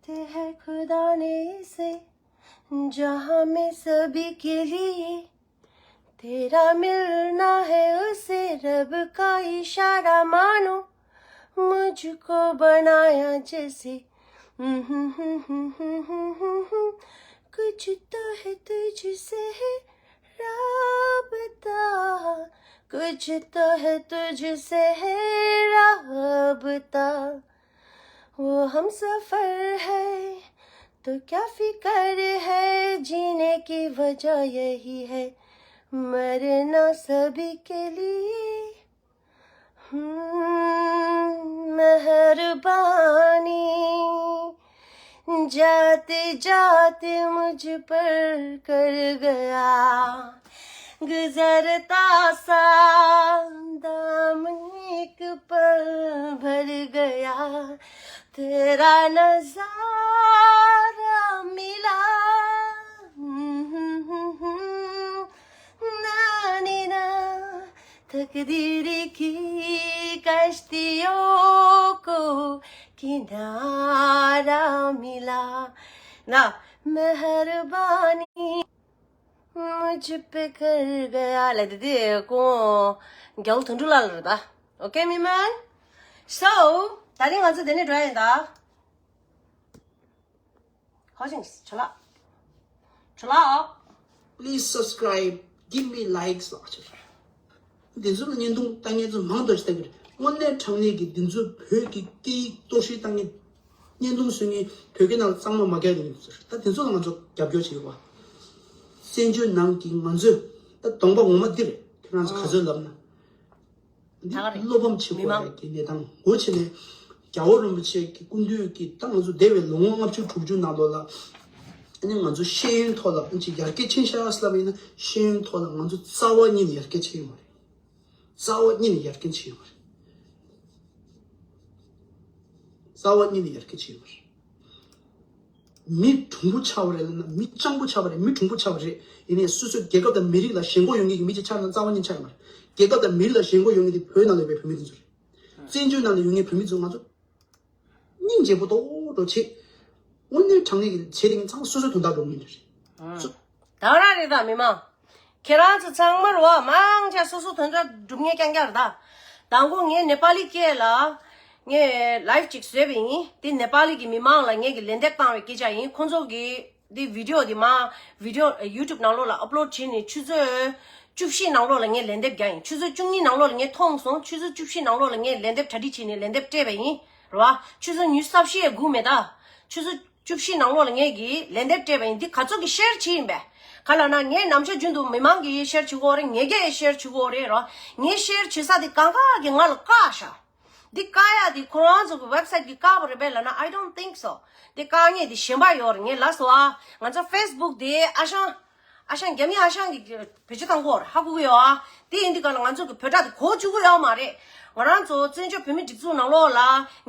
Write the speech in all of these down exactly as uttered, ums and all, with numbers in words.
ते है खुदा ने इसे जहां में सभी के लिए। तेरा मिलना है उसे रब का इशारा मानो, मुझको बनाया जैसे। कुछ तो है तुझसे है राबता, कुछ तो है तुझसे है राबता। वो हम सफर है तो क्या फिक्र है, जीने की वजह यही है, मरना सभी के लिए। हम्म, मेहरबानी जाते जाते मुझ पर कर गया, गुजरता सा दामन एक पल भर गया, तेरा नजारा मिला। नानी ना तकदीर की कश्तियों को किनारा मिला। ना मेहरबानी मुझ पे कर गया. ལ་དེ་དེ་ཀོ་རྒྱལ་དོན་གྲུབ་ལ་ལ་རེད་ད། ཨོ་ཀེ་མི་མན། So ད་རིང་ང་ཚོ་དེ་ནས་འགྲོ་ཡིན་ད། ཧོ་ཅིང་ཆོ་ལགས། ཆོ་ལགས། Please subscribe, give me likes ལགས་ཆོ། འདི་ཚོ་ལ་བརྙན་ཐུང་ལྟ་མཁན་ཚོ་མང་དུ་ཞིག་ལྟ་གི་རེད། དངོས་གནས་དྲང་གནས་ཀྱི་འདི་ཚོ་བོད་ཀྱི་སྐད་ཡིག་གཏོར་བཤིག་བཏང་མཁན། བརྙན་ཐུང་བཟོ་མཁན་བོད་སྐད་ནང་ལ་གཙང་མ་མ་རྒྱག་མཁན་ཚོ་རེད། ད་འདི་ཚོ་ལ་ང་ཚོ་རྒྱབ་སྐྱོར་བྱེད་དགོས། བཙན་བྱོལ་ནང་གི་ང་ཚོས་ད་གདོང་པ་ངོ་མ་འདི་རེད། ཁྱེད་རང་ཚོ་ག་ཚོད་ལབ་ན། འདི་ད་ག་རེད། བློ་ཕམ་ཆེ་མི་བོ་མང་ཡ་གི་གནས་སྟངས་འོ་བྱས་ནས། རྒྱལ་བ་རིན་པོ་ཆེ་གི་སྐུ་མདུན་གྱི་ད་ང་ཚོ་འདས་པའི་ལོ་ངོ་ལྔ་བཅུ་དྲུག་ཅུ་ནང་ལོགས་ལ། ཨ་ནི་ང་ཚོ་ཤེས་ཡོན་ཐོག་ལ་ཨ་ཅིག་ཡར་རྒྱས་ཕྱིན་ཤག་ཟེར་ལབ་ཡིན་ན། ཤེས་ཡོན་ཐོག་ལ་ང་ཚོ་རྩ་བ་ཉིད་ནས་ཡར་རྒྱས་ཕྱིན་ཡོད་མ་རེད། རྩ་བ་ཉིད་ནས་ཡར་རྒྱས་ཕྱིན་ཡོད་མ་རེད། རྩ་བ་ཉིད་ནས་ཡར་རྒྱས་ཕྱིན་ཡོད་མ་རེད། མི་གྲུང་པོ་ཆགས་པ་རེད་ལབ་ན་མི་སྤྱང་པོ་ཆགས་པ་རེད། མི་གྲུང་པོ་ཆགས་པ་རེད། ཡིན་ནའི་སོ་སོའི་རྒྱལ་ཁབ་དང་མི་རིགས་ལ་ཞེན་ཁོག་ཡོད་མཁན་གྱི་མི་ཅིག་ཆགས་ན་རྩ་བ་ཉིད་ཆགས་ཡོད་མ་རེད། རྒྱལ་ཁབ་དང་མི་རིགས་ལ་ཞེན་ཁོག་ཡོད་མཁན་དེ་བོད་ནང་ལ་ཡོད་པའི་བོད་མི་དེ་ཚོ་རེད། བཙན་བྱོལ་ནང་ལ་ཡོད་མཁན་བོད་མི་ཚོ་ང་ཚོ་སྙིང་རྗེ་པོ་ཏོག་ཏོག་བྱེད། དངོས་གནས་དྲང་གནས་ཀྱི་བྱེད་རིང་ཚང་མ་སོ་སོའི་དོན་དག་སྒྲུབ་མཁན་རེད། སོ། ད་རང་རེད་ད་མི་མང་། ཁྱེད་རང་ཚོ་ཚང་མར་བ་མང་ཆེ་སོ་སོ་དོན་དག་སྒྲུབ་མཁན་རྐྱང་རྐྱང་རེད་ད། དང་པོ་ངས་ནེ་པ་ལི་སྐད་ལ་ངས་ལའིབ་ཅིག་བཟོས་པ་ཡིན། དེ་ནེ་པ་ལི་གི་མི་མང་ལ་ངས་ཀྱི་ལན་འདེབས་བཏང་བའི་སྐད་ཆ་ཡིན། ཁོང་ཚོ་གི་དེ་བི་ཌི་ཡོ་དེ་མ་བི་ཌི་ཡོ་ཡུ་ཊུབ་ནང་ལོགས་ལ་ཨབ་ལོཌ་བྱས་ནས་ཆུ་ཚོད་བཅུ་བཞི་ནང་ལོགས་ལ་ངས་ལན་འདེབས་རྒྱག་ཡིན། ཆུ་ཚོད་བཅུ་གཉིས་ནང་ལོགས་ལ་ངས་མཐོང་སོང་། ཆུ་ཚོད་བཅུ་བཞི་ནང་ལོགས་ལ་ངས་ལན་འདེབས་གྲ་སྒྲིག་བྱས་ནས་ལན་འདེབས་སྤྲད་པ་ཡིན། རེད་བ། ཆུ་ཚོད་ཉི་ཤུ་རྩ་བཞི་ཡས་སྒུག་མེད་ད། ཆུ་ཚོད་བཅུ་བཞི་ནང་ལོགས་ལ་ངས་ཀྱི་ལན་འདེབས་སྤྲད་པ་ཡིན། འདི་ག་ཚོད་ཀྱི་ཤེར་བྱས་ཡིན་པས། ག་ལ་ན་ངས་ནམ་ཞག་རྒྱུན་དུ་མི་མང་གི་ཤེར་བྱེད་ཀྱི་ཡོད་རེད། ངས་ཀྱི་ཤེར་བྱེད་ཀྱི་ཡོད་རེད་རོ། ངས་ཤེར་བྱེད་ས་དེ་གང་ག་གི་ང་ལ་བཀག་ཤག་འདི་བཀག་ཡ་དེ་ཁོ་རང་ཚོ་གི་ཝེབ་སའིཊ་གི་བཀག་པ་རེད་པས་ལབ་ན། I don't think so. དེ་བཀག་མཁན་དེ་གཞན་པ་ཡོད་རེད། ངས་ལབ་སོང་ཨ། ང་ཚོ་ཕེ་སི་བུག་དེ་ཨ་ཞང་། ཨ་ཞང་རྒྱ་མི་ཨ་ཞང་གི་བེད་སྤྱོད་བཏང་གི་ཡོད་རེད། ཧ་གོ་གི་ཡོད་ཨ། དེ་ཡིན་དུས་ག་ལ་ང་ཚོ་གི་བོད་སྒྲ་དེ་གོ་བཅུག་གི་ཡོད་མ་རེད། ང་རང་ཚོ་བཙན་བྱོལ་བོད་མི་སྒྲིག་འཛུགས་ནང་ལོགས་ལ་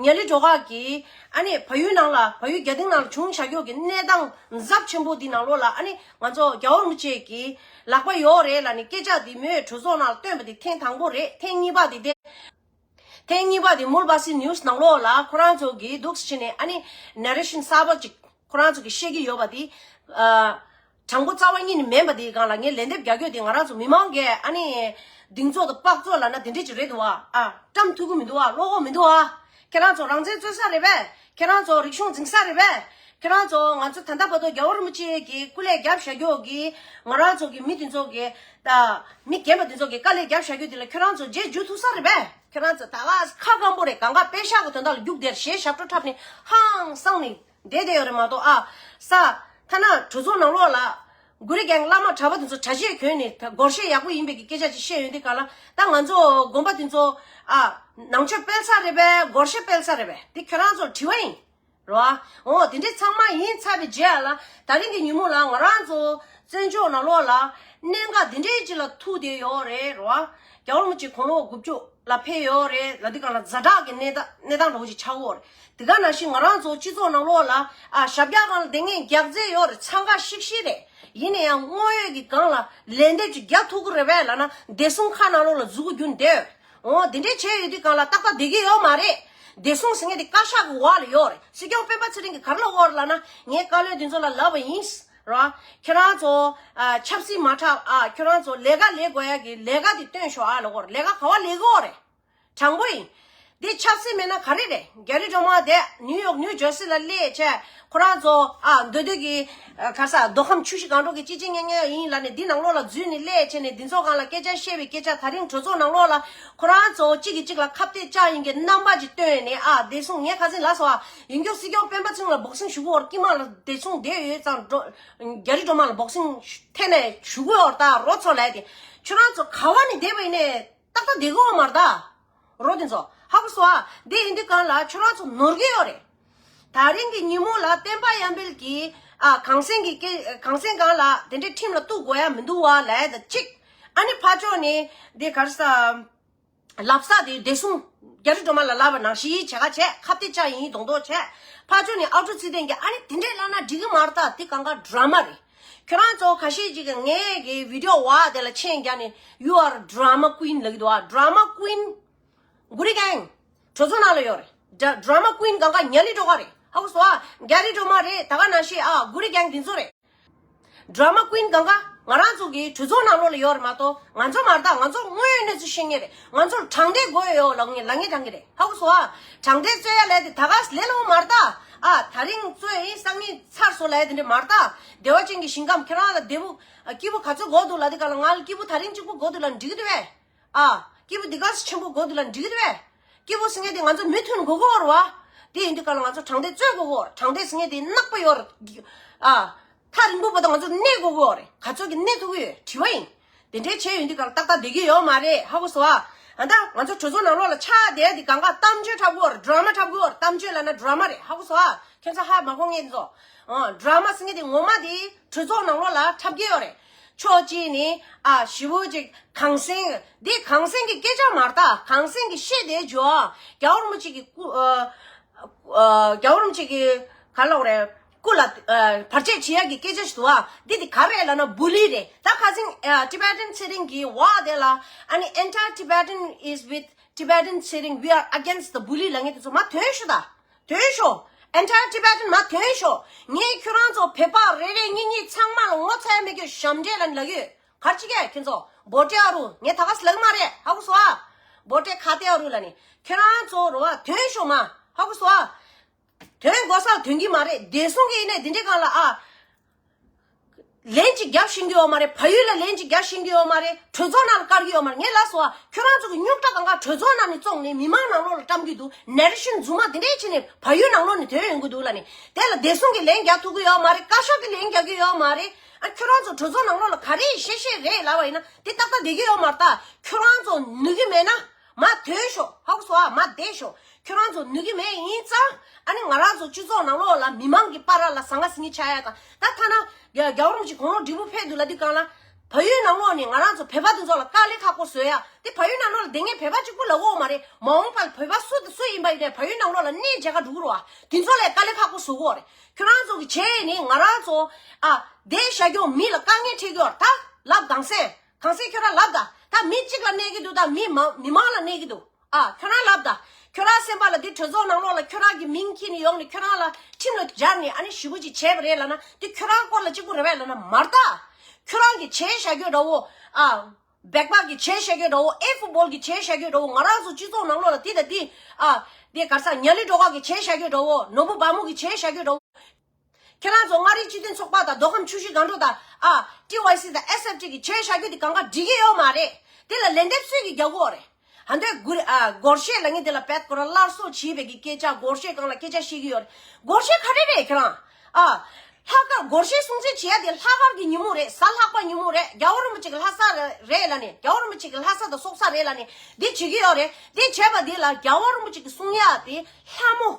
ཉ་ལི་སྒྲོལ་དཀར་གིས་ཨ་ནི་བལ་ཡུལ་ནང་ལ་བལ་ཡུལ་རྒྱ་སྟེང་ནང་ལ་བྱུང་བཞག་ཡོད་ཀྱི་གནས་སྟངས་ཚབས་ཆེན་པོ་འདི་ནང་ལོགས་ལ་ཨ་ནི་ང་ཚོ་རྒྱལ་བ་རིན་པོ་ཆེ་གི་ལག་པ་ཡོད་རེད་ལབ་ནས་སྐད་ཆ་འདི་མོས་གྲོས་ཚོགས་ནང་ལ་བཏོན་པ་འདི་ཐེངས་དང་པོ་རེད། ཐེངས་གཉིས་པ་འདི་དེ། ཐེངས་གཉིས་པ་དེ་མུལ་བ་སི་ནིའུ་སི་ནང་ལོགས་ལ་ཁོ་རང་ཚོ་གིས་འདུག་སེ་བྱས་ནས་ཨ་ནི་ནེ་རེ་ཤན་གསར་པ་ཅིག་ཁོ་རང་ཚོ་གིས་བཤད་ཀྱི་ཡོད་པ་དེ། ཨ། དྲང་པོ་རྩ་བ་ཉིད་ནས་མིན་པ་དེའི་སྒང་ལ་ངས་ལན་འདེབས་རྒྱག་རྒྱུ་དེ་ང་རང་ཚོ་མི་མང་གིས་ཨ་ནི་གདེང་ཚོད་དང་དཔག་ཚོད་ལབ་ན་དེ་འདྲས་ཅིག་རེད་འདུག་ཨ། ཨ། བཀྲམ་ཐུབ་ཀྱི་མི་འདུག་ཨ། བློ་ཁོག་མི་འདུག་ཨ། ཁྱེད་རང་ཚོ་རང་བཙན་རྩོད་ས་རེད་པས། ཁྱེད་རང་ཚོ་རིག་གཞུང་འཛིན་ས་རེད་པས། ཁྱེད་རང་ཚོ་ང་ཚོ་ད་ལྟ་བར་དུ་རྒྱལ་བ་རིན་པོ་ཆེ་གི་སྐུ་ལས་བརྒྱབ་བཞག་རྒྱུ་གི་ང་རང་ཚོ་གི་མི་དེ་ཚོ་གི་ད་མི་རྒན་པ་དེ་ཚོ་གི་དཀའ་ལས་བརྒྱབ་བཞག་རྒྱུ་དེ་ལ་ཁྱེད་རང་ཚོ་རྗེས་འཇུག་ཐུབ་ས་རེད་པས། ཁྱེད་རང་ཚོ་ད་ག་ཁ་སྐམ་པོ་རེད། གང་ག་པད་ཤག་གི་དོན་དག་ལ་རྒྱུགས་བསྡད་ཞེས་ཞབས་བྲོ་འཁྲབ་ནས་ཧང་སང་ནས་བསྡད་བསྡད་ཡོད་རེད་མ་གཏོགས་ཨ། ས་ཐ་ན་གྲོས་ཚོགས་ནང་ལོགས་ལ་གུ་རི་གེང་བླ་མ་གྲྭ་པ་དེ་ཚོ་གྲྭ་ཆས་གྱོན་ནས་ད་སྒོར་གཞས་ཡག་པོ་ཡིན་པའི་གི་སྐད་ཆ་ཅིག་བཤད་ཡོང་དུས་ག་ལ་ད་ང་ཚོ་དགོན་པ་དེ་ཚོ་ཨ་ནང་ཆོས་སྤེལ་ས་རེད་པས། སྒོར་གཞས་སྤེལ་ས་རེད་པས། དེ་ཁྱེད་རང་ཚོར་དྲི་བ་ཡིན། རེད་བ། འོ་དེ་འདྲའི་ཚང་མ་ཡིན་ཚར་བའི་རྗེས་ལ་ད་རིང་གི་ཉིན་མོ་ལ་ང་རང་ཚོ་བཙན་བྱོལ་ནང་ལོགས་ལ་གནད་འགག་འདི་འདྲའི་ཅིག་ལ་ཐུག་བསྡད་ཡོད་རེད། རེད་བ། རྒྱལ་བ་རིན་པོ་ཆེ་དགུང་ལོ་དགུ་བཅུ་ལ་ཕེབས་ཡོད་རེད་ལབ་དུས་སྒང་ལ་ཛ་དྲག་གི་གནས་སྟངས་གནས་སྟངས་འདྲ་བོ་ཅིག་ཆགས་ཡོད་རེད། དེ་ག་ནང་བཞིན་ང་རང་ཚོ་སྤྱི་ཚོགས་ནང་ལོགས་ལ་ཨ་ཞབས་བཀྱག་སྒང་ལ་བསྡད་མཁན་རྒྱག་རྩིས་ཡོད་རེད། འཚང་ཁ་ཤིག་ཤིག་རེད། ཡིན་ན་ཡང་དངོས་ཡོད་ཀྱི་སྒང་ལ་ལན་འདེབས་ཅིག་རྒྱག་ཐུབ་ཀྱི་རེད་པས་ལབ་ན་བདེ་སྲུང་ཁ་ནང་ལོགས་ལ་མཛུ་གུ་རྒྱུ་འདེད། འོ་དེ་འདྲས་བྱས་ཡོད་དུས་སྒང་ལ་ཏག་ཏག་བསྡད་ཀྱི་ཡོད་མ་རེད། བདེ་སྲུང་ཟེར་མཁན་དེ་བཀའ་ཤག་གི་འོག་ལ་ཡོད་རེད། སྲིད་སྐྱོང་སྤེན་པ་ཚེ་རིང་གིས་ག་རེ་ལབ་ཡོད་རེད་ལབ་ན། ངས་བཀའ་བློན་དེ་ཚོ་ལ་ལབ་པ་ཡིན། ར། ཁྱོད་རང་ཚོ་ཨ་ཆབ་སྲིད་མ་འཁྲབ་ཨ། ཁྱོད་རང་ཚོ་ལས་ཀ་ལས་དགོས་ཡ་གི་ལས་ཀ་དེ་སྟོན་ཤོག་ཨ་ལབ་ཡོད་རེད། ལས་ཀ་ག་བ་ལས་དགོས་རེད། དྲང་པོ་ཡིན། འདི་ཆབ་སྲིད་མེད་ན་ག་རེ་རེད། རྒྱ་རི་སྒྲོལ་མ་དེ་ནིའུ་ཡོག་ནིའུ་ཇར་སི་ལ་སླེབས་བྱས་ཁོ་རང་ཚོ་ཨ་མདོ་སྟོད་ཀྱི་ཨ་ག་ས་མདོ་ཁམས་ཆུ་བཞི་སྒང་དྲུག་གི་སྤྱི་སྤྱི་ཉག་ཉག་ཡིན་ལབ་ནས་འདི་ནང་ལོགས་ལ་འཛུལ་ནས་སླེབས་བྱས་ནས་འདི་ཚོ་སྒང་ལ་སྐད་ཆ་བཤད་པའི་སྐད་ཆ། ད་རིང་གྲོས་ཚོགས་ནང་ལོགས་ལ་ཁོ་རང་ཚོ་གཅིག་གིས་གཅིག་ལ་ཁ་གཏད་བཅག་ཡིན་གྱི་རྣམ་པ་ཅིག་སྟོན་ནས་ཨ། བདེ་སྲུང་ངས་ཁ་སང་ལབ་སོང་ཨ། ཡིན་རྒྱུ་སྲིད་སྐྱོང་སྤེན་པ་ཚེ་རིང་ལ་སྦོག་སིང་ཞུ་གི་ཡོད་རེད། དཀྱིལ་མ་ལ་བདེ་སྲུང་བསྡད་ཡོད་ཙང་འགྲོ། རྒྱ་རི་སྒྲོལ་མ་ལ་སྦོག་སིང་འཐེན་ནས་ཞུ་གི་ཡོད་རེད། ད་རོ་ཚོ་ལབ་དེ་ཁྱོད་རང་ཚོ་ག་བ་ནས་བསྡད་པ་ཡིན་ནས། ཏག་ཏག་བསྡད་ཀྱི་ཡོད་མ་རེད་ད། རོ་དེ་ཚོ་ཧ་གོ་སོང་ཨ། འདི་ཡིན་དུས་སྒང་ལ་ཁྱོད་རང་ཚོ་ནོར་གྱི་ཡོད་རེད། ད་རིང་གི་ཉིན་མོ་ལ་བསྟན་པ་ཡར་འཕེལ་གྱིས་ཨ་གངས་སེང་གི་སྐད་གངས་སེང་སྒང་ལ་དེ་འདྲའི་ཁྲིམས་ལ་གཏུག་དགོས་ཡ་མི་འདུག་བ་ལབ་ཡ་ད་གཅིག་ཨ་ནི་ཕར་ཕྱོགས་ནས་འདི་ག་རེ་ཟ། ལབ་ས་དེ་བདེ་སྲུང་རྒྱ་རི་སྒྲོལ་མ་ལ་ལབ་པ་ནང་བཞིན་བྱེད་ཀ་བྱས། ཁ་གཏད་བཅག་ཡིན་མདོག་མདོག་བྱས། ཕར་ཕྱོགས་ནས་ཨ་ཀྲུག་ཚེ་བརྟན་གྱིས་ཨ་ནི་དེ་འདྲས་ལབ་ན་འགྲིག་གི་མ་རེད་ད། དེ་གང་ག་ཌ་ར་མ་རེད། ཁྱོད་རང་ཚོ་ཁ་ཤས་ཅིག་གིས་ངའི་གི་བི་ཌི་ཡོ་བ་དེ་ལ་མཆན་རྒྱག་ནས་you are drama queen ལབ་ཀྱི་འདུག་ཨ། ཌ་ར་མ་ཀུན། གུ་རི་གེང་། གྲོས་ཚོགས་ནང་ལ་ཡོད་རེད། ཌ་ར་མ་ཀུན་གང་ག་ཉ་ལི་སྒྲོལ་དཀར་རེད། ཧ་གོ་སོང་ཨ། རྒྱ་རི་སྒྲོལ་མ་རེད། ད་ག་ནང་བཞིན་ཨ་གུ་རི་གེང་འདི་ཚོ་རེད། ཌ་ར་མ་ཀུན་གང་ག་ང་རང་ཚོ་གི་གྲོས་ཚོགས་ནང་ལོགས་ལ་ཡོད་རེད་མ་གཏོགས་ང་ཚོ་མ་རེད་ད། ང་ཚོ་དངོས་ཡོད་གནས་ཚུལ་ཤེས་མཁན་རེད། ང་ཚོར་དྲང་བདེན་དགོས་ཡོད་ལབ་ངེས་ལབ་ངེས་དྲང་གི་རེད། ཧ་གོ་སོང་ཨ། དྲང་བདེན་རྩོད་ཡ་ལས་དེ་ད་ག་ལས་སླ་པོ་མ་རེད་ད། ཨ་ད་རིང་རྩོད་ཡིན་སང་ཉིན་ཚར་སོང་ལབ་ཡ་དེ་འདྲ་མ་རེད་ད། བདེ་བ་ཅན་གྱི་ཞིང་ཁམས་ཁྱེད་རང་ལ་བདེ་པོ་སྐྱིད་པོ་ག་ཚོད་དགོས་འདུག་ལབ་དུས་སྒང་ལ་ང་ལ་སྐྱིད་པོ་ད་རིང་གཅིག་པོ་དགོས་འདུག་ལབ་འགྲིག་གི་འདུག་བས། ཨ། སྐྱིད་པོ་འདི་ག་ཚོད་ཆེན་པོ་དགོས་འདུག་ལབ་འགྲིག་གི་འདུག་བས། སྐྱིད་པོ་ཟེར་མཁན་དེ་ང་ཚོ་མུ་མཐུད་དགོས་ཀྱི་ཡོད་རེད་བ། དེ་ཡིན་དུས་སྒང་ལ་ང་ཚོ་དྲང་བདེན་རྩོད་དགོས་ཀྱི་ཡོད་རེད། དྲང་བདེན་ཟེར་མཁན་དེ་ནག་པོ་ཡོད་རེད། ཨ། ཐག་རིང་པོ་བར་དུ་ང་ཚོ་གནས་དགོས་ཀྱི་ཡོད་རེད། ག་ཚོད་ཀྱི་གནས་ཐུབ་ཀྱི་ཡོད་དྲི་བ་ཡིན། དེ་འདྲའི་བྱས་ཡོང་དུས་སྒང་ལ་ཏག་ཏག་བསྡད་ཀྱི་ཡོད་མ་རེད། ཧ་གོ་སོང་ཨ། ཨ་ད་ང་ཚོ་གྲོས་ཚོགས་ནང་ལོགས་ལ་ཆགས་བསྡད་དེ་གང་ག་གཏམ་བརྗོད་འཁྲབ་ཀྱི་ཡོད་རེད། ཌ་ར་མ་འཁྲབ་ཀྱི་ཡོད་རེད། གཏམ་བརྗོད་ལབ་ན་ཌ་ར་མ་རེད། ཧ་གོ་སོང་ཨ། ཁྱོད་ཚོ་ཧ་མ་གོ་ངེས་ཚོ། ཨ། ཌ་ར་མ་ཟེར་མཁན་དེ་ངོ་མ་དེ་གྲོས་ཚོགས་ནང་ལོགས་ལ་འཁྲབ་ཀྱི་ཡོད་རེད། ཕྱོགས་གཅིག་ནས་ཨ་ཞེ་པོ་ཅིག་གངས་སེང་། འདི་གངས་སེང་གི་སྐད་ཆ་མ་རེད་ད། གངས་སེང་གི་བཤད་བསྡད་རྒྱུ་ཨ། རྒྱལ་བ་རིན་པོ་ཆེ་གི་སྐུ་ཨ་ཨ་རྒྱལ་བ་རིན་པོ་ཆེ་གི་ག་ལབ་དགོས་རེད། སྐུ་ལ་ཨ་བར་ཆད་བྱེད་ཡག་གི་སྐད་ཆ་ཞིག་འདུག་ཨ། འདི་དེ་ག་རེ་ལབ་ན་བུ་ལི་རེད། ད་ཁ་སང་ཨ་Tibetan Tshering གི་འོག་དེ་ལ་ཨ་ནི་Anti Tibetan is with Tibetan Tshering, we are against the bully ལབ་མཁན་དེ་ཚོ་མར་ཐོན་ཤོག་ད། ཐོན་ཤོག Anti Tibetan མར་ཐོན་ཤོག་ངས་ཁྱོད་རང་ཚོ་བོད་པ་རེ་རེ་གཉིས་གཉིས་ཚང་མ་ལ་ངོ་ཚ་ཡ་མེད་རྒྱུ་ཞབས་འདྲེན་ལབ་ནས་ལབ་ཡོད། ག་རེ་བྱེད་ཀྱི་ཁྱོད་ཚོ། བྷོ་ཊ་ཨ་རུ། ངས་ད་ག་སེ་ལབ་ཀྱི་མ་རེད། ཧ་གོ་སོང་ཨ། བྷོ་ཊ་ཁ་ཏེ་ཨ་རུ་ལབ་ནས། ཁྱོད་རང་ཚོ་རེད་བ། ཐོན་ཤོག་མར། ཧ་གོ་སོང་ཨ། ཐོན་དགོས་སར་ཐོན་གྱི་མ་རེད། བདེ་སྲུང་གིས་ཡིན་ནའི་འདི་འདྲའི་སྒང་ལ་ཨ། ལན་ཅིག་རྒྱབ་ཤེས་ཀྱི་ཡོད་མ་རེད། བལ་ཡུལ་ལ་ལན་ཅིག་རྒྱབ་ཤེས་ཀྱི་ཡོད་མ་རེད། གྲོས་ཚོགས་ནང་ལ་བཀར་གྱི་ཡོད་མ་རེད། ངས་ལབ་སོང་ཨ། ཁྱོད་རང་ཚོ་གི་རྙོག་དྲ་གང་ག་གྲོས་ཚོགས་ནང་ནས་བཙོང་ནས་མི་མང་ནང་ལོགས་ལ་བཀྲམ་གྱི་འདུག་ནེ་རེ་ཤན་རྫུན་མ་འདི་འདྲའི་བྱས་ནས་བལ་ཡུལ་ནང་ལོགས་ནས་ཐོན་ཡོང་གི་འདུག་ལབ་ནས། དེ་ལ་བདེ་སྲུང་གིས་ལན་རྒྱག་ཐུབ་ཀྱི་ཡོད་མ་རེད། བཀའ་ཤག་གིས་ལན་རྒྱག་གི་ཡོད་མ་རེད། ཨ་ཁྱོད་རང་ཚོ་གྲོས་ཚོགས་ནང་ལོགས་ལ་ག་རེ་བཤད་བཤད་རེད་ལབ་པ་ཡིན་ན་དེ་ཏག་ཏག་བསྡད་ཀྱི་ཡོད་མ་རེད་ད། ཁྱོད་རང་ཚོ་ནུས་ཀྱི་མེད་ན། མར་ཐོན་ཤོག་ཧ་གོ་སོང་ཨ། མར་བསྡད་ཤོག་ཁྱོད་རང་ཚོ་ནུས་ཀྱི་མེད་ཡིན་ཙང་། ཨ་ནི་ང་རང་ཚོ་སྤྱི་ཚོགས་ནང་ལོགས་ལ་མི་མང་གི་བར་ལ་ཟང་ངེ་ཟིང་ངེ་ཆགས་ཡ་དང་། ད་ཐ་ན་རྒྱལ་བ་རིན་པོ་ཆེ་དགུང་ལོ་བགྲེས་པོ་ཕེབས་འདུག་ལབ་དུས་སྒང་ལ། བལ་ཡུལ་ནང་ལོགས་ནས་ང་རང་ཚོ་བོད་པ་དེ་ཚོ་ལ་དཀའ་ལས་ཁག་པོ་བཟོ་ཡ་དེ། བལ་ཡུལ་ནང་ལོགས་ལ་བསྡད་མཁན་བོད་པ་གཅིག་པུ་ལ་ཡོད་མ་རེད། མ་འོངས་པ་ལ་བོད་པ་སུ་དང་སུ་ཡིན་པ་ཡིན་ནའི་བལ་ཡུལ་ནང་ལོགས་ལ་གནས་མཇལ་ག་འགྲོ་གི་རེད་བ། དེ་ཚོ་ལ་དཀའ་ལས་ཁག་པོ་བཟོ་གི་ཡོད་རེད། ཁྱོད་རང་ཚོ་གི་བྱས་ནས་ང་རང་ཚོ་ཨ་བསྡད་བཞག་རྒྱུ་མི་ལ་དཀའ་ངལ་འཕྲད་ཀྱི་ཡོད་རེད་ད། ལབ་གངས་སེང་། གངས་སེང་ཁྱོད་རང་ལབ་ད། ད་མི་གཅིག་ལ་གནོད་ཀྱི་འདུག་ད་མི་མང་མི་མང་ལ་གནོད་ཀྱི་འདུག་ཨ་ཁྱོད་རང་ལབ་ད། ཁྱོད་རང་སེམས་པ་ལ་འདི་གྲོས་ཚོགས་ནང་ལོགས་ལ་ཁྱོད་རང་གི་མིང་འཁྱེར་ནས་ཡོང་ནས་ཁྱོད་རང་ལ་ཁྲིམས་ལ་སྦྱར་ནས་ཨ་ནི་ཞེ་པོ་ཅིག་བྱས་པ་རེད་ལབ་ན། འདི་ཁྱོད་རང་སྐོར་ལ་གཅིག་པུ་རེད་པས་ལབ་ན་མ་རེད་ད། ཁྱོད་རང་གི་བྱས་བཞག་རྒྱུ་འདྲ་བོ། ཨ་སྦེག་པ་གི་བྱས་བཞག་རྒྱུ་འདྲ་བོ། ཨེ་ཕུཊ་བོལ་གི་བྱས་བཞག་རྒྱུ་འདྲ་བོ། ང་རང་ཚོ་སྤྱི་ཚོགས་ནང་ལོགས་ལ་འདི་དང་འདི། ཨ་འདི་ག་རེ་ཟ། ཉ་ལི་སྒྲོལ་དཀར་གི་བྱས་བཞག་རྒྱུ་འདྲ་བོ། ནོར་བུ་བ་མོ་གི་བྱས་བཞག་རྒྱུ་འདྲ་བོ། ཁྱེད་རང་ཚོ་མངའ་རིས་སྤྱི་མཐུན་ཚོགས་པ་དང་མདོ་ཁམས་ཆུ་བཞི་སྒང་དྲུག་དང་ཨ་ཊི་ཝའི་སི་དང་ཨེས་ཨེཕ་ཊི་གི་བྱས་བཞག་རྒྱུ་དེ་གང་ག་འགྲིག་གི་ཡོད་མ་རེད། དེ་ལ་ལན་འདེབས་སུས་ཀྱིས་རྒྱག་གི་ཡོད་རེད། ཧ་འདོད་གུ་རེ་ཨ་སྒོར་གཞས་ལབ་མཁན་དེ་ལ་བད་ཁོ་རང་སླར་གསོ་བྱས་པའི་གི་སྐད་ཆ། སྒོར་གཞས་སྒང་ལ་སྐད་ཆ་བཤད་ཀྱི་ཡོད་རེད། སྒོར་གཞས་ག་རེ་རེད་ཁྱེད་རང་། ཨ་ལྷག་དཀར་སྒོར་གཞས་སྲུང་བརྩི་བྱེད་ཡ་དེ་ལྷག་དཀར་གྱི་ཉིན་མོ་རེད། གཟའ་ལྷག་པ་ཉིན་མོ་རེད། རྒྱལ་བ་རིན་པོ་ཆེ་གི་ལྷ་ས་རེད་ལབ་ནས། རྒྱལ་བ་རིན་པོ་ཆེ་གི་ལྷ་ས་དང་སོག་ས་རེད་ལབ་ནས་འདི་བྱེད་ཀྱི་ཡོད་རེད། འདི་བྱས་པ་འདི་ལ་རྒྱལ་བ་རིན་པོ་ཆེ་གི་གསུང་ཡ་དེ་ལྷ་མོ།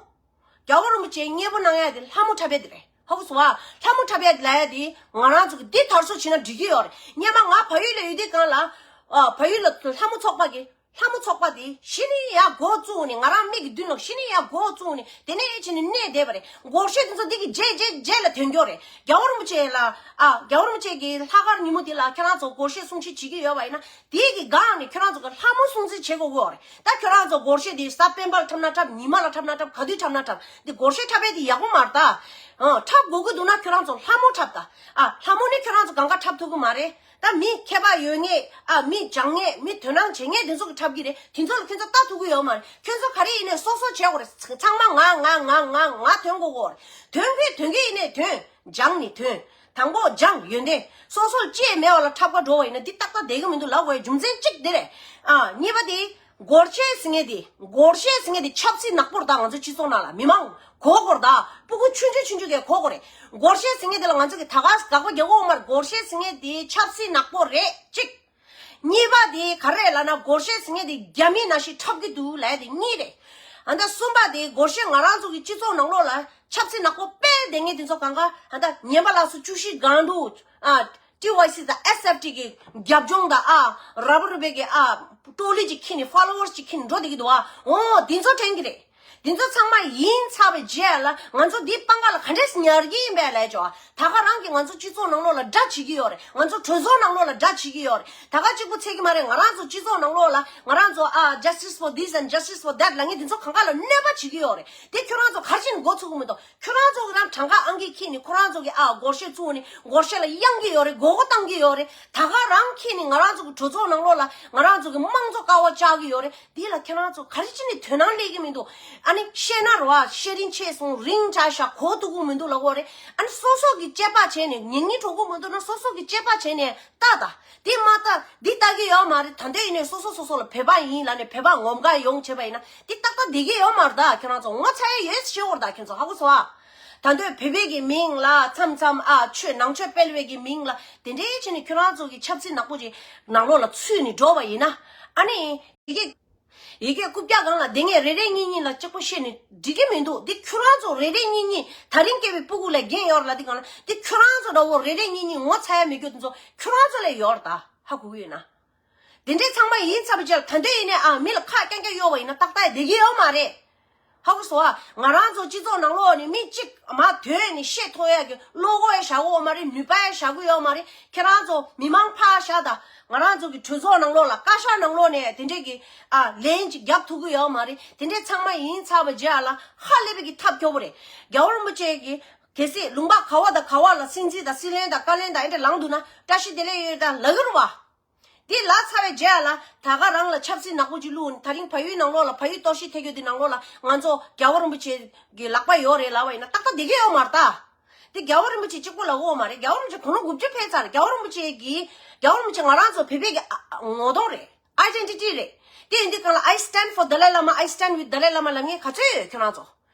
རྒྱལ་བ་རིན་པོ་ཆེ་མཉེས་པོ་གནང་ཡ་དེ་ལྷ་མོ་འཁྲབ་ཡ་དེ་རེད། ཧ་གོ་སོང་ཨ། ལྷ་མོ་འཁྲབ་ཡ་དེ་ལབ་ཡ་དེ་ང་རང་ཚོ་གི་འདི་དར་སྲོལ་བྱེད་ན་འགྲིག་གི་ཡོད་རེད། སྔོན་མ་ང་བལ་ཡུལ་ལ་ཡོད་དུས་སྒང་ལ། ཨ་བལ་ཡུལ་ལ་ལྷ་མོ་ཚོགས་པ་གི་ ལྷ་མོ་ཚོགས་པ་དེ་གཞི་ནས་ཡར་འགོ་བཙུགས་ནས། ང་རང་མིག་གི་མདུན་ལ་གཞི་ནས་ཡར་འགོ་བཙུགས་ནས། དེ་ནས་ཨེ་བྱས་ནས་གནས་བསྡད་པ་རེད། སྒོར་གཞས་དེ་ཚོ་འདི་གི་རྗེས་རྗེས་རྗེས་ལ་ཐོན་རྒྱུ་རེད། རྒྱལ་བ་རིན་པོ་ཆེ་ལ། ཨ། རྒྱལ་བ་རིན་པོ་ཆེ་གི་ལྷག་དཀར་ཉིན་མོ་དེ་ལ་ཁྱེད་རང་ཚོ་སྒོར་གཞས་སྲུང་བརྩི་བྱེད་ཀྱི་ཡོད་པ་ཡིན་ན། དེའི་གི་སྒང་ནས་ཁྱེད་རང་ཚོ་གི་ལྷ་མོ་སྲུང་བརྩི་བྱེད་དགོས་ཀྱི་ཡོད་རེད། ད་ཁྱེད་རང་ཚོ་སྒོར་གཞས་དེ་གཟའ་སྤེན་པ་ལ་འཁྲབ་ན་འཁྲབ། ཉི་མ་ལ་འཁྲབ་ན་འཁྲབ། ག་དུས་འཁྲབ་ན་འཁྲབ། འདི་སྒོར་གཞས་འཁྲབ་པ་དེ་ཡག་པོ་མ་རེད་ད། ཨ། འཁྲབ་དགོས་ཀྱི་འདུག་ན་ཁྱེད་རང་ཚོ་ལྷ་མོ་འཁྲབ་ད། ཨ། ལྷ་མོ་ནི་ཁྱེད་རང་ཚོ་གང་ག་འཁྲབ་ཐུབ་ཀྱི་མ་རེད། ད་མི་མཁས་པ་ཡོད་མཁན། ཨ། མི་སྦྱང་མཁན། མི་དོ་སྣང་བྱེད་མཁན་དེ་ཚོ་གིས་འཁྲབ་ཀྱི་རེད། དེ་ཚོ་ལ་ཁྱོད་ཚོ་ལྟ་ཐུབ་ཀྱི་ཡོད་མ་རེད། ཁྱོད་ཚོ་ག་རེ་ཡིན་ནའི་སོ་སོ་བྱེད་དགོས་རེད། ཚང་མ་ང་ང་ང་ང་ང་ཐོན་དགོས་ཀྱི་རེད། ཐོན་མཁན་ཐོན་གྱི་ཡིན་ནའི་ཐོན། སྦྱང་ནི་ཐོན། དང་པོ་སྦྱང་། ཡོན་ཏན་སོ་སོར་བཅས་མེད་པ་ལ་འཁྲབ་ག་འགྲོ་བ་ཡིན་ན་འདི་ཏག་ཏག་བསྡད་ཀྱི་མི་འདུག་ལབ་དགོས་རྒྱུ་མཚན་གཅིག་འདི་རེད། ཨ། གཉིས་པ་དེ། སྒོར་གཞས་ཟེར་མཁན་དེ། སྒོར་གཞས་ཟེར་མཁན་དེ་ཆབ་སྲིད་ནག་པོ་རེད་ད། ང་ཚོ་སྤྱི་ཚོགས་ནང་ལ་མི་མང་གོ་གོ་རེད་ད། སྤུ་གུ་ཆུང་ཆུང་ཆུང་ཆུང་གིས་གོ་གོ་རེད། སྒོར་གཞས་ཟེར་མཁན་དེ་ལ་ང་ཚོ་གིས་ད་ག་དགག་པ་རྒྱག་དགོས་མ་རེད། སྒོར་གཞས་ཟེར་མཁན་དེ་ཆབ་སྲིད་ནག་པོ་རེད། གཅིག་གཉིས་པ་དེ་ག་རེ་ལབ་ན། སྒོར་གཞས་ཟེར་མཁན་དེ་རྒྱ་མི་ནང་བཞིན་འཁྲབ་ཀྱི་འདུག་ལབ་ཡ་དེ་གཉིས་རེད། ཨ། ད་གསུམ་པ་དེ་སྒོར་གཞས་ང་རང་ཚོ་གི་སྤྱི་ཚོགས་ནང་ལོགས་ལ་ཆབ་སྲིད་ནག་པོ་སྤེལ་བསྡད་མཁན་དེ་ཚོ་གང་ག། ཨ། ད་ཉན་པ་ལ་སོགས་བཅུ་བཞི་སྒང་དྲུག་ཨ། ཊི་ཝའི་སི་དང་ཨེསི་ཨེཕ་ཊི་གི་རྒྱབ་ལྗོངས་དང་། ཨ། ར་བ་རུ་བེ་གི། ཨ། ཀྲོ་ལི་ཅིག་ཁྱེར་ནས། ཕོ་ལོ་ཝར་སི་ཅིག་ཁྱེར་ནས་འགྲོ་བསྡད་ཀྱི་འདུག་ཨ། འོ། དེ་ཚོ་དྲན་གྱི་རེད། དེ་ཚོ་ཚང་མ་ཡིན་ཚར་བའི་རྗེས་ལ་ང་ཚོ་འདི་སྤང་ཁ་ལ་ག་འདྲས་ཉར་གྱི་ཡིན་པས་ལབ་ཆོག་ཨ། ད་ག་རང་གིས་ང་ཚོ་སྤྱི་ཚོགས་ནང་ལོགས་ལ་དགྲ་བྱེད་ཀྱི་ཡོད་རེད། ང་ཚོ་གྲོས་ཚོགས་ནང་ལོགས་ལ་དགྲ་བྱེད་ཀྱི་ཡོད་རེད། ད་ག་གཅིག་པུ་ཚད་ཀྱི་མ་རེད། ང་རང་ཚོ་སྤྱི་ཚོགས་ནང་ལོགས་ལ་ང་རང་ཚོ། ཨ། justice for this and justice for that ལབ་མཁན་དེ་ཚོ་གང་ག་ལ་གནོད་པ་བྱེད་ཀྱི་ཡོད་རེད། དེ་ཁྱོད་རང་ཚོ་ག་རེ་བྱས་ནས་མགོ་ཚོད་ཀྱི་མི་འདུག་ཁྱོད་རང་ཚོ་གི་རང་གྲངས་ཀ་ཨང་ཀི་ཁྱེར་ནས་ཁོ་རང་ཚོ་གི། ཨ། སྒོར་གཞས་བཙུགས་ནས་སྒོར་གཞས་ལ་གཡང་གི་ཡོད་རེད། མགོ་སྐོར་བཏང་གི་ཡོད་རེད། ད་ག་རང་ཁྱེར་ནས་ང་རང་ཚོ་གི་གྲོས་ཚོགས་ནང་ལོགས་ལ་ང་རང་ཚོ་གི་དམངས་གཙོ་ཀ་བ་བཅག་གི་ཡོད་རེད། དེ་ལ་ཁྱེད་རང་ཚོ་ག་རེ་བྱས་ནས་དོ་སྣང་སླེབས་ཀྱི་མི་འདུག་ཨ་ནི་བཤད་ན་རེད་བ། ཤེས་རིན་ཆེ་སོང་། རིང་ཆ་ཤག་གོ་ཐུབ་ཀྱི་མི་འདུག་ལབ་དགོས་རེད། ཨ་ནི་སོ་སོ་གི་དཔྱད་པ་བྱས་ནས། ཉན་སྙིང་བྲོ་གི་མི་འདུག་ན་སོ་སོ་གི་དཔྱད་པ་བྱས་ནས་ལྟ་ད། དེ་མ་ལྟ་འདི་ལྟ་གི་ཡོད་མ་རེད། ད་འདོད་ཡིན་ནས་སོ་སོ་སོ་སོ་ལ་བོད་པ་ཡིན་ལབ་ནས་བོད་པ་ངོམ་ག་ཡོང་བྱས་པ་ཡིན་ན་འདི་ཏག་ཏག་བསྡད་ཀྱི་ཡོད་མ་རེད། ད་ཁྱེད་རང་ཚོ་ངོ་ཚ་ཡ་ཡོད་ཤེས་དགོས་རེད། ད་ཁྱེད་ཚོ་ཧ་གོ་སོང་ཨ། ད་འདོད་བོད་པའི་གི་མིང་ལ་མཚམས་མཚམས། ཨ། ཆོས་ནང་ཆོས་སྤེལ་བའི་གི་མིང་ལ་དེ་འདྲའི་བྱས་ནས་ཁྱོད་རང་ཚོ་གི་ཆབ་སྲིད་ནག་པོ་ཅིག་ནང་ལོགས་ལ་ཚུད་ནས་འགྲོ་བ་ཡིན་ན། ཨ་ནི་ཡི་གེ་ཡི་གེ་རྐུབ་བཀྱག་སྒང་ལ་བསྡད་མཁན་རེ་རེ་གཉིས་གཉིས་ལ་གཅིག་པོ་བཤད་ནས་འགྲིག་གི་མི་འདུག་འདི་ཁྱོད་རང་ཚོ་རེ་རེ་གཉིས་གཉིས། ད་རིང་སྐྱེས་པའི་སྤུ་གུ་ལ་འགན་ཡོད་རེད་ལབ། འདི་སྒང་ལ་འདི་ཁྱོད་རང་ཚོ་འདྲ་བོ་རེ་རེ་གཉིས་གཉིས་ངོ་ཚ་ཡ་མེད་རྒྱུ་དེ་ཚོ་ཁྱོད་རང་ཚོ་ལ་ཡོད་རེད། ད་ཧ་གོ་གི་ཡོད་ན། དེ་འདྲའི་ཚང་མ་ཡིན་ཚར་བའི་རྗེས་ལ་ད་འདོད་ཡིན་ནས། ཨ། མི་ལ་ཁ་རྐྱང་རྐྱང་གཡོག་པ་ཡིན་ན་ཏག་ཏག་བསྡད་ཀྱི་ཡོད་མ་རེད། ཧ་གོ་སོང་ཨ། ང་རང་ཚོ་སྤྱི་ཚོགས་ནང་ལོགས་ནས་མི་གཅིག་མར་ཐོན་ནས་བཤད་ཐུབ་ཡ་གི་བློ་ཁོག་ཡ་བཞག་གི་ཡོད་མ་རེད། ནུས་པ་ཡ་བཞག་གི་ཡོད་མ་རེད། ཁྱེད་རང་ཚོ་མི་མང་ཕར་བཞག་ད། ང་རང་ཚོ་གི་གྲོས་ཚོགས་ནང་ལོགས་ལ་བཀའ་ཤག་ནང་ལོགས་ནས་དེ་འདྲས་ཀྱི། ཨ། ལན་ཅིག་རྒྱབ་ཐུབ་ཀྱི་ཡོད་མ་རེད། དེ་འདྲས་ཚང་མ་ཡིན་ཚར་བའི་རྗེས་ལ་ཧ་ལས་པའི་གི་ཐབས་སྐྱོ་པོ་རེད། རྒྱལ་བ་རིན་པོ་ཆེ་གི་གལ་སྲིད་ལུང་པ་ག་བ་དང་ག་བ་ལ་སྲིད་འཛིན་དང་སྲིད་བློན་དང་བཀའ་བློན་དང་ཨེ་འདྲ་ལངས་འདུག་ན། བཀྲ་ཤིས་བདེ་ལེགས་ཡོད་དང་ལབ་ཀྱི་རེད་བ། འདི་ལབ་ཚར་བའི་རྗེས་ལ་ད་ག་རང་ལ་ཆབ་སྲིད་ནག་པོ་ཅིག་བླུགས་ནས། ད་རིང་བལ་ཡུལ་ནང་ལོགས་ལ། བལ་ཡུལ་གཏོར་བཤིག་ཐེབས་རྒྱུ་འདི་ནང་ལོགས་ལ་ང་ཚོ་རྒྱལ་བ་རིན་པོ་ཆེ་གི་ལག་པ་ཡོད་རེད་ལབ་པ་ཡིན་ན་ཏག་ཏག་བསྡད་ཀྱི་ཡོད་མ་རེད་ད། འདི་རྒྱལ་བ་རིན་པོ་ཆེ་གཅིག་པོ་ལབ་ཀྱི་ཡོད་མ་རེད། རྒྱལ་བ་རིན་པོ་ཆེ་དགུང་ལོ་དགུ་བཅུ་ཕེབས་ཚར་རེད། རྒྱལ་བ་རིན་པོ་ཆེ་གི། རྒྱལ་བ་རིན་པོ་ཆེ་ང་རང་ཚོ་བོད་པའི་གི། ཨ། ངོ་གདོང་རེད། ཨའི་ཌེན་ཊི་ཊི་རེད། དེ་ཡིན་དུས་སྒང་ལ། I stand for Dalai Lama, I stand with Dalai Lama ལབ་མཁན་ག་ཚོད་ཡོད་ཁྱོད་རང་ཚོ།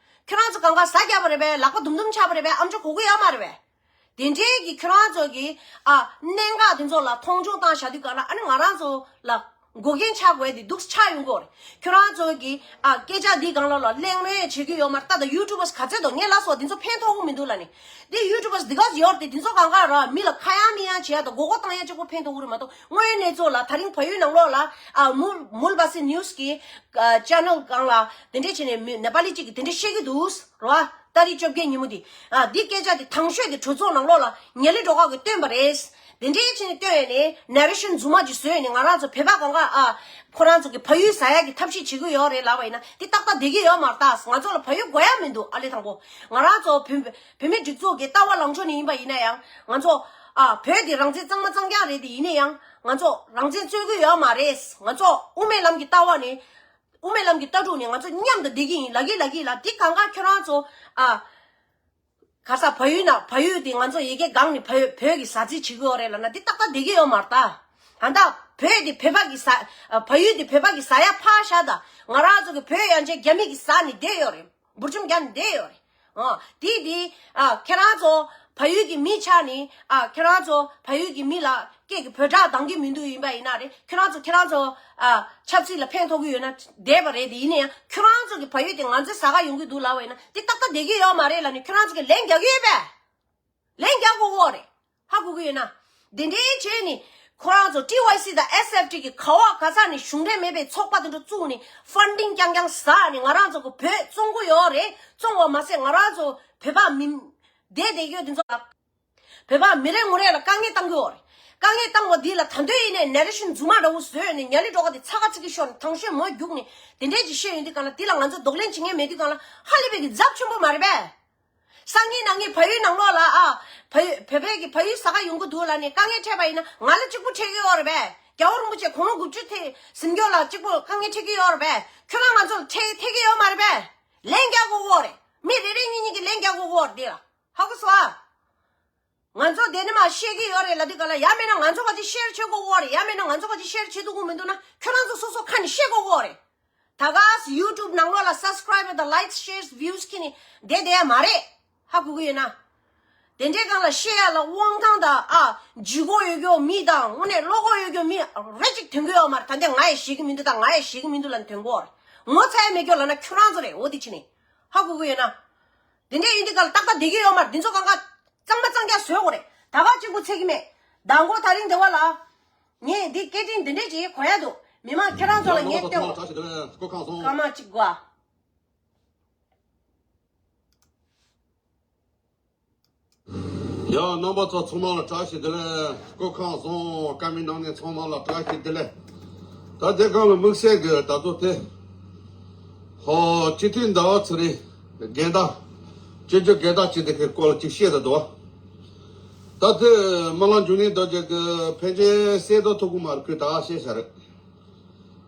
ཁྱོད་རང་ཚོ་གང་ག་ཟ་བརྒྱབ་པ་རེད་པས། ལག་པ་དུམ་དུམ་ཆགས་པ་རེད་པས། ཨམ་ཅོག་གོ་གི་ཡོད་མ་རེད་པས། དེ་འདྲའི་གི་ཁྱོད་རང་ཚོ་གི། ཨ། གནད་འགག་དེ་ཚོ་ལ་མཐོང་ཆུང་བཏང་བཞག་དུས་སྒང་ལ། ཨ་ནི་ང་རང་ཚོ་ལ་འགོག་རྐྱེན་ཆགས་དགོས་ཡ་དེ་འདུག་སེ་ཆགས་ཡོང་གི་ཡོད་རེད། ཁྱོད་རང་ཚོ་གི། ཨ། སྐད་ཆ་འདི་སྒང་ལ་ལ་གླེང་མོལ་བྱེད་ཀྱི་ཡོད་མ་རེད། ད་ད་ཡུ་ཊུབ་པར་ག་ཚོད་འདུག་ངས་ལབ་སོང་། དེ་ཚོ་ཕན་ཐོགས་ཀྱི་མི་འདུག་ལབ་ནས། འདི་ཡུ་ཊུབ་པར་འདི་ག་ཡོད་རེད་དེ། དེ་ཚོ་གང་ག་ར་མི་ལ་ཁ་ཡ་མི་ཡ་བྱེད་ཡ་དང་མགོ་སྐོར་བཏང་ཡ་གཅིག་པོ་ཕན་ཐོགས་ཀྱི་རེད་མ་གཏོགས། དངོས་ཡོད་གནས་ཚུལ་ལ་ད་རིང་བལ་ཡུལ་ནང་ལོགས་ལ། ཨ། མུལ་མུལ་བ་སི་ནིའུ་སི་གི། ཨ། ཅེ་ནལ་སྒང་ལ་དེ་འདྲས་བྱས་ནས་མི་ནེ་པ་ལི་གཅིག་གིས་དེ་འདྲས་བཤད་ཀྱི་འདུག་རེད་བ། ཏ་རིག་བཅོ་བརྒྱད་ཉིན་མོ་དེ། ཨ། འདི་སྐད་ཆ་དེ་དང་ཤོས་དེ་གྲོས་ཚོགས་ནང་ལོགས་ལ་ཉེ་ལི་སྒྲོལ་དཀར་གིས་བཏོན་པ་རེད། དེ་འདྲས་བྱས་ནས་བཏོན་ཡས་ནས་ནེ་རེ་ཤན་རྫུན་མ་ཅིག་བཟོས་ནས། ང་རང་ཚོ་བོད་པ་གང་ག། ཨ། ཁོ་རང་ཚོ་གི་བལ་ཡུལ་ཟ་ཡ་གི་ཐབས་ཤེས་བྱེད་ཀྱི་ཡོད་རེད་ལབ་པ་ཡིན་ན། འདི་ཏག་ཏག་བསྡད་ཀྱི་ཡོད་མ་རེད་ད། ང་ཚོ་ལ་བལ་ཡུལ་དགོས་ཡ་མི་འདུག་ཨ་ལས་དང་པོ་ང་རང་ཚོ་བོད་བོད་མི་སྒྲིག་འཛུགས་ཀྱི་ལྟ་བ་ལངས་ཕྱོགས་ནས་ཡིན་པ་ཡིན་ན་ཡང་། ང་ཚོ། ཨ། བོད་དེ་རང་བཙན་གཙང་མ་གཙང་རྐྱང་རེད་དེ། ཡིན་ན་ཡང་ང་ཚོ་རང་བཙན་རྩོད་ཀྱི་ཡོད་མ་རེད། ང་ཚོ་དབུ་མའི་ལམ་གྱི་ལྟ་བ་ནས། དབུ་མའི་ལམ་གྱི་ལྟ་གྲུབ་ནས་ང་ཚོ་མཉམ་དུ་བསྡད་ཀྱི་ཡིན་ལབ་ཀྱི་ལབ་ཀྱི་ལ། འདི་གང་ག་ཁྱོད་རང་ཚོ། ཨ། ག་ས་བལ་ཡུལ་ན། བལ་ཡུལ་དེ་ང་ཚོ་ཡ་གི་སྒང་ནས་བལ་བོད་ཀྱི་ཟ་རྩིས་བྱེད་ཀྱི་ཡོད་རེད་ལབ་ན། འདི་ཏག་ཏག་བསྡད་ཀྱི་ཡོད་མ་རེད་ད། ད་ལྟ་བོད་དེ་བོད་པ་གི་ཟ། ཨ། བལ་ཡུལ་དེ་བོད་པ་གི་ཟ་ཡ་ཕར་བཞག་ད། ང་རང་ཚོ་གི་བོད་ཡན་ཆད་རྒྱ་མི་གི་ཟ་ནས་བསྡད་ཡོད་རེད། འབུར་འཇོམས་རྒྱག་ནས་བསྡད་ཡོད་རེད། ཨ། དེ་དེ། ཨ། ཁྱེད་རང་ཚོ་བལ་ཡུལ་གྱི་མི་ཆགས་ནས། ཨ། ཁྱེད་རང་ཚོ་བལ་ཡུལ་གྱི་མི་ལ་སྐད་ཀྱི་བོད་སྒྲ་འདང་གི་མི་འདུག་ཡིན་པ་ཡིན་ན་རེད། ཁྱེད་རང་ཚོ་ཁྱེད་རང་ཚོ། ཨ། ཆབ་སྲིད་ལ་ཕན་ཐོགས་ཀྱི་ཡོད་ན་བསྡད་པ་རེད་དེ། ཡིན་ན་ཡང་ཁྱེད་རང་ཚོ་གི་བལ་ཡུལ་དེ་ང་ཚོའི་ཟ་ག་ཡོང་གི་འདུག་ལབ་པ་ཡིན་ན། དེ་ཏག་ཏག་བསྡད་ཀྱི་ཡོད་མ་རེད་ལབ་ནས་ཁྱེད་རང་ཚོ་གི་ལན་རྒྱག་གི་ཡོད་པས། ལན་རྒྱག་དགོས་ཀྱི་རེད། ཧ་གོ་གི་ཡོད་ན། དེ་འདྲའི་བྱས་ནས་ ཁོ་རང་ཚོ་ཊི་ཝའི་སི་དང་ཨེསི་ཨེཕ་ཊི་གི་ག་བ་ག་ས་ནས་གཞུང་འབྲེལ་མེད་པའི་ཚོགས་པ་དེ་འདྲ་བཙུགས་ནས་ཕན་ཌིང་རྐྱང་རྐྱང་ཟ་ནས་ང་རང་ཚོ་གི་བོད་བཙོང་གི་ཡོད་རེད། བཙོང་བ་མ་ཟད་ང་རང་ཚོ་བོད་པ་མི་བསྡད་བསྡད་ཡོད་དེ་ཚོ་ལ། བོད་པ་མི་རེ་ངོ་རེ་ལ་དཀའ་ངལ་བཏང་གི་ཡོད་རེད། དཀའ་ངལ་བཏང་བ་འདི་ལ་ད་དུང་ཡིན་ནའི་ནེ་རེ་ཤན་རྫུན་མ་འདྲ་བོ་བཟོས་ནས་ཉ་ལི་སྒྲོག་ག་དེ་ཚ་ག་ཚིག་གི་ཤོར་ནས་ཐང་ཤོད་མོ་རྒྱུགས་ནས་དེ་འདྲས་ཀྱི་བཤད་ཡོང་དུས་གང་ལ་འདི་ལ་ང་ཚོ་གདོང་ལེན་བྱེད་མཁན་མེད་དུས་གང་ལ་ཧ་ལས་པའི་གི་ཚབས་ཆེན་པོ་མ་རེད་པས། སང་ཉིན་གནངས་ཉིན་ཕ་ཡུལ་ནང་ལོགས་ལ་ཨ། ཕ་ཡུལ་བོད་པའི་གི་ཕ་ཡུལ་ཟ་ག་ཡོང་གི་འདུག་ལབ་ནས་དཀའ་ངལ་འཕྲད་པ་ཡིན་ན་ང་ལ་གཅིག་པུ་འཕྲད་ཀྱི་ཡོད་རེད་པས། རྒྱལ་བ་རིན་པོ་ཆེ་དགུང་ལོ་དགུ་བཅུ་ཐེ་ཟིན་སྐྱོ་ལ་གཅིག་པུ་དཀའ་ངལ་འཕྲད་ཀྱི་ཡོད་རེད་པས། ཁྱོད་རང་ང་ཚོ་ལ་འཕྲད་འཕྲད་ཀྱི་ཡོད་མ་རེད་པས། ལན་རྒྱག་དགོས་ཀྱི་ཡོད་རེད། མི་རེ་རེ་གཉིས་གཉིས་ཀྱི་ལན་རྒྱག་དགོས་ཀྱི་ཡོད་རེད་འདི་ལ། ཧ་གོ་སོང་ཨ། ང་ཚོ་དེ་ནི་མ་བཤད་ཀྱི་ཡོད་རེད་ལབ་དུས་ག་ལ་ཡ་མེད་ན་ང་ཚོ་ག་ཅིག་ཤེར་བྱེད་དགོས་ཀྱི་ཡོད་རེད། ཡ་མེད་ན་ང་ཚོ་ག་ཅིག་ཤེར་བྱེད་ཐུབ་ཀྱི་མི་འདུག་ན་ཁྱོད་རང་ཚོ་སོ་སོ་ཁ་ནས་བཤད་དགོས་ཀྱི་ཡོད་རེད། ད་ག་ཡུ་ཊུབ་ནང་ལོགས་ལ་སབ་སི་ཀ་རའི་བར་དང་ལའིཀ་ཤེར་བིའུ་སི་ཁྱེར་ནས་བསྡད་བསྡད་ཡ་མ་རེད། ཧ་གོ་གི་ཡོད་ན། དེ་འདྲའི་སྒང་ལ་བཤད་ཡ་ལ་དབང་ཐང་དང་ཨ། ལྗིད་ཁོག་ཡོད་རྒྱུ་མི་དང་དངོས་གནས་བློ་ཁོག་ཡོད་རྒྱུ་མི་རེ་གཅིག་ཐོན་གི་ཡོད་མ་རེད། ད་འདི་ང་ཡི་ཞེད་ཀྱི་མི་འདུག་ད་ང་ཡི་ཞེད་ཀྱི་མི་འདུག་ལབ་ནས་ཐོན་གི་ཡོད་རེད། ངོ་ཚ་ཡ་མེད་རྒྱུ་ལབ་ན་ཁྱོད་རང་ཚོ་རེད། འོ་དེ་བྱས་ནས་ཧ་གོ་གི་ཡོད་ན། དེ་འདྲའི་ཡིན་དུས་ག་ལ་ཏག་ཏག་བསྡད་ཀྱི་ཡོད་མ་རེད། འདི་ཚོ་གང་ག་གཙང་མ་གཙང་རྐྱང་བཟོས་དགོས་རེད། ད་ག་གཅིག་པུ་ཚད་ཀྱི་མེད། ཟླ་མགོ་ད་རིང་འདི་བ་ལ། ངས་འདི་སྐད་འཕྲིན་འདི་འདྲས་ཅིག་གོ་ཡ་འདུག་མི་མང་ཁྱེད་རང་ཚོ་ལ་ངས་སྟོན། སྐར་མ་གཅིག་གོ་ཨ། ཡ་རྣམ་པ་ཚོ་ཚང་མ་ལ་བཀྲ་ཤིས་བདེ་ལེགས། སྐུ་ཁམས་བཟང་། སྐར་མའི་ནང་ནས་ཚང་མ་ལ་བཀྲ་ཤིས་བདེ་ལེགས། ད་དེ་གང་ལ་དམིགས་བསལ་གྱི་ད་ཚོ་དེ། ཧོ་སྤྱི་འཐུས་ཟླ་བ་ཚེ་རིང་། འགལ་ཟླ། སྤྱི་འཐུས་འགལ་ཟླ་ཅིག་དེ་གའི་སྐོར་ལ་ཅིག་བཤད་ད་འདུག་ད་དེ་སྨོན་ལམ་འབྱུང་གནས་རྡོ་རྗེ་གི་ཕན་ཆད་གསལ་དོ་ཐུག་གི་མ་རེད། ཁོས་ད་བཤད་ཤ་རེད།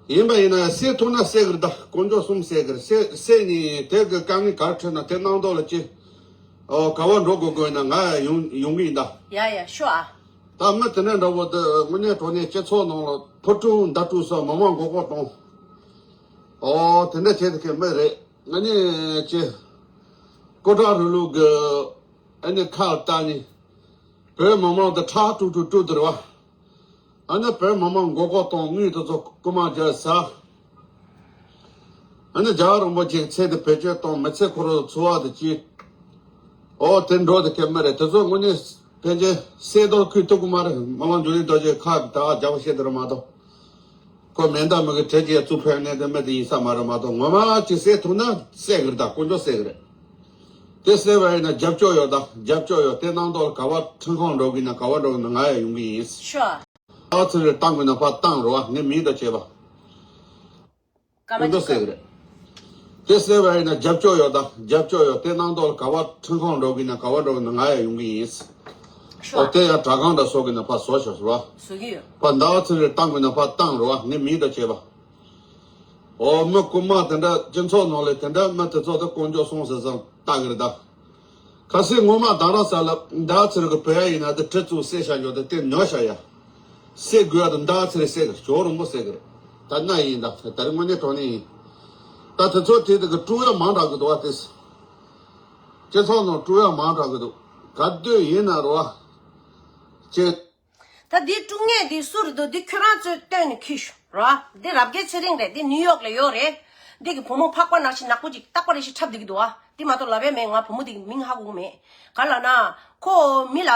ཡིན་པ་ཡིན་ན་གསལ་ཐུབ་ན་གསལ་གི་རེད་ད། དཀོན་མཆོག་གསུམ་གསལ་གི་རེད། གསལ་གསལ་ནས་དེ་གི་དཀའ་ངལ་ག་རེ་འཕྲད་ན་དེ་གནང་དོགས་ལ་ཅི། ཨོ་ག་བ་འགྲོ་དགོས་དགོས་ན་ང་ཡ་ཡོང་ཡོང་གི་ཡིན་ད། ཡ་ཡ་ཤོ་ཨ། ད་མི་དེ་འདྲ་འདྲ་བོ་དེ་དངོས་གནས་དྲང་གནས་སྤྱི་ཚོགས་ནང་ལ་ཕོ་བྲང་མདའ་དཀྲུག་ས་མི་མང་མགོ་སྐོར་གཏོང་། ཨོ་དེ་འདྲ་བྱས་དེ་གི་མི་རེད། ང་ནི་ཅི། ཀོ་ཀྲ་རུ་ལུག་གི་ཨ་ནི་ཁ་ལ་བལྟ་ནི། བོད་མི་མང་དེ་ཁྲག་དཀྲུག་དཀྲུག་དཀྲུག་བསྡད་རེད་བ། ཨ་ནི་བོད་མི་མང་མགོ་སྐོར་གཏོང་། དངུལ་དེ་ཚོ་རྐུ་མ་རྒྱག་ཟ། ཨ་ནི་རྒྱལ་བ་རིན་པོ་ཆེའི་ཚེ་དེ་བེད་སྤྱོད་གཏོང་། མི་ཚེ་ཁོ་རང་འཚོ་བ་དེ་སྐྱེལ། ཨོ་དེ་འགྲོ་དེ་གལ་མི་རེད། དེ་ཚོ་དངོས་གནས་ཕན་ཆད་གསལ་དོ་ཁོས་ཐུག་གི་མ་རེད། སྨོན་ལམ་འབྱུང་གནས་རྡོ་རྗེ་ཁ་གི་ད་རྒྱབ་བཤད་དེ་རེད་མ་གཏོགས། ཁོ་མེ་མདའ་མི་གི་གྲལ་གྱི་གཙུག་ཕེབས་ནས་དེ་མི་དེ་ཡིན་ས་མ་རེད་མ་གཏོགས། ངོ་མ་ཅིག་གསལ་ཐུབ་ན་གསལ་གི་རེད་ད། དཀོན་མཆོག་གསལ་གི་རེད། དེ་གསལ་བ་ཡིན་ན་རྒྱབ་སྐྱོར་ཡོད་ད། རྒྱབ་སྐྱོར་ཡོད། དེ་གནང་དོགས་ལ་ག་བ་ཁྲིམས་ཁང་འགྲོ་གི་ན་ག་བ་འགྲོ་གི་ན་ང་ཡ་ཡོང་གི་ཡིན། ཤོ། ཨ་ཚེ་རིང་བཏང་དགོས་ན་ཕར་བཏང་རོགས། ངས་མིང་དང་བྱས་པ། སྐུ་མདོག་གསལ་གི་རེད། དེ་གསལ་བ་ཡིན་ན་རྒྱབ་སྐྱོར་ཡོད་ད། རྒྱབ་སྐྱོར་ཡོད། དེ་གནང་དོགས་ལ་ག་བ་ཁྲིམས་ཁང་འགྲོ་གི་ན་ག་བ་འགྲོ་གི་ན་ང་ཡ་ཡོང་གི་ཡིན། ཤོ། ཨོ་དེ་ཡང་དྲ་ཁང་འདྲ་བཟོ་གི་ན་ཕར་བཟོ་ཤོག་ཟེར་བ། བཟོ་གི་ཡོད། ཕར་ཟླ་བ་ཚེ་རིང་བཏང་དགོས་ན་ཕར་བཏང་རོགས། ངས་མིང་དང་བྱས་པ། ཨོ་མི་རྐུན་མ་དེ་འདྲ་སྤྱི་ཚོགས་ནང་ལ་དེ་འདྲ་མི་དེ་ཚོ་དེ་དཀོན་མཆོག་གསུམ་ཟེར་ཙང་ལྟ་གི་རེད་ད། ཁ་སང་ངོ་མ་རྡ་རམ་ས་ལ་ཟླ་བ་ཚེ་རིང་གི་བོད་ཡ་ཡིན་ན་དེ་གྲི་བཙུགས་བསད་བཞག་ཡོད་དེ་དེ་ཉོ་བཞག་ཡ། བསད་དགོས་ཡ་དེ་ཟླ་བ་ཚེ་རིང་བསད་གི་རེད། ཇོ་རིན་པོ་བསད་གི་རེད། ད་ན་ཡིན་ད་ད་རེས་དངོས་གནས་དྲང་གནས་ཡིན། ད་དེ་ཚོ་དེ་དེ་གི་དཀྲུག་ཡ་མང་དྲགས་གི་འདུག་བ། དེ་སྤྱི་ཚོགས་ནང་དཀྲུག་ཡ་མང་དྲགས་གི་འདུག་ག་དུས་ཡིན་ན་རོ་བ། ཅེ། ད་འདི་དཀྲུག་མཁན་འདི་སུ་རེད་འདུག་འདི་ཁྱོད་རང་ཚོས་བཏོན་ནས་འཁྱེར་ཤོག་ར། འདི་རབ་རྒྱས་ཚེ་རིང་རེད། འདི་ནིའུ་ཡོག་ལ་ཡོད་རེད། འདི་གི་བུ་མོ་ཕག་པ་ནང་བཞིན་ནག་པོ་ཅིག་རྟག་པ་རེ་ཞིག་འཁྲབ་བསྡད་ཀྱི་འདུག་ཨ། འདི་མ་གཏོགས་ལབ་ཡ་མེད། ང་བུ་མོ་འདི་གི་མིང་ཧ་གོ་གི་མེད། ག་ལབ་ན། ཁོ་མི་ལ།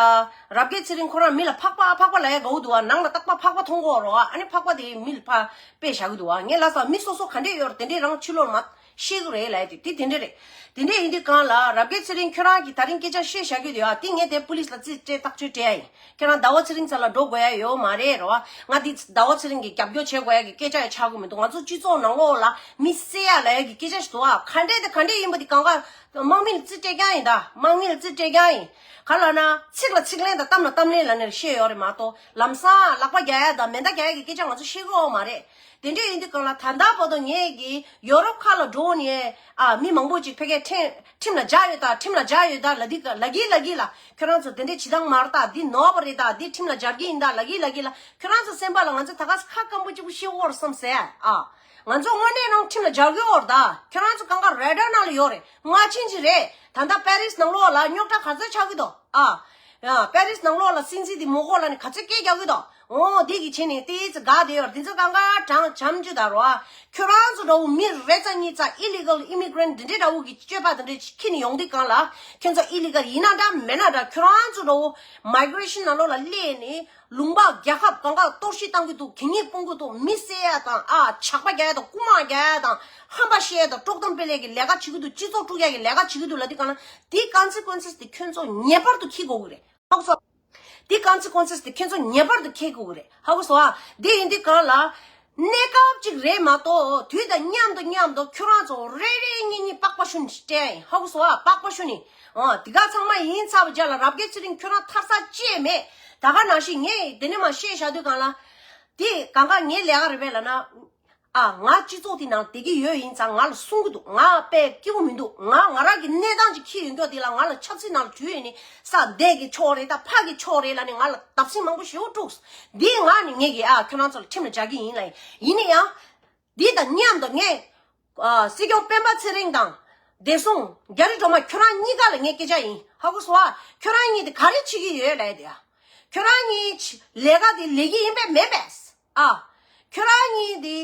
རབ་རྒྱས་ཚེ་རིང་ཁོ་རང་མི་ལ་ཕག་པ་ཕག་པ་ལབ་ཡ་དགའ་བོ་འདུག་ཨ། ནང་ལ་རྟག་པ་ཕག་པ་མཐོང་གི་ཡོད་རེད་ཨ། ཨ་ནི་ཕག་པ་དེ་མི་ལ་ཕར་དཔེ་བཞག་གི་འདུག་ཨ། ངས་ལབ་སོང་མི་སོ་སོ་ག་འདྲས་ཡོད་རེད། དེ་འདྲས་རང་ཕྱི་ལོགས་མ། ཤེས་གི་རེད་ལབ་ཡ་དེ་དེ་དེ་འདྲ་རེད། དེ་འདྲ་ཡིན་དུས་གང་ལ་རབ་རྒྱས་ཚེ་རིང་ཁྱོད་རང་གིས་ད་རིང་སྐད་ཆ་བཤད་བཞག་གི་འདུག་ཡ། དེ་ངས་དེ་པུ་ལིས་ལ་རྩིས་སྤྲད་ཐག་གཅོད་སྤྲད་ཡ་ཡིན། ཁྱོད་རང་ཟླ་བ་ཚེ་རིང་རྩ་ལ་འགྲོ་དགོས་ཡ་ཡོད་མ་རེད་རོ། ང་འདི་ཟླ་བ་ཚེ་རིང་གི་རྒྱབ་སྐྱོར་བྱེད་དགོས་ཡ་གི་སྐད་ཆ་ཡ་ཆགས་གི་མི་འདུག་ང་ཚོ་སྤྱི་ཚོགས་ནང་ལོགས་ལ་མི་བསད་ཡ་ལབ་ཡ་གི་སྐད་ཆ་ཞིག་འདུག་ཨ། ག་འདྲས་དེ་ག་འདྲས་ཡིན་པ་དེ་གང་ག་དམག་མི་ལ་རྩིས་སྤྲད་རྐྱང་ཡིན་ད། དམག་མི་ལ་རྩིས་སྤྲད་རྐྱང་ཡིན། ག་ལབ་ན་ཚིག་ལ་ཚིག་ལན་དང་གཏམ་ལ་གཏམ་ལན་ལབ་ནས་བཤད་ཡོད་རེད་མ་གཏོགས་ལམ་སང་ལག་པ་རྒྱག་ཡ་དང་མེ་མདའ་རྒྱག་ཡ་གི་སྐད་ཆ་ང་ཚོ་བཤད་གི་ཡོད་མ་རེད། དེ་འདྲ་ཡིན་དུས་གང་ལ་ད་ལྟ་བར་དུ་ངས་ཀྱི་ཡོ་རོབ་ཁག་ལ་འགྲོ་ནས་ཨ་མི་མང་པོ་ཅིག་ཕ་གིར་ཁྲིམས་ཁྲིམས་ལ་སྦྱར་ཡོད་ད། ཁྲིམས་ལ་སྦྱར་ཡོད་ད་ལབ་དུས་ལབ་གི་ལབ་གི་ལ། ཁྱོད་རང་ཚོ་དེ་འདྲ་བྱེད་སྟངས་མ་རེད་ད། འདི་ནོར་བ་རེད་ད། འདི་ཁྲིམས་ལ་སྦྱར་གི་ཡིན་ད་ལབ་གི་ལབ་གི་ལ། ཁྱོད་རང་ཚོ་སེམས་པ་ལ་ང་ཚོ་ད་ག་ཁ་སྐམ་པོ་གཅིག་པུ་ཤི་འོར་བསམ་ཟེར་ཨ། ང་ཚོ་དངོས་གནས་ནང་ཁྲིམས་ལ་སྦྱར་གི་འོར་ད། ཁྱོད་རང་ཚོ་གང་ག་རེ་ཌར་ནང་ལ་ཡོད་རེད། སྔ་ཕྱིན་ཅི་རེད། ད་ལྟ་པེ་རིས་ནང་ལོགས་ལ་རྙོག་དྲ་ག་ཚོད་ཆགས་གི་འདུག་ཨ། ཡ། པེ་རིས་ནང་ལོགས་ལ་སྲིད་འཛིན་དེ་མོ་གོ་ལ་ནི་ག་ཚོད་སྐད་རྒྱག་གི་འདུག་འོ་དེ་གི་ཆེ་ནས་དེ་ཚོ་དགའ་བསྡད་ཡོད་རེད། དེ་ཚོ་གང་ག་གྲངས་འཇམ་རྒྱུ་ད་རོ། ཁྱོད་རང་ཚོ་འདྲ་བོ་མི་རེ་ཙམ་གཉིས་ཙམ་illegal immigrant འདི་འདྲའི་འདྲ་བོ་གི་སྤྱོད་པ་དེ་འདྲ་ཁྱི་ནི་ཡོང་དུས་གང་ལ་ཁྱོད་ཚོ་illegal ཡིན་ན་འདྲ་མེད་ན་འདྲ། ཁྱོད་རང་ཚོ་འདྲ་བོ་migration ནང་ལོགས་ལ་སླེབས་ནས་ལུང་པ་རྒྱལ་ཁབ་གང་ག་གཏོར་བཤིག་བཏང་གི་འདུག་གད་སྙིགས་སྤུངས་གི་འདུག་མི་བསད་ཡ་དང་ཨ་ཇག་པ་རྒྱག་ཡ་དང་རྐུ་མ་རྒྱག་ཡ་དང་ཧམ་པ་བཤད་ཡ་དང་དཀྲོག་གཏམ་སྤེལ་ཡ་གི་ལས་ཀ་བྱེད་ཀྱི་འདུག་སྤྱི་ཚོགས་དཀྲུག་ཡ་གི་ལས་ཀ་བྱེད་ཀྱི་འདུག་ལབ་དུས་གང་ལ་དེའི་consequences དེ་ཁྱོད་ཚོ་ངེས་པར་དུ་འཁྱེར་དགོས་ཀྱི་རེད། ཧ་གོ་སོང་། དེ་consequences དེ་ཁྱེད་ཚོ་ངེས་པར་དུ་འཁྱེར་དགོས་ཀྱི་རེད། ཧ་གོ་སོང་ཨ། དེ་ཡིན་དུས་གང་ལ། གནས་སྐབས་གཅིག་རེད་མ་གཏོགས་དུས་དང་མཉམ་དུ་མཉམ་དུ་ཁྱོད་རང་ཚོ་རེ་རེ་གཉིས་གཉིས་པགས་པ་ཤུ་ནི་སྤྲད་ཡིན། ཧ་གོ་སོང་ཨ། པགས་པ་ཤུ་ནི། ཨ་དེ་ག་ཚང་མ་ཡིན་ཚར་བ་རྗེས་ལ་རབ་རྒྱས་ཚེ་རིང་ཁྱོད་རང་ཐར་ས་ཅི་ཡང་མེད། ད་ག་ནང་བཞིན་ངས་དེ་ནས་མ་བཤད་བཞག་དུས་གང་ལ། དེ་གང་ག་ངའི་ལས་ཀ་རེད་པས་ལབ་ན། ཨ་ང་སྤྱི་ཚོགས་དེ་ནང་བསྡད་ཀྱི་ཡོད་ཡིན་ཙང་ང་ལ་གསུང་གི་འདུག་ང་དཔེ་སྐྱིད་པོ་མི་འདུག་ང་ང་རང་གི་གནས་སྟངས་ཅིག་འཁྱེར་ཡོང་རྒྱུ་དེ་ལ་ང་ལ་ཆབ་སྲིད་ནང་ལ་འཇུས་ཡོད་ནི་ས་འདས་ཀྱི་ཕྱོགས་རེད་ད་ཕ་གི་ཕྱོགས་རེད་ལབ་ནས་ང་ལ་བརྡབ་གསིག་མང་པོ་ཞེ་པོ་བཀྲུས། འདི་ང་ནི་ངེད་ཀྱི་ཨ་ཁྱོད་རང་ཚོ་ལ་ཁྲིམས་ལ་སྦྱར་གྱི་ཡིན་ལ་ཡིན་ནི་ཡང་། འདི་དང་མཉམ་དུ་ངས་ཨ་སྲིད་སྐྱོང་སྤེན་པ་ཚེ་རིང་དང་བདེ་སྲུང་རྒྱ་རི་སྒྲོལ་མ་ཁྱོད་རང་གཉིས་ཀ་ལ་ངས་སྐད་ཆ་ཡིན་ཧ་གོ་སོང་ཨ། ཁྱོད་རང་གཉིས་དེ་ག་རེ་བྱེད་ཀྱི་ཡོད་ལབ་ཡ་དེ་ཨ། ཁྱོད་རང་གཉིས་ལས་ཀ་དེ་ལས་ཀྱི་ཡིན་པས་མེད་པས། ཨ། ཁྱོད་རང་གཉིས་དེ།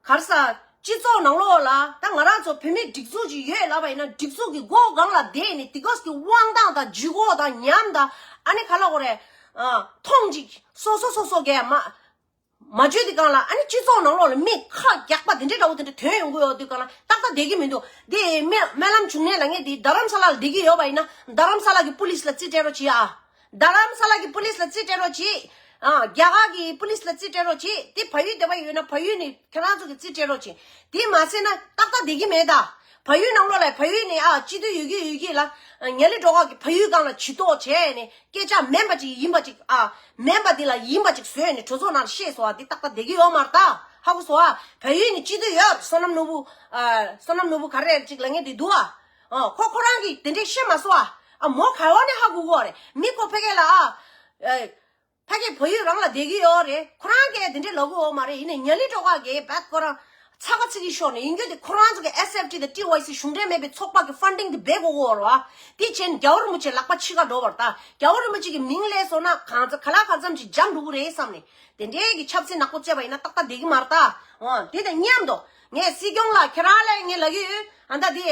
ག་རེ་ཟ། སྤྱི་ཚོགས་ནང་ལོགས་ལ་ད་ང་རང་ཚོ་བོད་མི་སྒྲིག་འཛུགས་ཅིག་ཡོད་ལབ་པ་ཡིན་ན་སྒྲིག་འཛུགས་ཀྱི་སྒོ་སྒང་ལ་བསྡད་ནས་དེ་གོས་ཀྱི་དབང་ཐང་དང་ལྗིད་ཁོག་དང་ཉམས་དང་ཨ་ནི་ག་ལ་གོ་རེད། ཨ། མཐོང་ཅིག་སོ་སོ་སོ་སོ་གས་མ། མ་བརྗོད་དེ་གང་ལ་ཨ་ནི་སྤྱི་ཚོགས་ནང་ལོགས་ལ་མི་ཁ་རྒྱག་པ་དེ་འདྲའི་འདྲ་བོ་དེ་འདྲ་ཐོན་ཡོང་གི་ཡོད་དུས་གང་ལ་ཏག་ཏག་བསྡད་ཀྱི་མི་འདུག་དེ་སྨོན་སྨོན་ལམ་འབྱུང་གནས་ལ་ངས་དེ་རྡ་རམ་ས་ལ་ལ་བསྡད་ཀྱི་ཡོད་པ་ཡིན་ན་རྡ་རམ་ས་ལ་གི་པུ་ལིས་ལ་རྩིས་སྤྲད་རོགས་གྱིས་ཨ། རྡ་རམ་ས་ལ་གི་པུ་ལིས་ལ་རྩིས་སྤྲད་རོགས་གྱིས། ཨ། རྒྱ་གར་གི་པུ་ལིས་ལ་རྩིས་སྤྲད་རོགས་གྱིས། དེ་བལ་ཡུལ་བསྡད་པ་ཡོད་ན་བལ་ཡུལ་ནས་ཁྱེད་རང་ཚོ་གི་རྩིས་སྤྲད་རོགས་གྱིས། དེ་མ་ཟེར་ན་ཏག་ཏག་བསྡད་ཀྱི་མེད་ད། བལ་ཡུལ་ནང་ལོགས་ལ་བལ་ཡུལ་ནས་ཨ་སྤྱི་འཐུས་ཡོད་ཀྱི་ཡོད་ཀྱི་ལ། ཉ་ལི་སྒྲོལ་དཀར་གྱིས་བལ་ཡུལ་སྒང་ལ་ཇུས་གཏོགས་བྱས་ནས་སྐད་ཆ་མིན་པ་ཅིག་ཡིན་པ་ཅིག་ཨ། མིན་པ་འདི་ལ་ཡིན་པ་ཅིག་བཟོས་ནས་གྲོས་ཚོགས་ནང་ལ་བཤད་སོང་ཨ། འདི་ཏག་ཏག་བསྡད་ཀྱི་ཡོད་མ་རེད་ད། ཧ་གོ་སོང་ཨ། བལ་ཡུལ་ནས་སྤྱི་འཐུས་ཡོད་བསོད་ནམས་ནོར་བུ། ཨ། བསོད་ནམས་ནོར་བུ་ག་རེ་ཅིག་ལབ་མཁན་དེ་འདུག་ཨ། ཨ། ཁོ་ཁོ་རང་གིས་དེ་འདྲས་བཤད་མ་སོང་ཨ། ཨ་མོ་ག་བ་ནས་ཧ་གོ་གི་ཡོད་རེད། མི་ཁོ་ཕ་གི་ལ་ཨ། ཨེ། ཕ་གི་བལ་ཡུལ་རང་ལ་བསྡད་ཀྱི་ཡོད་རེད། ཁོ་རང་གིས་དེ་འདྲས་ལབ་ཀྱི་ཡོད་མ་རེད། ཡིན་ནའི་ཉ་ལི་སྒྲོལ་དཀར་གིས་བད་ཁོ་རང་ཚ་ཁ་ཚིག་གི་ཤོར་ནས་ཡིན་རྒྱུ་དེ་ཁོ་རང་ཚོ་གི་S F T དང་T Y C གཞུང་འབྲེལ་མེད་པའི་ཚོགས་པ་གི་ཕན་ཌིང་དེ་སྦས་དགོས་ཀྱི་ཡོད་རེད་བ། དེ་བྱས་ནས་རྒྱལ་བ་རིན་པོ་ཆེ་ལག་པ་ཕྱི་ཁ་འགྲོ་བར་ད་རྒྱལ་བ་རིན་པོ་ཆེ་གི་མིང་ལས་སོང་ན་གང་ཚ་ག་ལ་གང་འཚམ་ཅིག་འཇམ་འགྲོ་གི་རེད་བསམ་ནས་དེ་འདྲས་ཀྱི་ཆབ་སྲིད་ནག་པོ་རྩེས་པ་ཡིན་ན་ཏག་ཏག་བསྡད་ཀྱི་མ་རེད་ད། འོ་དེ་དང་མཉམ་དུ་ངས་སྲིད་སྐྱོང་ལ་ཁྱེད་རང་ལ་ངས་ལབ་ཀྱི་ཡོད། ཨ་ད་དེ།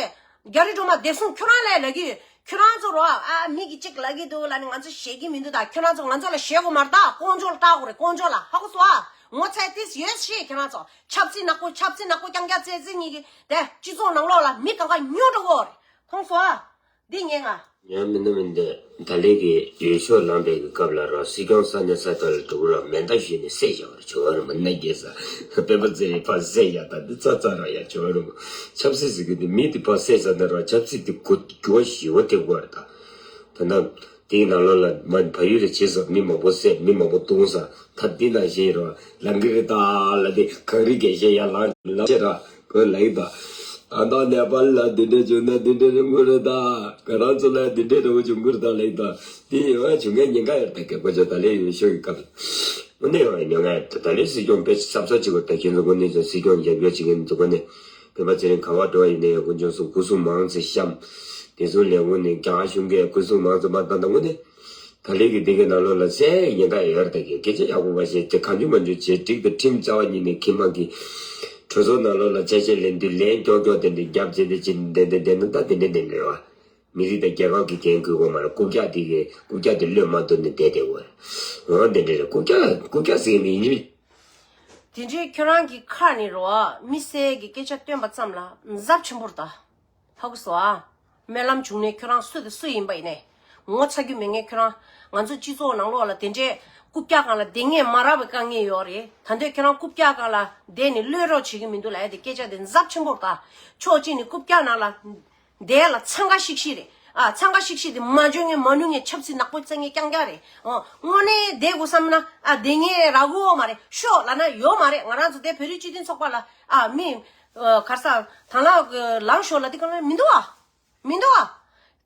རྒྱ་རི་སྒྲོལ་མ་བདེ་སྲུང་ཁྱོད་རང་ལ་ལབ་ཀྱི་ཡོད། ཁྱོད་རང་ཚོ་རོ་ཨ་མི་གི་གཅིག་ལབ་ཀྱི་འདུག་ལབ་ནས་ང་ཚོ་ཞེད་ཀྱི་མི་འདུག་ད་ཁྱོད་རང་ཚོ་ང་ཚོ་ལ་ཞེད་དགོས་མ་རེད་ད། ལྐོག་འཇོག་ལ་བལྟ་དགོས་རེད། ལྐོག་འཇོག་ལ་ཧ་གོ་སོང་ཨ། ངོ་ཚ་ཏིས་ཡོད་ཤེས་ཁྱོད་རང་ཚོ་ཆབ་སྲིད་ནག་པོ་ཆབ་སྲིད་ནག་པོ་རྐྱང་རྐྱང་རྩེ་རྩེ་གཉིས་ཀྱི་དེ་སྤྱི་ཚོགས་ནང་ལོགས་ལ་མི་གང་ག་ཉོ་འགྲོ་གི་ཡོད་རེད། མཐོང་སོང་ཨ། འདི་ཉན་ང་། ཡང་མིན་ན་མིན་ཏེ། ད་ལན་གྱི་འོས་ཤོག་ལངས་པའི་གི་སྐབས་ལ་ར་སྲིད་སྐྱོང་ས་གནས་ས་ཐོག་ལ་འགྲོ་གི་ར་མེ་མདའ་གཞུས་ནས་བསད་བཞག་པ་ར་བྱོས་པ་ར་མ་ན་རྒྱལ་ས་སྤེན་པ་ཚེ་རིང་ཕར་བསད་བཞག་ད་འདི་ཚ་ཚ་ར་ཡ་བྱོས་པ་ར་མ་ཆབ་སྲིད་ཟེར་གི་འདི་མི་འདི་ཕར་བསད་ས་ན་ར་ཆབ་སྲིད་འདི་གོ་འགྱུར་བ་ཞི་བ་དེ་གོ་ར་ད་ད་ན་དེའི་ནང་ལོགས་ལ་མ་བལ་ཡུལ་ལ་བྱེད་ས་མི་མང་པོ་བསད་མི་མང་པོ་བཏུང་ས་ད་འདི་ན་བཞིན་ར་ལང་གི་རེད་ད་ལ་འདི་གངས་རི་རྒྱལ་ཞེ་ཡ་ལང་ལང་ཆེ་ར། ཁོས་ལབ་ཡིན་ད། ད་ལྟ་ནེ་པཱལ་ལ་འདི་འདྲ་བྱུང་ན་འདི་འདྲ་རིང་པོ་རེད་ད། ང་རང་ཚོ་ལ་འདི་འདྲ་རིང་པོ་བྱུང་གི་རེད་ད་ལབ་ཡིན་ད། དེ་ཡོང་ཡ་བྱུང་ངའི་ཉེན་ཁ་ཡོད་ད་རྒད་པོ་ཆོ་ད་ལས་ཡོད་ཤོག་གི་སྐབས། དངོས་གནས་ཡོང་ཡ་ཉེན་ཁ་ཡོད་ད། ད་ལས་སྲིད་སྐྱོང་དཔེ་གསབ་གསབ་བྱེད་དགོས་ད། ཁྱེད་ཚོ་དངོས་གནས་ཚོ་སྲིད་སྐྱོང་རྒྱབ་སྐྱོར་བྱེད་མཁན་ཚོ་དངོས་གནས་སྤེན་པ་ཚེ་རིང་ག་བ་འགྲོ་བ་ཡིན་ནའི་སྐུ་མགྱོན་སོང་སྐུ་སྲུང་མང་ཙམ་བཤམས། དེ་ཚོ་ལས་དངོས་གནས་རྒྱ་གཞུང་གིས་སྐུ་སྲུང་མང་ཙམ་མ་བཏང་ད་དངོས་གནས། ད་ལན་གྱི་འདི་གའི་ནང་ལོགས་ལ་གསལ་ཉེན་ཁ་ཡོད་རེད་ད་གི་སྐད་ཆ་ཡག་པོ་མ་བཤད་དེ་གང་བྱུང་མ་བྱུང་བྱས་འགྲིག་ད་ཁྲིམས་རྩ་བ་ཉིད་ནས་ཁྱི་མ་གི་གྲོས་ཚོགས་ནང་ལོགས་ལ་ཆ་ཤས་ལེན་དུས་ལན་ཀྱོག་ཀྱོག་དེ་འདྲ་རྒྱབ་བྱས་ཏེ་ཅི་འདྲ་འདྲ་འདྲ་ན་ད་དེ་འདྲ་འདྲ་འདྲ་བ་མི་རིགས་དང་རྒྱལ་ཁབ་ཀྱི་འགན་འཁུར་དགོས་མ་རེད། རྐུབ་བཀྱག་དེ་གི་རྐུབ་བཀྱག་དེ་བློས་མ་བཏང་ནས་བསྡད་བསྡད་དགོས་རེད། འོ་དེ་འདྲ་རེད། རྐུབ་བཀྱག་རྐུབ་བཀྱག་ཟེར་མི་ཡིན། དེ་འདྲའི་ཁྱོད་རང་གི་ཁ་ནས་རོ་མི་སེར་གྱི་སྐད་ཆ་བཏོན་པ་ཙམ་ལ་ཚབས་ཆེན་པོ་རེད་ད། ཧ་གོ་སོང་ཨ། སྨོན་ལམ་བྱུང་ནས་ཁྱོད་རང་སུ་དང་སུ་ཡིན་པ་ཡིན་ནས། ངོ་ཚ་རྒྱུ་མེད་ངས་ཁྱོད་རང་ང་ཚོ་སྤྱི་ཚོགས་ནང་ལོགས་ལ་དེ་འདྲའི་རྐུབ་བཀྱག་སྒང་ལ་བསྡད་ངེས་མ་རག་པའི་དཀའ་ངལ་ཡོད་རེད། ད་འདོད་ཁྱོད་རང་རྐུབ་བཀྱག་སྒང་ལ་བསྡད་ནས་གློད་རོགས་བྱེད་ཀྱི་མི་འདུག་ལབ་ཡ་དེ་སྐད་ཆ་དེ་ཚབས་ཆེན་པོ་རེད་ད། ཕྱོགས་གཅིག་ནས་རྐུབ་བཀྱག་ནང་ལ་བསྡད་ལ་འཚང་ཁ་ཤིག་ཤིག་རེད། ཨ་འཚང་ཁ་ཤིག་ཤིག་དེ་མ་འཇོན་ངས་མ་ནུས་ངས་ཆབ་སྲིད་ནག་པོ་རྩེ་ངས་རྐྱང་རྐྱང་རེད། ཨོ་དངོས་གནས་བསྡད་དགོས་བསམ་ན་ཨ་བསྡད་ངས་རག་གི་ཡོད་མ་རེད། ཤོག་ལབ་ན་ཡོད་མ་རེད། ང་རང་ཚོ་དེ་བོད་རིགས་སྤྱི་མཐུན་ཚོགས་པ་ལ་ཨ་མི། གར་ས་དང་ལ་ལངས་ཤོག་ལ་དེ་གང་ལ་མི་འདུག་ཨ། མི་འདུག་ཨ།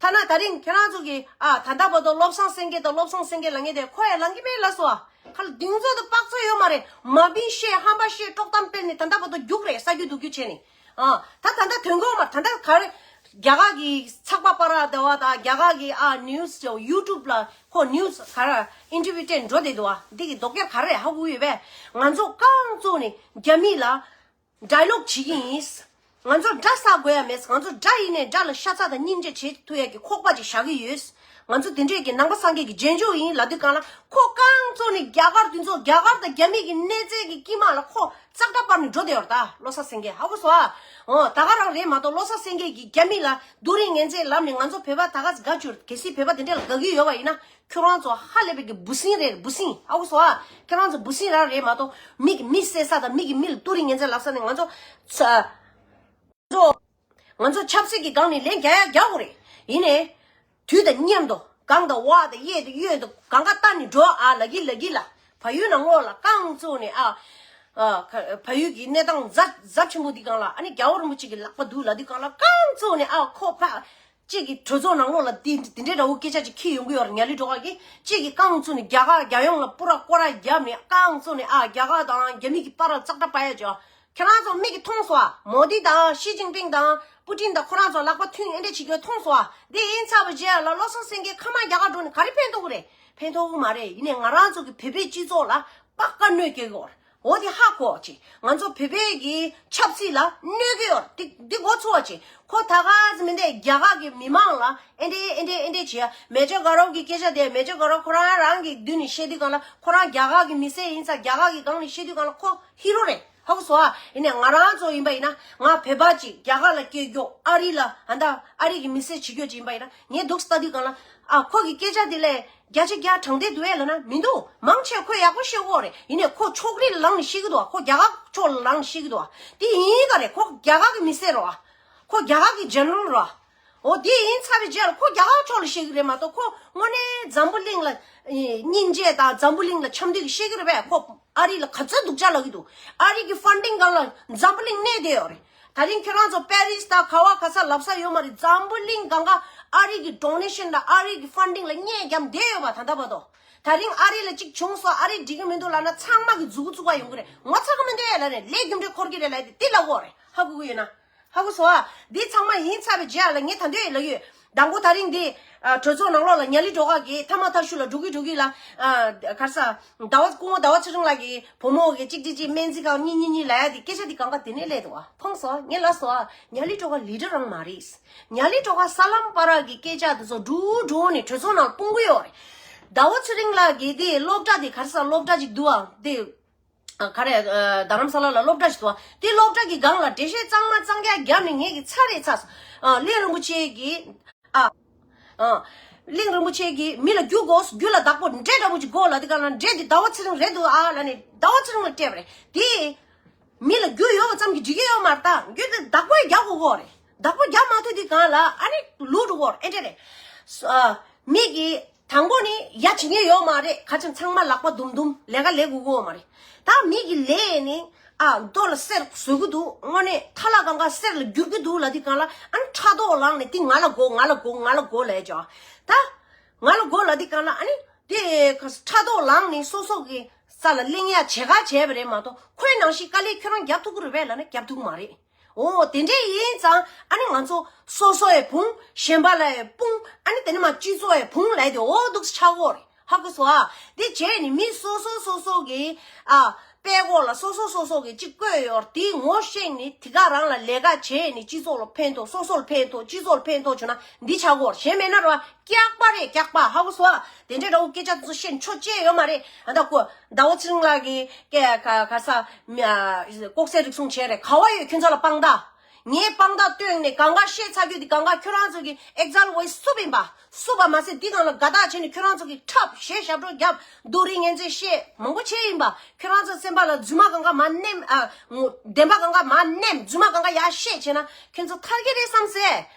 ཐ་ན་ད་རིང་ཁྱེད་རང་ཚོ་གི་ཨ་ད་ལྟ་བར་དུ་བློ་བཟང་སེང་གེ་དང་བློ་བཟང་སེང་གེ་ལ་ངས་དེ་ཁོ་ཡ་ལངས་ཀྱི་མེད་ལ་སོ་ཨ། ཁ་ལ་གདེང་ཚོད་དང་དཔག་ཚོད་ཡོད་མ་རེད། མ་བིན་བཤད་ཧམ་པ་བཤད་དཀྲོག་གཏམ་སྤེལ་ནས་ད་ལྟ་བར་དུ་རྒྱུག་རེད། ས་རྒྱུ་འདུག་རྒྱུ་བྱས་ནས་ཨ་ད་ད་ལྟ་དོན་གོ་མ་ད་ལྟ་ག་རེ། རྒྱ་གར་གྱི་ཚགས་པར་པར་བཏབ་པ་དང་རྒྱ་གར་གྱི་ཨ་ནིའུ་སི་ཡུ་ཊུབ་ལ་ཁོ་ནིའུ་སི་ག་རེ་ཨིན་ཊར་བིའུ་སྤྲད་འགྲོ་བསྡད་འདུག་བ། འདི་གི་ལྡོག་ཁྱེར་ག་རེ་ཧ་གོ་ཡོད་པས། ང་ཚོ་རྐང་བཙུགས་ནས་རྒྱ་མི་ལ་ཌའི་ལོག་བྱེད་ཀྱི་ཡིན། ང་ཚོ་དགྲ་བསགས་དགོས་ཡ་མེད། ང་ཚོ་དགྲ་ཡིན་ནས་དགྲ་ལ་ཤ་ཚ་དང་སྙིང་རྗེ་བྱེད་ཐུབ་ཡ་གི་ཁོག་པ་ཅིག་བཞག་གི་ཡོད། ང་ཚོ་དེ་འདྲས་ཀྱི་ནང་པ་སངས་རྒྱས་ཀྱི་རྗེས་འཇུག་ཡིན་ལབ་དུས་སྒང་ལ་ཁོ་རྐང་བཙུགས་ནས་རྒྱ་གར་དེ་ཚོ་རྒྱ་གར་དང་རྒྱ་མི་གི་གནས་ཚད་ཀྱི་དཀྱིལ་མ་ལ་ཁོ་ཙག་སྒྲ་སྤར་ནས་འགྲོ་བསྡད་ཡོད་རེད་ད། བློ་བཟང་སེང་གེ་ཧ་གོ་སོང་ཨ། འོ་ད་ག་རང་རེད་མ་གཏོགས་བློ་བཟང་སེང་གེ་གིས་རྒྱ་མི་ལ་རྡོ་རིང་ངན་ཚད་ལབ་ནས་ང་ཚོ་བོད་པ་ད་ག་ཚོད་དགའ་བཅུག་གལ་སྲིད་བོད་པ་དེ་འདྲས་ལ་དགའ་གི་ཡོད་པ་ཡིན་ན། ཁྱོད་རང་ཚོ་ཧ་ལས་པའི་གི་འབུ་སྲིན་རེད། འབུ་སྲིན་ཧ་གོ་སོང་ཨ། ཁྱོད་རང་ཚོ་འབུ་སྲིན་རང་རེད་མ་གཏོགས་མི་གི་མི་བསད་ས་དང་མི་གི་མི་ལ་རྡོ་རིང་ངན་ཚད་ལབ་ས་ནས་ང་ཚོ་ཚ་ཚོ་ང་ཚོ་ཆབ་སྲིད་ཀྱི་སྒང་ནས་ལན་རྒྱག་ཡ་རྒྱག་དགོས་རེད། ཡིན་ནའི་དུས་དང་མཉམ་དུ་གང་དང་བ་དང་གཡས་དང་གཡོན་དང་གང་ག་ལྟ་ནས་འགྲོ་ཨ་ལབ་ཀྱི་ལབ་ཀྱི་ལ། བལ་ཡུལ་ནང་ལོགས་ལ་རྐང་བཙུགས་ནས་ཨ། ཨ་ཁ་བལ་ཡུལ་གྱི་གནས་སྟངས་ཛ་ཛ་ཆེན་པོ་འདི་སྒང་ལ་ཨ་ནི་རྒྱལ་བ་རིན་པོ་ཆེ་གི་ལག་པ་འདུག་ལབ་དུས་སྒང་ལ་རྐང་བཙུགས་ནས་ཨ་ཁོ་ཕ། གཅིག་གིས་གྲོས་ཚོགས་ནང་ལོགས་ལ་དེ་དེ་འདྲའི་འདྲ་བོ་སྐད་ཆ་ཅིག་འཁྱེར་ཡོང་གི་ཡོད་རེད། ཉ་ལི་སྒྲོལ་དཀར་གིས་གཅིག་གིས་རྐང་བཙུགས་ནས་རྒྱ་གར་རྒྱལ་ཡོངས་ལ་པུ་ར་སྐོར་ར་བརྒྱབ་ནས་རྐང་བཙུགས་ནས་ཨ་རྒྱ་གར་དང་རྒྱ་མི་གི་བར་ལ་ཙག་སྒྲ་སྤར་ཡ་བྱོས། ཁྱེད་རང་ཚོ་མིག་གིས་མཐོང་སོང་ཨ། མོ་དི་དང་ཞི་ཅིན་ཕིང་དང་པུ་ཏིན་དང་ཁོ་རང་ཚོ་ལག་པ་མཐུན་ཨེ་འདྲ་བྱེད་རྒྱུ་མཐོང་སོང་ཨ། འདི་ཡིན་ཚར་བ་རྗེས་ལ་བློ་བཟང་སེང་གེ་ཁ་མ་རྒྱ་གར་འགྲོ་ནས་ག་རེ་ཕན་ཐོགས་ཀྱི་རེད། ཕན་ཐོགས་ཀྱི་མ་རེད། ཡིན་ནའི་ང་རང་ཚོ་གི་བོད་པའི་སྤྱི་ཚོགས་ལ་པ་ཀ་གནོད་སྐྱེལ་གྱི་ཡོད་རེད། འོ་དེ་ཧ་གོ་ཅིག་ང་ཚོ་བོད་པའི་གི་ཆབ་སྲིད་ལ་གནོད་ཀྱི་ཡོད་རེད། འདི་འདི་མགོ་ཚོས་ཅིག་ཁོ་ད་ག་ཙམ་མིན་ཏེ་རྒྱ་གར་གི་མི་མང་ལ་ཨེ་འདྲས་ཨེ་འདྲས་ཨེ་འདྲས་བྱེད་ཡ། མེ་ཇར་ག་རོབ་གི་སྐད་ཆ་དེ་མེ་ཇར་ག་རོབ་ཁོ་རང་རང་གི་མདུན་ནས་བཤད་དུས་སྒང་ལ་ཁོ་རང་རྒྱ་གར་གི་མི་སེར་ཡིན་ཙང་རྒྱ་གར་གི་སྒང་ནས་བཤད་དུས་སྒང་ལ་ཁོ་ཧི་རོ་རེད། ཧ་གོ་སོང་ཨ། ཡིན་ནའི་ང་རང་ཚོ་ཡིན་པ་ཡིན་ན་ང་བོད་པ་ཅིག་རྒྱ་གར་ལ་སྐྱེས་རྒྱུ་ཨ་རི་ལ་ཨ་ད་ཨ་རི་གི་མི་སེར་བྱེད་རྒྱུ་ཅིག་ཡིན་པ་ཡིན་ན་ངས་འདུག་ལྟ་དུས་སྒང་ལ་ཨ་ཁོ་གི་སྐད་ཆ་དེ་ལས་བརྒྱ་ཆ་བརྒྱ་དྲང་བདེན་འདུག་ཨེ་ལབ་ན་མི་འདུག་མང་ཆེ་ཁོས་ཡག་པོ་ཤེས་ཀྱི་ཡོད་རེད། ཡིན་ནའི་ཁོ་ཕྱོགས་རིས་ལ་ལངས་ནས་བཤད་ཀྱི་འདུག་ཁོ་རྒྱ་གར་ཕྱོགས་ལ་ལངས་ནས་བཤད་ཀྱི་འདུག་དེ་ཡིན་ག་རེད། ཁོ་རྒྱ་གར་གི་མི་སེར་རེད་བ། ཁོ་རྒྱ་གར་གི་ཇེ་ནེ་རལ་རེད་བ། འོ་དེ་ཡིན་ཚར་བའི་རྗེས་ལ་ཁོ་རྒྱ་གར་ཕྱོགས་ལ་བཤད་ཀྱི་རེད་མ་གཏོགས་ཁོ་དངོས་གནས་འཛམ་བུ་གླིང་ལ་སྙིང་རྗེ་དང་འཛམ་བུ་གླིང་ལ་འཆམ་མཐུན་གྱི་བཤད་ཀྱི་རེད་པས། ཁོ་ཨ་རི་ལ་ག་ཚོད་སྡུག་ཅག་ལབ་ཀྱི་འདུག་ཨ་རི་གི་ཕན་ཌིང་སྒང་ལ་འཛམ་བུ་གླིང་གནས་བསྡད་ཡོད་རེད། ད་རིང་ཁྱོད་རང་ཚོ་པེ་རིས་དང་ག་བ་ག་ས་ལབ་ས་ཡོད་མ་རེད། འཛམ་བུ་གླིང་སྒང་ག་ཨ་རི་གི་ཌོ་ནེ་ཤན་དང་ཨ་རི་གི་ཕན་ཌིང་ལ་གཉེན་བརྒྱབ་བསྡད་ཡོད་པ་ད་ལྟ་བར་དུ། ད་རིང་ཨ་རི་ལ་གཅིག་བྱུང་སོང་ཨ་རི་འགྲིག་གི་མི་འདུག་ལབ་ན་ཚང་མ་གི་མཛུ་གུ་བཙུགས་པ་ཡོང་གི་རེད། ངོ་ཚ་གི་མི་འདུག་ལབ་ནས་ལས་རྒྱུ་འབྲས་འཁོར་གི་རེད་ལབ་དེ་ལབ་གོ་རེད། ཧ་གོ་གི་ཡོད་ན། ཧ་གོ་སོང་ཨ། འདི་ཚང་མ་ཡིན་ཚར་བའི་རྗེས་ལ་ངས་ད་འདོད་ལབ་ཡོད། དང་པོ་ད་རིང་འདི་ཨ་གྲོས་ཚོགས་ནང་ལོགས་ལ་ཉ་ལི་སྒྲོལ་དཀར་གྱིས་ཐ་མག་ཐག་ཤུ་ལ་འགྲོ་གི་འགྲོ་གི་ལ་ཨ་ག་རེ་ཟ། ཟླ་བ་སྐུ་ངོ་ཟླ་བ་ཚེ་རིང་ལགས་ཀྱི་བུ་མོ་གི་གཅིག་གཅིག་གཅིག་སྨན་རྩིས་ཁང་གཉིས་གཉིས་གཉིས་ལབ་ཡ་དེ་སྐད་ཆ་དེ་གང་ག་དེ་ནས་སླེབས་འདུག་ཨ། མཐོང་སོང་ངས་ལབ་སོང་ཨ། ཉ་ལི་སྒྲོལ་དཀར་ལི་ཌར་རང་མ་རེད། ཉ་ལི་སྒྲོལ་དཀར་ས་ལམ་པ་ར་གི་སྐད་ཆ་དེ་ཚོ་འབྲུ་འབྲུ་ནས་གྲོས་ཚོགས་ནང་སྤུངས་གི་ཡོད་རེད། ཟླ་བ་ཚེ་རིང་ལགས་ཀྱི་དེ་སློབ་གྲྭ་དེ་ག་རེ་ཟ་སློབ་གྲྭ་ཅིག་འདུག་ཨ་དེ། ཨ་ག་རེ་ཨ་རྡ་རམ་ས་ལ་ལ་སློབ་གྲྭ་ཞིག་འདུག་བ། དེ་སློབ་གྲྭ་གི་སྒང་ལ་འགྲེལ་བཤད་གཙང་མ་གཙང་རྐྱང་བརྒྱབ་ནས་ངེད་ཀྱི་ཚར་རེད་ཚར་སོང་། ཨ་གླིང་རིན་པོ་ཆེ་གིས་ཨ་ཨ་གླིང་རིན་པོ་ཆེ་གིས་མི་ལ་རྒྱུ་དགོས། རྒྱུ་ལ་བདག་པོ་འདྲེ་འདྲ་པོ་ཅིག་དགོས་ལབ་དུས་སྒང་ལ་འདྲེ་འདི་ཟླ་བ་ཚེ་རིང་རེད་འདུག་ཨ་ལབ་ནས་ཟླ་བ་ཚེ་རིང་ལ་སྤྲད་པ་རེད། དེ་མི་ལ་རྒྱུ་ཡོད་པ་ཙམ་གྱིས་འགྲིག་གི་ཡོད་མ་རེད། ད་རྒྱུ་དེ་བདག་པོས་རྒྱག་དགོས་ཀྱི་རེད། བདག་པོ་རྒྱག་མ་ཐུབ་དུས་སྒང་ལ་ཨ་ནི་ལུག་འགྲོ་གི་རེད། ཨེ་འདྲ་རེད། ཨ་མི་གིས། དང་པོ་ནི་ཡ་བྱེད་མཁན་ཡོད་མ་རེད། ཁ་ཆེམས་ཚང་མ་ལག་པ་དུམ་དུམ་ལས་ཀ་ལས་དགོས་ཀྱི་ཡོད་མ་རེད། ད་མི་གི་ལས་ནི་ཨ་རྡོ་ལ་གསེར་བཟོ་གི་འདུག་དངོས་གནས་ཐ་ལ་གང་ག་གསེར་ལ་བསྒྱུར་གི་འདུག་ལབ་དུས་སྒང་ལ་ཨ་ནི་ཕྲག་དོག་ལངས་ནས་དེ་ང་ལ་དགོས་ང་ལ་དགོས་ང་ལ་དགོས་ལབ་ཡ་ཅིག་ད་ང་ལ་དགོས་ལབ་དུས་སྒང་ལ་ཨ་ནི་དེ་ཕྲག་དོག་ལངས་ནས་སོ་སོ་གི་ས་ལ་གླེང་ཡ་བྱེད་ག་བྱས་པ་རེད་མ་གཏོགས་ཁོའི་ནང་བཞིན་དཀའ་ལས་ཁྱོད་རང་རྒྱབ་ཐུབ་ཀྱི་རེད་པས་ལབ་ན་རྒྱབ་ཐུབ་ཀྱི་མ་རེད། འོ་དེ་འདྲས་ཡིན་ཙང་ཨ་ནི་ང་ཚོ་སོ་སོ་ཡི་ཕུང་གཞན་པ་ལ་ཡི་ཕུང་ཨ་ནི་དེ་ནི་མ་སྤྱི་ཚོགས་ཡི་ཕུང་ལབ་དེ་འོ་འདུག་ཆགས་ཀྱི་ཡོད་རེད། ཧ་གོ་སོང་ཨ། དེ་བྱས་ནི་མི་སོ་སོ་སོ་སོ་གི་ཨ་དཔྲལ་ཀོ་ལ་སོ་སོ་སོ་སོ་གི་གཅིག་བཀོད་ཡོད་དེ་ངོ་ཤེས་ནི་དེ་ག་རང་ལ་ལས་ཀ་བྱས་ནི་སྤྱི་ཚོགས་ལ་ཕན་ཐོགས་སོ་སོ་ལ་ཕན་ཐོགས་སྤྱི་ཚོགས་ལ་ཕན་ཐོགས་བྱུང་ན་འདི་ཆགས་ཀྱི་ཡོད་རེད། གཞན་མེད་ན་ར། སྐྱག་པ་རེད་སྐྱག་པ། ཧ་གོ་སོང་ཨ། དེ་འདྲའི་འདྲ་བོ་སྐད་ཆ་དེ་ཚོ་བཤད་ཆོག་ཅེས་ཡོད་མ་རེད། ཨ་ད་ཁོ་ཟླ་བ་ཚེ་རིང་ལགས་ཀྱིས་སྐད་ག་ག་ས་མི་ཨ་ལྐོག་ཟ་རིགས་གསུང་བྱས་རེད། ག་བ་ཡོད་ཁྱོད་ཚོ་ལ་དཔང་རྟགས། ངས་དཔང་རྟགས་བཏོན་ནས་གང་ག་བཤད་ཚར་རྒྱུ་དེ་གང་ག་ཁྱོད་རང་ཚོ་གི་ཨེག་ཛལ་ཝེ་སུབ་ཡིན་པ་སུབ་པ་མ་ཟད་འདི་སྒང་ལ་དགའ་རྟགས་བྱས་ནས་ཁྱོད་རང་ཚོ་གི་འཁྲབ་གཞས་ཞབས་བྲོ་རྒྱབ་རྡོ་རིང་ངན་ཚད་བཤད་མང་པོ་བྱས་ཡིན་པ། ཁྱོད་རང་ཚོ་སེམས་པ་ལ་རྫུན་མ་གང་ག་མ་ནེམ་ཨ་ངོ་བདེན་པ་གང་ག་མ་ནེམ་རྫུན་མ་གང་ག་ཡར་བཤད་བྱས་ན་ཁྱོད་ཚོ་ཐར་གི་རེད་བསམ་སེ།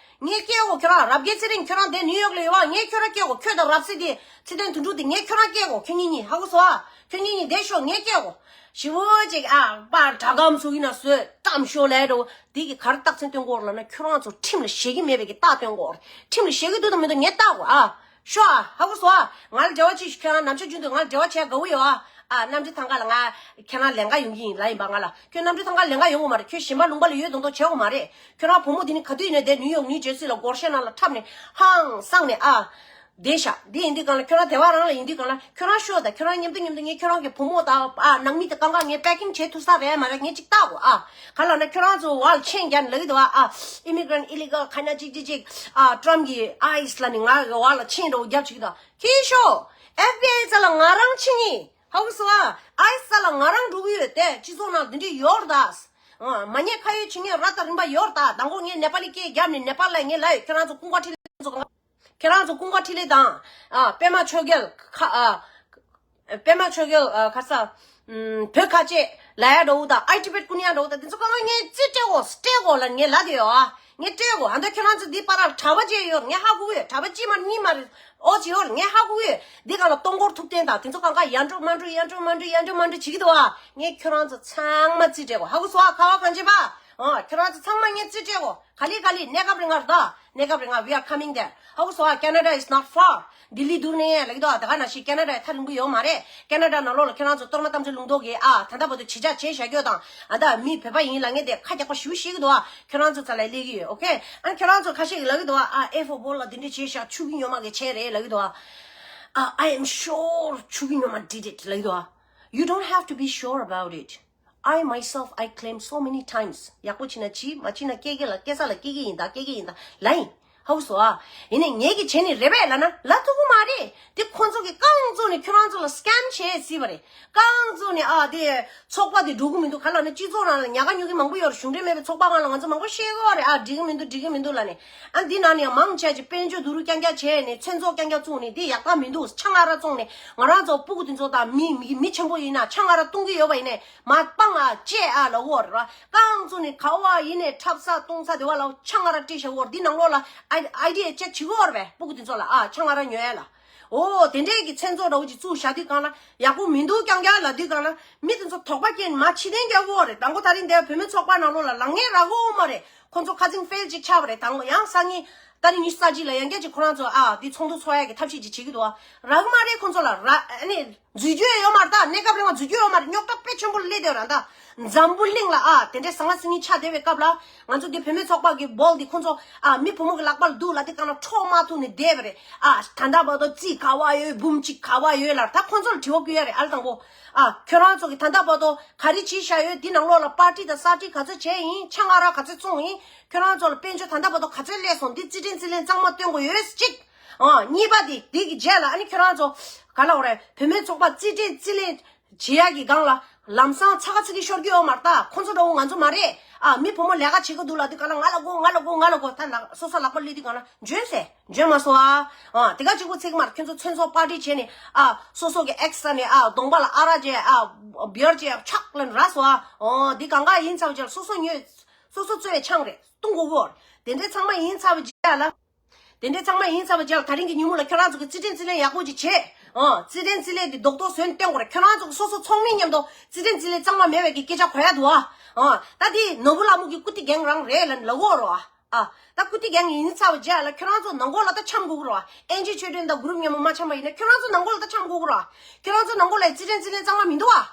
ངས་སྐད་གོ་ཁྱོད་རང་རབ་རྒྱལ་ཚེ་རིང་ཁྱོད་རང་དེ་ནིའུ་ཡོག་ལ་ཡོད་བ། ངས་ཁྱོད་རང་སྐད་གོ་ཁྱོད་དང་རབ་སེ་དེ་ཚེ་བརྟན་དོན་གྲུབ་དེ་ངས་ཁྱོད་རང་སྐད་གོ་ཁྱོད་གཉིས་གཉིས་ཧ་གོ་སོང་ཨ། ཁྱོད་གཉིས་གཉིས་བསྡད་ཤོག་ངས་སྐད་གོ་ཞི་བོ་ཅིག་ཨ་པར་དྲ་སྒམ་ཚུགས་ཡིན་ན་བཟོས་གཏམ་ཤོག་ལས་འགྲོ་དེ་གི་གར་རྟགས་མཚན་སྟོན་གོ་ལབ་ན་ཁྱོད་རང་ཚོ་ཁྲིམས་ལ་ཞེད་ཀྱི་མེད་པའི་གི་རྟགས་སྟོན་གོ་ཁྲིམས་ལ་ཞེད་ཀྱི་འདུག་དང་མི་འདུག་ངས་བལྟ་གོ་ཨ། ཤོ་ཨ། ཧ་གོ་སོང་ཨ། ང་ལ་འབྲེལ་བ་བྱེད་ཤིག་ཁྱེད་རང་ནམ་ཞག་རྒྱུན་དུ་ང་ལ་འབྲེལ་བ་བྱས་དགའ་བོ་ཡོད་ཨ། ཨ། གནམ་གྲུ་ཐང་ག་ལ་ང་ཁྱེད་རང་ལེན་ག་ཡོང་གི་ཡིན་ལ་ཡིན་པ། ང་ལ་ཁྱོད་གནམ་གྲུ་ཐང་ག་ལེན་ག་ཡོང་གི་མ་རེད། ཁྱོད་གཞན་པ་ལུང་པ་ལ་ཡོད་མདོག་མདོག་བྱེད་དགོས་མ་རེད། ཁྱོད་རང་བུ་མོ་འདི་ནི་ག་དུས་ཡིན་ནའི་དེ་ནིའུ་ཡོག་ནིའུ་ཇར་སི་ལ་སྒོར་གཞས་ནང་ལ་འཁྲབ་ནས་ཧང་སངས་ནས་ཨ། བསྡད་ཤག་འདི་ཡིན་དུས་གང་ལ་ཁྱོད་རང་དེ་བ་རང་ལ་ཡིན་དུས་གང་ལ་ཁྱོད་རང་ཤོག་དང་ཁྱོད་རང་མཉམ་དུ་མཉམ་དུ་ངས་ཁྱོད་རང་གི་བུ་མོ་དང་ཨ་ནང་མི་དང་གང་ག་ངས་པེ་ཀིང་བྱེད་ཐུབ་ས་རེད་མ་རེད། ངས་ཅིག་བལྟ་གོ་ཨ། ག་ལ་ན་ཁྱོད་རང་ཚོ་བ་ལ་མཆན་རྒྱག་ནས་ལབ་ཀྱི་འདུག་ཨ། ཨ། ཨི་མི་གྷི་རན་ཨི་ལི་གལ་ག་ན་ཅིག་ཅིག་ཅིག་ཨ། ཊམ་གི་ཨའི་སི་ལ་ནི་ང་གི་བ་ལ་མཆན་འདྲ་བོ་རྒྱབ་བྱེད་ཀྱི་འདུག་ཁྱི་ཤོག་ཨེཕ་བི་ཨའི་རྩ་ལ་ང་རང་ཕྱིན་ཡིན། ཧ་གོ་སོང་ཨ། ཨའི་སི་རྩ་ལ་ང་རང་འགྲོ་གི་ཡོད་དེ་སྤྱི་ཚོགས་ནང་འདི་འདྲ་ཡོད་རེད་ད། ཨ། མ་ཉེས་ཁ་གཡོགས་བྱེད་མཁན་ར་ད་རིམ་པ་ཡོད་རེད་ད། དང་པོ་ངས་ནེ་པ་ལི་སྐད་བརྒྱབ་ནས་ནེ་པ་ལ་ངས་ལབ་ཡོད། ཁྱེད་རང་ཚོ་ཀུན་དགའ་འཕྲིན་ལས་ཚོ་གང་། ཁྱེད་རང་ཚོ་ཀུན་དགའ་འཕྲིན་ལས་དང་། ཨ། པད་མ་ཆོས་རྒྱལ་ཁ། ཨ། པད་མ་ཆོས་རྒྱལ། ཨ། ཁ་ས། ཨམ། བོད་ཁ་ཆེ་ལ་ཡ་འདྲ་བོ་དང་ཨའི་ཊི་བེཊ་ཀུན་ཡ་འདྲ་བོ་དང་དེ་ཚོ་གང་ངས་རྩིས་སྤྲད་གོ་སྤྲད་གོ་ལ་ངས་ལབ་དེ་ཡོད་ཨ། ངས་སྤྲད་གོ་ཨ་འདྲ་ཁྱེད་རང་ཚོ་འདི་པར་གྲྭ་པ་ཅེ་ཡོད་ངས་ཧ་གོ་ཡོད། གྲྭ་པ་ཅི་མ་གཉིས་མ་རེད། ཨོ་ཅི་ཡོད་ངས་ཧ་གོ་ཡོད། འདི་གང་ལ་སྟོང་སྐོར་ཐུབ་བསྟན་དང་དེ་ཚོ་གང་ག་ཡ་འགྲོ་མ་འགྲོ་ཡ་འགྲོ་མ་འགྲོ་ཡ་འགྲོ་མ་འགྲོ་བྱེད་ཀྱི་འདུག་ཨ། ངས་ཁྱེད་རང་ཚོ་ཚང་མ་རྩིས་སྤྲད་གོ་ཧ་གོ་སོང་ཨ། ཁ་བ་གང་བྱེད་པ། ཨ། ཁྱེད་རང་ཚོ་ཚང་མ་ངས་རྩིས་སྤྲད་གོ་ག་ལེ་ག་ལེ་གནས་སྐབས་རིང་ང་རེད་ད། གནས་སྐབས་རིང་ང་we are coming there. ཧ་གོ་སོང་ཨ། Canada is not far. ལྡི་ལི་འདུག་ནས་ལ་གི་དོ་ད་ག་ནང་བཞིན་ཁེ་ན་ཌ་ཐག་རིང་པོ་ཡོད་མ་རེད། ཁེ་ན་ཌ་ནང་ལོགས་ལ་ཁྱེད་རང་ཚོ་གཏོར་མ་གཏམ་ཚོ་ལུང་རྟོགས་ཀྱི་ཨ་ད་ལྟ་བར་དུ་ཇི་ཆགས་བྱས་བཞག་རྒྱུ་དང་ཨ་ད་མི་བོད་པ་ཡིན་ལ་ངས་དེ་ཁ་རྒྱག་པ་ཞུ་ཤེས་ཀྱི་འདུག་ཨ། ཁྱེད་རང་ཚོ་རྩ་ལ་སླེབས་ཀྱི་ཡོད། ཨོ་ཁེ། ཨ་ཁྱེད་རང་ཚོ་ཁ་ཤས་ཀྱིས་ལབ་ཀྱི་འདུག་ཨ། ཨ་ཨེ་ཧྥོ་བོ་ལ་འདི་འདྲ་བྱས་ཤག་ཆུ་གི་ཉོ་མ་གི་བྱས་རེད་ལབ་ཀྱི་འདུག་ཨ། ཨ། I am sure ཆུ་གི་ཉོ་མ་did it ལབ་ཀྱི་འདུག་ཨ། You don't have to be sure about it. I myself, I claim so many times. ཡག་པོ་བྱས་ན་བྱས། མ་བྱས་ན་སྐྱེ་གི་ལ་སྐྱེ་ས་ལ་སྐྱེ་གི་ཡིན་ད་སྐྱེ་གི་ཡིན་ད་ལབ་ཡིན། ཧ་གོ་སོང་ཨ། ཡིན་ནའི་ངེད་ཀྱིས་བྱས་ནི་རེད་པས་ལབ་ན་ལབ་ཐུབ་ཀྱི་མ་རེད། དེ་ཁོང་ཚོ་གིས་རྐང་བཙུགས་ནས་ཁྱོད་རང་ཚོ་ལ་སི་ཀེམ་བྱས་སྲིད་པ་རེད། རྐང་བཙུགས་ནས་ཨ་དེ་ཚོགས་པ་དེ་འགྲོ་གི་མི་འདུག་ག་ལབ་ན་སྤྱི་ཚོགས་ནང་ལ་ཉག་ག་ཉོག་གི་མང་པོ་ཡོད་རེད། གཞུང་འབྲེལ་མེད་པའི་ཚོགས་པ་སྒང་ལ་ང་ཚོ་མང་པོ་བཤད་ཀྱི་ཡོད་རེད། ཨ་འགྲིག་གི་མི་འདུག་འགྲིག་གི་མི་འདུག་ལབ་ནས། ཨ་འདི་ནང་ནས་ཡང་མང་ཆེ་ཅིག་དཔལ་འབྱོར་བསྡུ་རུབ་རྐྱང་རྐྱང་བྱས་ནས་མཚན་ཚོགས་རྐྱང་རྐྱང་བཙུགས་ནས་འདི་ཡག་ཐག་མི་འདུག་ཆང་ཨ་རག་བཙོངས་ནས་ང་རང་ཚོ་སྤུ་གུ་དེ་ཚོ་དང་མི་མི་མི་ཆེན་པོ་ཡིན་ན་ཆང་ཨ་རག་བཏུང་གི་ཡོད་པ་ཡིན་ནའི། མ་སྤང་ཨ་བཅད་ཨ་ལ་འོར་ར། རྐང་བཙུགས་ནས་ག་བ་ཡིན་ནས་འཁྲབ་ས་གཏོང་ས་དེ་བ་ལ་ཆང་ཨ་ར་སྤྲད་བཞག་འོར། འདི་ནང་ལོགས་ལ་ཨའི་ཨའི་ཌི་ཡ་ཅེག་བྱེད་དགོས་ར་བས། སྤུ་གུ་དེ་ཚོ་ལ་ཨ་ཆང་ཨ་ར་ཉོ་ཡ་ལ། ཨོ་དེ་འདྲས་ཀྱི་མཚན་ཚོགས་འདྲ་བོ་ཅིག་བཙུགས་བཞག་དུས་གང་ལ་ཡག་པོ་མི་འདུག་རྐྱང་རྐྱང་ལབ་དུས་གང་ལ་མི་དེ་ཚོ་དོགས་པ་སྐྱེས་ནས་མ་ཕྱི་ཐེངས་རྒྱག་གོ་རེད། དང་པོ་ད་རིང་འདས་བུད་མེད་ཚོགས་པ་ནང་ལོགས་ལ་ལངས་ངེས་རག་གོ་མ་རེད། ཁོང་ཚོ་ཁ་ཚིང་ཧྥེལ་ཅིག་ཆགས་པ་རེད། དང་པོ་ཡང་སང་ཉིན་ཏ་རིག་ཉི་ཤུ་རྩ་གཅིག་ལ་ཡང་བསྐྱར་ཅིག་ཁོ་རང་ཚོ་ཨ་དེ་ཚོགས་འདུ་ཚོགས་ཡ་གི་ཐབས་ཤེས་ཅིག་བྱེད་ཀྱི་འདུག་ཨ། རག་གི་མ་རེད་ཁོང་ཚོ་ལ་ར་ཨ་ནི། འཛུལ་རྒྱུ་ཡོད་མ་རེད་ད། གནས་སྐབས་རིང་ལ་འཛུལ་རྒྱུ་ཡོད་མ་རེད། རྙོག་དྲ་དཔེ་ཆེན་པོ་སླེབས་བསྡད་ཡོད་རེད་ད། འཛམ་བུ་གླིང་ལ་ཨ་དེ་འདྲའི་ཟང་ངེ་ཟིང་ངེ་ཆགས་བསྡད་པའི་སྐབས་ལ་ང་ཚོ་འདི་བུད་མེད་ཚོགས་པ་གི་བོལ་འདི་ཁོང་ཚོ་ཨ་མི་བུ་མོ་གི་ལག་པ་ལ་འདུག་ལབ་དུས་གང་ལ་འཕྲོག་མ་ཐུབ་ནས་བསྡད་པ་རེད། ཨ་ད་ལྟ་བར་དུ་རྩིས་ག་བ་ཡོད། འབུམ་གཅིག་ག་བ་ཡོད་ལབ། ད་ཁོང་ཚོ་ལ་དྲི་བ་བཀོད་ཡ་རེད། ཨ་ལ་དང་པོ་ཨ་ཁྱོད་རང་ཚོ་གི་ད་ལྟ་བར་དུ་ག་རེ་བྱས་བཞག་ཡོད། འདི་ནང་ལོགས་ལ་པར་ཊི་དང་ས་ཊི་ག་ཚོད་བྱས་ཡིན། ཆང་ཨ་རག་ག་ཚོད་བཙོངས་ཡིན། ཁྱོད་རང་ཚོ་ལ་དཔལ་འབྱོར་ད་ལྟ་བར་དུ་ག་ཚོད་སླེབས་སོང་། འདི་རྩིས་ཕྲན་རྩིས་ལེན་གཙང་མ་སྟོན་དགོས་ཡོད་གཅིག་ཨ་གཉིས་པ་དེ་དེ་གི་རྗེས་ལ་ཨ་ནི་ཁྱོད་རང་ཚོ་ག་ལ་འོ་རེད། བུད་མེད་ཚོགས་པ་རྩིས་ཕྲན་རྩིས་ལེན་བྱེད་ཡག་གི་སྒང་ལ་ལམ་སང་ཚ་ཁ་ཚིག་གི་ཤོར་གྱི་ཡོད་མ་རེད་ད། ཁོང་ཚོ་འདྲ་བོ་ང་ཚོ་མ་རེད། ཨ་མི་བུ་མོ་ལས་ཀ་བྱེད་ཀྱི་འདུག་ལབ་དུས་ག་ལ་ང་ལ་དགོས་ང་ལ་དགོས་ང་ལ་དགོས། ད་ལ་སོ་སོ་ལག་པ་སླེབས་དུས་ག་ལ་འཇོན་སེ་འཇོན་མ་སོང་ཨ། ཨ་དེ་ག་གཅིག་པོ་ཚིག་མ་རེད། ཁྱོད་ཚོ་མཚན་ཚོགས་པར་ཊི་བྱས་ནས་ཨ་སོ་སོ་གི་ཨེག་སི་ནས་ཨ་གདོང་པ་ལ་ཨ་རག་བྱས་ཨ་བི་ཡར་བྱས་ཨ་ཆག་ལ་རག་སོང་ཨ། ཨོ་འདི་གང་ག་ཡིན་ཚར་བ་ཅིག་ལ་སོ་སོ་ཉོས། སོ་སོ་བཙོས་པའི་ཆང་རེད། བཏུང་དགོས་གོ། དེ་འདྲའི་ཚང་མ་ཡིན་ཚར་བ་རྗེས་ལ། དེ་འདྲའི་ཚང་མ་ཡིན་ཚར་བ་རྗེས་ལ་ད་རིང་གི་ཉིན་མོ་ལ་ཁྱོད་རང་ཚོ་གི་རྩིས་ཕྲན་རྩིས་ལེན་ཡག་པོ་ཅིག་བྱེད། ཨ་རྩིས་ཕྲན་རྩིས་ལེན་དེ་རྡོག་རྡོག་བཟོས་ནས་སྟོན་དགོས་རེད། ཁྱོད་རང་ཚོ་གི་སོ་སོ་ཚོགས་མི་མཉམ་དུ་རྩིས་ཕྲན་རྩིས་ལེན་གཙང་མ་མེད་པའི་གི་སྐད་ཆ་གོ་ཡ་འདུག་ཨ། ཨ་ད་དེ་ནོར་བུ་ལྷ་མོ་གི་ཀུ་ཏི་རྒན་རང་རེད་ལབ་ལབ་གོ་རོ་ཨ། ཨ་ད་ཀུ་ཏི་རྒན་ཡིན་ཚར་བ་རྗེས་ལ་ཁྱོད་རང་ཚོ་ནང་ཁོག་ལ་ད་འཆམ་དགོས་གི་རོ་ཨ། ཨེན་ཇི་ཆོས་སྒྲོན་དང་གུ་རུབ་མཉམ་པོ་མ་འཆམ་པ་ཡིན་ན་ཁྱོད་རང་ཚོ་ནང་ཁོག་ལ་ད་འཆམ་དགོས་གི་རོ་ཨ། ཁྱོད་རང་ཚོ་ནང་ཁོག་ལ་རྩིས་ཕྲན་རྩིས་ལེན་གཙང་མ་མི་འདུག་ཨ།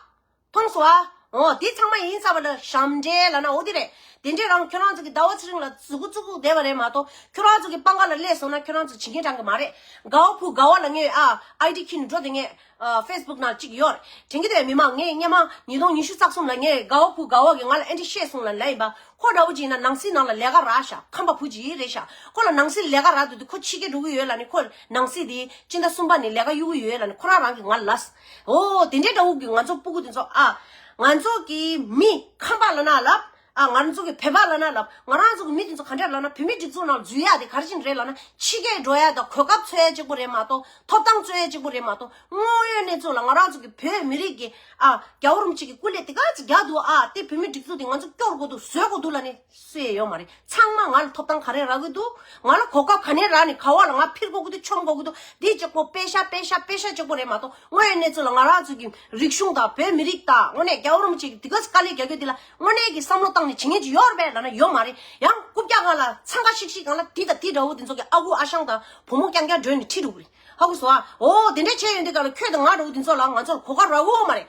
མཐོང་སོང་ཨ། འོ་དེ་ཚང་མ་ཡིན་ཚར་བ་ལ་ཞབས་འདྲེན་ལབ་ན་འོ་དེ་རེད། དེ་འདྲས་རང་ཁྱོད་རང་ཚོ་གི་ཟླ་བ་ཚེ་རིང་ལ་མཛུ་གུ་བཙུགས་བསྡད་པ་རེད་མ་གཏོགས་ཁྱོད་རང་ཚོ་གི་པང་ཁ་ལ་སླེབས་སོང་ན་ཁྱོད་རང་ཚོ་བྱེད་མཁན་གྲངས་ཀྱི་མ་རེད། དགའ་བ་བུ་དགའ་བ་ལ་ངས་ཨ་ཨའི་ཌི་ཁྱེར་ནས་འགྲོ་དེ་ངས་ཨ་ཧྥེ་སི་བུག་ནང་གཅིག་ཡོད་རེད། དྲན་གྱི་འདུག་མི་མང་ངས་སྔོན་མ་ཉིས་སྟོང་ཉི་ཤུ་རྩ་གསུམ་ལ་ངས་དགའ་བ་བུ་དགའ་བ་གི་ང་ལ་ཨེ་འདྲི་བཤད་སོང་ལབ་ལབ་ཡིན་པ། ཁོ་འདྲ་བོ་ཅིག་ཡིན་ན་ནང་སྲིད་ནང་ལ་ལས་ཀ་རག་ཤག་ཁམས་པ་བུ་ཅིག་རེད་ཤག་ཁོ་ལ་ནང་སྲིད་ལས་ཀ་རག་འདུག་དུས་ཁོ་ཕྱི་རྒྱལ་འགྲོ་གི་ཡོད་ལབ་ནས་ཁོ་ནང་སྲིད་དེ་སྤྱི་ཟླ་གསུམ་པ་ནས་ལས་ཀ་གཡུག་གི་ཡོད་ལབ་ནས་ཁོ་རང་རང་གིས་ང་ལ་ལབ། འོ་དེ་འདྲའི་འདྲ་བོ་གི་ང་ཚོ་སྤུ་གུ་དེ་ཚོ་ཨ། ང་ཚོ་གི་མི་ཁམས་པ་ལབ་ན་ལབ། ཨ་ང་ཚོ་གི་བོད་པ་ལབ་ན་ལབ། ང་རང་ཚོ་གི་མི་དེ་ཚོ་ག་འདྲ་ལབ་ན་བོད་མི་སྒྲིག་འཛུགས་ནང་འཛུལ་ཡག་དེ་ག་རེ་བྱས་ནས་རེད་ལབ་ན་ཕྱི་རྒྱལ་འགྲོ་ཡག་དང་གོ་སྐབས་འཚོལ་ཡག་གཅིག་པོ་རེད་མ་གཏོགས་ཐོབ་ཐང་འཚོལ་ཡག་གཅིག་པོ་རེད་མ་གཏོགས་དངོས་ཡོད་གནས་ཚུལ་ལ་ང་རང་ཚོ་གི་བོད་མི་རིགས་ཀྱི་ཨ་རྒྱལ་བ་རིན་པོ་ཆེ་གི་སྐུ་ལས་དེ་ག་ཅིག་རྒྱག་འདུག་ཨ། དེ་བོད་མི་སྒྲིག་འཛུགས་དེ་ང་ཚོ་སྐྱོར་དགོས་འདུག་བཟོ་དགོས་འདུག་ལབ་ནས། སུ་ཡང་ཡོད་མ་རེད། ཚང་མ་ང་ལ་ཐོབ་ཐང་ག་རེ་རག་གི་འདུག་ང་ལ་གོ་སྐབས་ག་ནས་རག་ནས་ག་བ་ལ་ང་འཕིར་དགོས་ཀྱི་འདུག་མཆོང་དགོས་ཀྱི་འདུག་འདི་གཅིག་པོ་དཔེ་ཤ་དཔེ་ཤ་དཔེ་ཤ་གཅིག་པོ་རེད་མ་གཏོགས་དངོས་ཡོད་གནས་ཚུལ་ལ་ང་རང་ཚོ་གི་རིག་གཞུང་དང་བོད་མི་རིགས་དང་དངོས་གནས་རྒྱལ་བ་རིན་པོ་ཆེ་གི་དེ་ག་ཚོད་དཀའ་ལས་རྒྱག་རྒྱུ་འདི་ལ་དངོས་གནས་ཀྱི་བསམ་བློ་བཏང་ ནས་བྱེད་མཁན་ཅིག་ཡོད་རེད་པས་ལབ་ན་ཡོད་མ་རེད། ཡང་རྐུབ་བཀྱག་སྒང་ལ་འཚང་ཁ་ཤིག་ཤིག་སྒང་ལ་དེ་དང་དེ་འདྲ་བོ་དེ་ཚོ་གི་ཨ་ཁུ་ཨ་ཞང་དང་བུ་མོ་རྐྱང་རྐྱང་འགྲོས་ནས་ཁྲིད་འགྲོ་གི་རེད། ཧ་གོ་སོང་ཨ། འོ་དེ་འདྲ་བྱས་ཡོང་དུས་སྒང་ལ་ཁྱོད་དང་ང་འདྲ་བོ་དེ་ཚོ་ལ་ང་ཚོར་གོ་སྐབས་རག་གི་ཡོད་མ་རེད།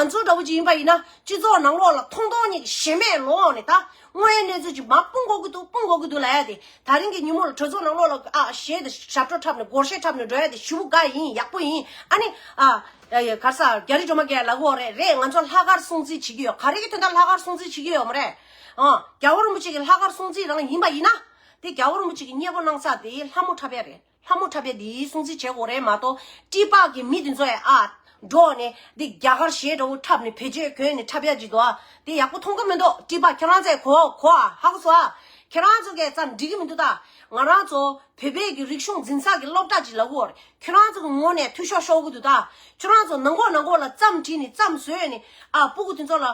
ང་ཚོ་འདྲ་བོ་ཅིག་ཡིན་པ་ཡིན་ན་སྤྱི་ཚོགས་ནང་ལོགས་ལ་ཐོང་ཐོང་ཉིད་ཞེན་མེད་ལོག་ནས་ད་དངོས་ཡོད་གནས་ཚུལ་ཅིག་མར་སྤུངས་དགོས་ཀྱི་འདུག་སྤུངས་དགོས་ཀྱི་འདུག་ལབ་ཡ་དེ། ད་རིང་གི་ཉིན་མོ་ལ་གྲོས་ཚོགས་ནང་ལོགས་ལ་ཨ་གཞས་དང་ཞབས་བྲོ་འཁྲབ་ནས་སྒོར་གཞས་འཁྲབ་ནས་འགྲོ་ཡ་དེ་ཞེ་པོ་དགའ་ཡིན། ཡག་པོ་ཡིན། ཨ་ནི་ཨ་ཡ་ཡ་ག་རེ་ཟེར། རྒྱ་རིགས་སྒྲོལ་མ་གིས་ལབ་ཀྱི་ཡོད་རེད། རེད། ང་ཚོ་ལྷག་དཀར་སྲུང་བརྩི་བྱེད་ཀྱི་ཡོད། ག་རེ་གི་དོན་དག་ལྷག་དཀར་སྲུང་བརྩི་བྱེད་ཀྱི་ཡོད་མ་རེད། ཨ་རྒྱལ་བ་རིན་པོ་ཆེ་གི་ལྷག་དཀར་སྲུང་བརྩི་རང་ཡིན་པ་ཡིན་ན། དེ་རྒྱལ་བ་རིན་པོ་ཆེ་གི་མཉེས་པོ་གནང་ས་དེ་ལྷ་མོ་འཁྲབ་ཡ་རེད། ལྷ་མོ་འཁྲབ་ཡ་དེའི་སྲུང་བརྩི་བྱེད་དགོས་རེད་མ་གཏོགས། ཊི་པ་གི་མི་དེ་ཚོ་ཡ་ཨ་འགྲོ་ནས་འདི་རྒྱ་གར་གཞས་འདྲ་བོ་འཁྲབ་ནས་བེད་སྤྱོད་གྱོན་ནས་འཁྲབ་ཡ་ཅིག་འདུག་ཨ། དེ་ཡག་པོ་མཐོང་གི་མི་འདུག་ཊི་པ་ཁྱེད་རང་ཚོས་གོ་གོ་ཨ། ཧ་གོ་སོང་ཨ། ཁྱེད་རང་ཚོ་གས་ཙམ་འགྲིག་གི་མི་འདུག་ད་ང་རང་ཚོ་བོད་པའི་གི་རིག་གཞུང་འཛིན་ས་གི་སློབ་གྲྭ་ཅིག་ལབ་ཀྱི་ཡོད་རེད། ཁྱེད་རང་ཚོ་གི་ངོ་ནས་འཐུས་ཤོར་ཤོར་གི་འདུག་ད་ཁྱེད་རང་ཚོ་ནང་ཁོག་ནང་ཁོག་ལ་རྩོམ་བྲིས་ནས་རྩོམ་བཟོས་ནས་ཨ་སྤུ་གུ་དེ་ཚོ་ལ་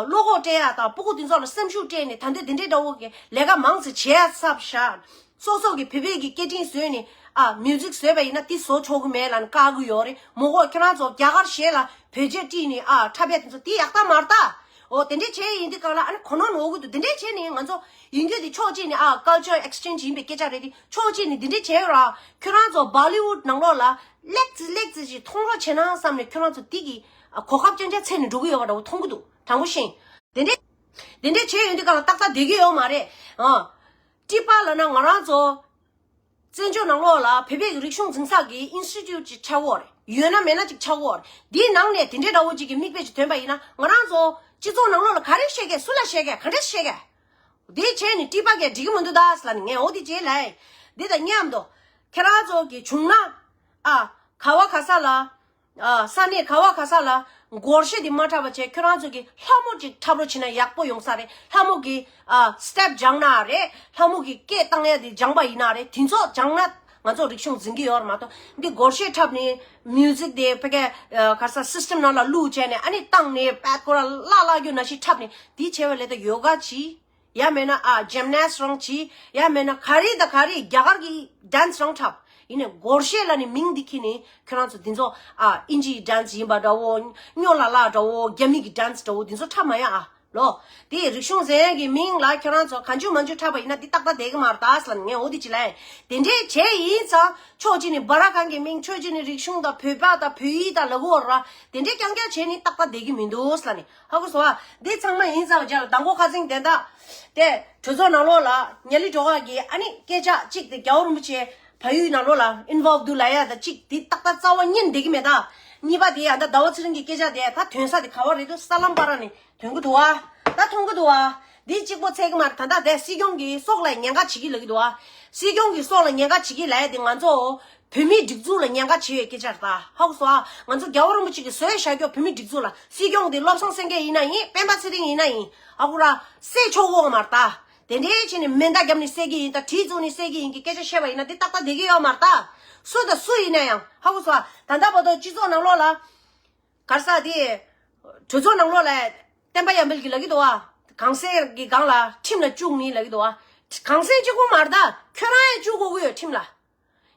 བློ་ཁོག་སྤྲད་ཡ་དང་། སྤུ་གུ་དེ་ཚོ་ལ་སེམས་ཤུགས་སྤྲད་ནས་ད་འདོད་དེ་འདྲའི་འདྲ་བོ་གི་ལས་ཀ་མང་ཙམ་བྱས་ཚར་བཞག་སོ་སོ་གི་བོད་པའི་གི་སྐད་འཕྲིན་བཟོས་ནས་ཨ་མིའུ་ཛིག་བཟོས་པ་ཡིན་ན་དེ་བཟོ་ཆོག་གི་མེད་ལབ་ནས་བཀག་གི་ཡོད་རེད། མོ་གོ་ཁྱེད་རང་ཚོ་རྒྱ་གར་གཞས་ལ་བེད་སྤྱོད་བྲིས་ནས་ཨ་འཁྲབ་ཡ་དེ་ཚོ་དེ་ཡག་ཐག་མ་རེད་ད། འོ་དེ་འདྲས་བྱས་ཡིན་དུས་སྒང་ལ་ཨ་ནི་གོ་ནོར་འོག་གི་འདུག་དེ་འདྲས་བྱས་ནས་ང་ཚོ་ཡིན་རྒྱུ་དེ་ཕྱོགས་གཅིག་ནས་ཨ་culture exchange ཡིན་པའི་སྐད་ཆ་རེད་དེ། ཕྱོགས་གཅིག་ནས་དེ་འདྲས་བྱས་ཡོད་ར། ཁྱོད་རང་ཚོ་Bollywood་ནང་ལོགས་ལ་ལེགས་ཙི་ལེགས་ཙི་ཞིག་མཐོང་རོགས་བྱེད་ན་བསམ་ནས་ཁྱོད་རང་ཚོ་དེ་གི་ཨ་གོ་སྐབས་རྐྱང་རྐྱང་འཚོལ་ནས་འགྲོ་གི་ཡོད་པ་འདྲ་བོ་མཐོང་གི་འདུག་དྲང་པོ་བཤད། དེ་འདྲས་དེ་འདྲས་བྱས་ཡོང་དུས་སྒང་ལ་ཏག་ཏག་བསྡད་ཀྱི་ཡོད་མ་རེད། ཨ་ཊི་པ་ལབ་ན་ང་རང་ཚོ་བཙན་བྱོལ་ནང་ལོགས་ལ་བོད་པའི་རིག་གཞུང་འཛིན་ས་གི་ཨིན་སི་ཊི་ཊུཊ་ཅིག་ཆགས་ཀྱི་ཡོད་རེད། ཡོད་ན་མེད་ན་ཅིག་ཆགས་ཀྱི་ཡོད་རེད། འདིའི་ནང་ནས་དེ་འདྲའི་འདྲ་བོ་ཅིག་གི་མིག་དཔེ་ཅིག་ཐོན་པ་ཡིན་ན་ང་རང་ཚོ་སྤྱི་ཚོགས་ནང་ལོགས་ལ་ག་རེ་བཤད་མཁན། སུ་ལ་བཤད་མཁན། ག་འདྲས་བཤད་མཁན། འདི་བྱས་ནས་ཊི་པ་གིས་འགྲིག་གི་མི་འདུག་ད་ཟེར་ལབ་ནས་ངས་འོ་དེ་བྱས་ལབ། འདི་དང་མཉམ་དུ་ཁྱེད་རང་ཚོ་གི་བྱུང་ན་ཨ་ག་བ་ག་ས་ལ། ཨ་ས་གནས་ག་བ་ག་ས་ལ་སྒོར་གཞས་འདི་མ་འཁྲབ་པ་བྱས། ཁྱོད་རང་ཚོ་གི་ལྷ་མོ་ཅིག་འཁྲབ་རོགས་བྱེད་ན་ཡག་པོ་ཡོང་ས་རེད། ལྷ་མོ་གི་ཨ་སི་ཊེབ་སྦྱངས་ན་རེད། ལྷ་མོ་གི་སྐད་བཏང་ཡ་དེ་སྦྱངས་པ་ཡིན་ན་རེད། དེ་ཚོ་སྦྱངས་ན་ང་ཚོ་རིག་གཞུང་འཛིན་གྱི་ཡོད་རེད་མ་གཏོགས། འདི་སྒོར་གཞས་འཁྲབ་ནས་མིའུ་ཛིག་དེ་ཕ་གི་ཨ་ག་རེ་ཟེར་སི་སི་ཊེམ་ནང་ལ་བླུགས་བྱས་ནས་ཨ་ནི་བཏང་ནས་པད་ཀོ་ར་བརླག་བརླག་རྒྱུ་ནང་བཞིན་འཁྲབ་ནས་དེ་བྱས་པ་ལས་ད་ཡོ་ག་བྱེད། ཡང་མིན་ན་ཨ་ཇིམ་ནེ་སི་རང་བྱེད། ཡང་མིན་ན་ག་རེ་དང་ག་རེ་རྒྱ་གར་གྱི་ཌན་སི་རང་འཁྲབ། ཡིན་ནའི་སྒོར་གཞས་ལབ་ནས་མིང་འདི་འཁྱེར་ནས་ཁྱོད་རང་ཚོ་འདི་ཚོ་ཨ་ཨིན་ཇིའི་ཌན་སི་ཡིན་པ་འདྲ་བོ། སྨྱོ་ལ་ལ་འདྲ་བོ། རྒྱ་མི་གི་ཌན་སི་འདྲ་བོ་འདི་ཚོ་འཁྲབ་མ་ཡ་ཨ་ལོ། དེ་རིག་གཞུང་ཟེར་ཡ་གི་མིང་ལ་ཁྱོད་རང་ཚོ་གང་བྱུང་མང་བྱུང་འཁྲབ་པ་ཡིན་ན་འདི་ཏག་ཏག་བསྡད་གི་མ་རེད་ད་ཟེར་ལབ་ནས་ངས་འོ་འདི་ཅི་ལབ་ཡིན། དེ་འདྲས་བྱས་ཡིན་ཙང་ཕྱོགས་གཅིག་ནས་སྦ་ར་ཁང་གི་མིང་། ཕྱོགས་གཅིག་ནས་རིག་གཞུང་དང་བོད་པ་དང་བོད་ཡིག་དང་ལབ་གི་ཡོད་ར། དེ་འདྲས་རྐྱང་རྐྱང་བྱས་ནས་ཏག་ཏག་བསྡད་གི་མི་འདུག་ཟེར་ལབ་ནས། ཧ་གོ་སོང་ཨ། འདི་ཚང་མ་ཡིན་ཙང་རྗེས་ལ་མདང་དགོང་ཁ་སང་དེ་འདྲ་དེ་གྲོས་ཚོགས་ནང་ལོགས་ལ་ཉ་ལི་སྒྲོལ་དཀར་གྱིས་ཨ་ནི་སྐད་ཆ་གཅིག་དེ་རྒྱལ་བ་རིན་པོ་ཆེ་བལ་ཡུལ་ནང་ལོགས་ལ་ཨིན་ཝོལབ་འདུག་ལབ་ཡ་ད་གཅིག་དེ་ཏག་ཏག་རྩ་བ་ཉིད་བསྡད་གི་མེད་ད། གཉིས་པ་དེ་ཡང་ད་ཟླ་བ་ཚེ་རིང་གི་སྐད་ཆ་དེ་ད་ཐོན་ས་དེ་ག་བ་རེད་འདུག་ས་ལམ་བར་ནས་ཐོན་གི་འདུག་ཨ། ད་མཐོང་གི་འདུག་ཨ། འདི་གཅིག་པོ་ཚད་གི་མ་རེད། ད་ལྟ་དེ་སྲིད་སྐྱོང་གི་སྲོག་ལ་ཉེན་ཁ་བྱེད་ཀྱི་ལབ་ཀྱི་འདུག་ཨ། སྲིད་སྐྱོང་གི་སྲོག་ལ་ཉེན་ཁ་བྱེད་ཀྱི་ལབ་ཡ་དེ་ང་ཚོ་བོད་མིའི་སྒྲིག་འཛུགས་ལ་ཉེན་ཁ་བྱེད་པའི་སྐད་ཆ་རེད་ད། ཧ་གོ་སོང་ཨ། ང་ཚོ་རྒྱལ་བ་རིན་པོ་ཆེ་གིས་བཟོས་བཞག་རྒྱུ་བོད་མིའི་སྒྲིག་འཛུགས་ལ། སྲིད་སྐྱོང་དེ་བློ་བཟང་སེང་གེ་ཡིན་ན་ཡིན། སྤེན་པ་ཚེ་རིང་ཡིན་ན་ཡིན། ཧ་གོ་ར། བསད་ཆོག་གི་ཡོད་མ་རེད་ད། དེ་འདྲའི་བྱས་ནས་མེ་མདའ་བརྒྱབ་ནས་བསད་ཀྱི་ཡིན་ད། གྲི་བཙུགས་ནས་བསད་ཀྱི་ཡིན་གྱི་སྐད་ཆ་བཤད་པ་ཡིན་ན་དེ་ཏག་ཏག་བསྡད་ཀྱི་ཡོད་མ་རེད་ད། སུ་དང་སུ་ཡིན་ན་ཡང་། ཧ་གོ་སོང་ཨ། ད་ལྟ་བར་དུ་སྤྱི་ཚོགས་ནང་ལོགས་ལ། ག་རེ་ཟེར་དེ། གྲོས་ཚོགས་ནང་ལོགས་ལ་བསྟན་པ་ཡར་འཕེལ་གྱིས་ལབ་ཀྱི་འདུག་བ། གངས་སེང་གི་སྒང་ལ་ཁྲིམས་ལ་བཅུག་ནི་ལབ་ཀྱི་འདུག་བ། གངས་སེང་གཅིག་པོ་མ་རེད་ད། ཁྱོད་རང་ཡང་བཅུག་དགོས་ཀྱི་ཡོད་ཁྲིམས་ལ།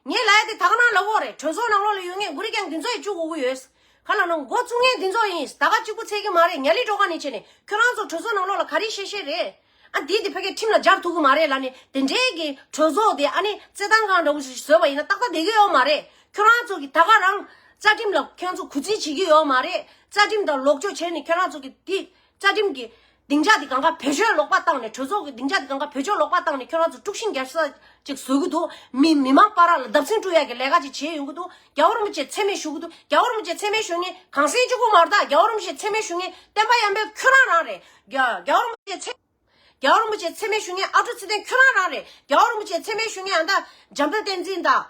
ངས་ལབ་ཡ་དེ་ད་ག་ནང་ལབ་ཀྱི་ཡོད་རེད། གྲོས་ཚོགས་ནང་ལོགས་ལ་ཡོད་མཁན་གུ་རི་གེང་དེ་ཚོ་ཡང་བཅུག་དགོས་ཀྱི་ཡོད། ག་ལབ་ན་འགོ་བཙུགས་མཁན་དེ་ཚོ་ཡིན། ད་ག་གཅིག་པོ་ཚད་ཀྱི་མ་རེད། ཉ་ལི་སྒྲོལ་དཀར་ནས་བྱས་ནས་ཁྱོད་རང་ཚོ་གྲོས་ཚོགས་ནང་ལོགས་ལ་ག་རེ་བཤད་བཤད་རེད། ཨ་འདི་འདི་ཕ་གིར་ཁྲིམས་ལ་སྦྱར་ཐུབ་ཀྱི་མ་རེད་ལབ་ནས་དེ་འདྲའི་གི་གྲོས་ཚོགས་དེ་ཨ་ནི་རྩེད་ཐང་སྒང་འདྲ་བོ་ཞིག་བཟོས་པ་ཡིན་ན་ཏག་ཏག་བསྡད་ཀྱི་ཡོད་མ་རེད། ཁྱོད་རང་ཚོ་གི་ད་ག་རང་རྩ་ཁྲིམས་ལ་ཁྱོད་ཚོ་གུས་བརྩི་བྱེད་ཀྱི་ཡོད་མ་རེད། རྩ་ཁྲིམས་དང་ལོག་སྤྱོད་བྱས་ནས་ཁྱོད་རང་ཚོ་གི་དེ་རྩ་ཁྲིམས་ཀྱི་སྡིངས་ཆ་དེ་སྒང་ག་བེད་སྤྱོད་ལོག་པ་བཏང་ནས། གྲོས་ཚོགས་ཀྱི་སྡིངས་ཆ་དེ་སྒང་ག་བེད་སྤྱོད་ལོག་པ་བཏང་ནས་ཁྱོད་རང་ཚོ་དཀྲུག་ཤིང་རྒྱག་ས་ཅིག་བཟོ་གི་འདུག་མི་མི་མང་བར་ལ་བརྡབ་གསིག་སྤྲོད་ཡ་གི་ལས་ཀ་ཅིག་བྱས་ཡོང་གི་འདུག་རྒྱལ་བ་རིན་པོ་ཆེ་མཚན་སྨད་ཞུ་གི་འདུག་རྒྱལ་བ་རིན་པོ་ཆེ་མཚན་སྨད་ཞུ་མཁན་གངས་སེང་གཅིག་པོ་མ་རེད་ད། རྒྱལ་བ་རིན་པོ་ཆེ་མཚན་སྨད་ཞུ་མཁན་བསྟན་པ་ཡར་འཕེལ་ཁྱོད་རང་རང་རེད། རྒྱ་རྒྱལ་བ་རིན་པོ་ཆེ་མཚན། རྒྱལ་བ་རིན་པོ་ཆེ་མཚན་སྨད་ཞུ་མཁན་ཨ་ཀྲུག་ཚེ་བརྟན་ཁྱོད་རང་རང་རེད། རྒྱལ་བ་རིན་པོ་ཆེ་མཚན་སྨད་ཞུ་མཁན་ཨ་ད་འཇམ་དཔལ་བསྟན་འཛིན་དང་།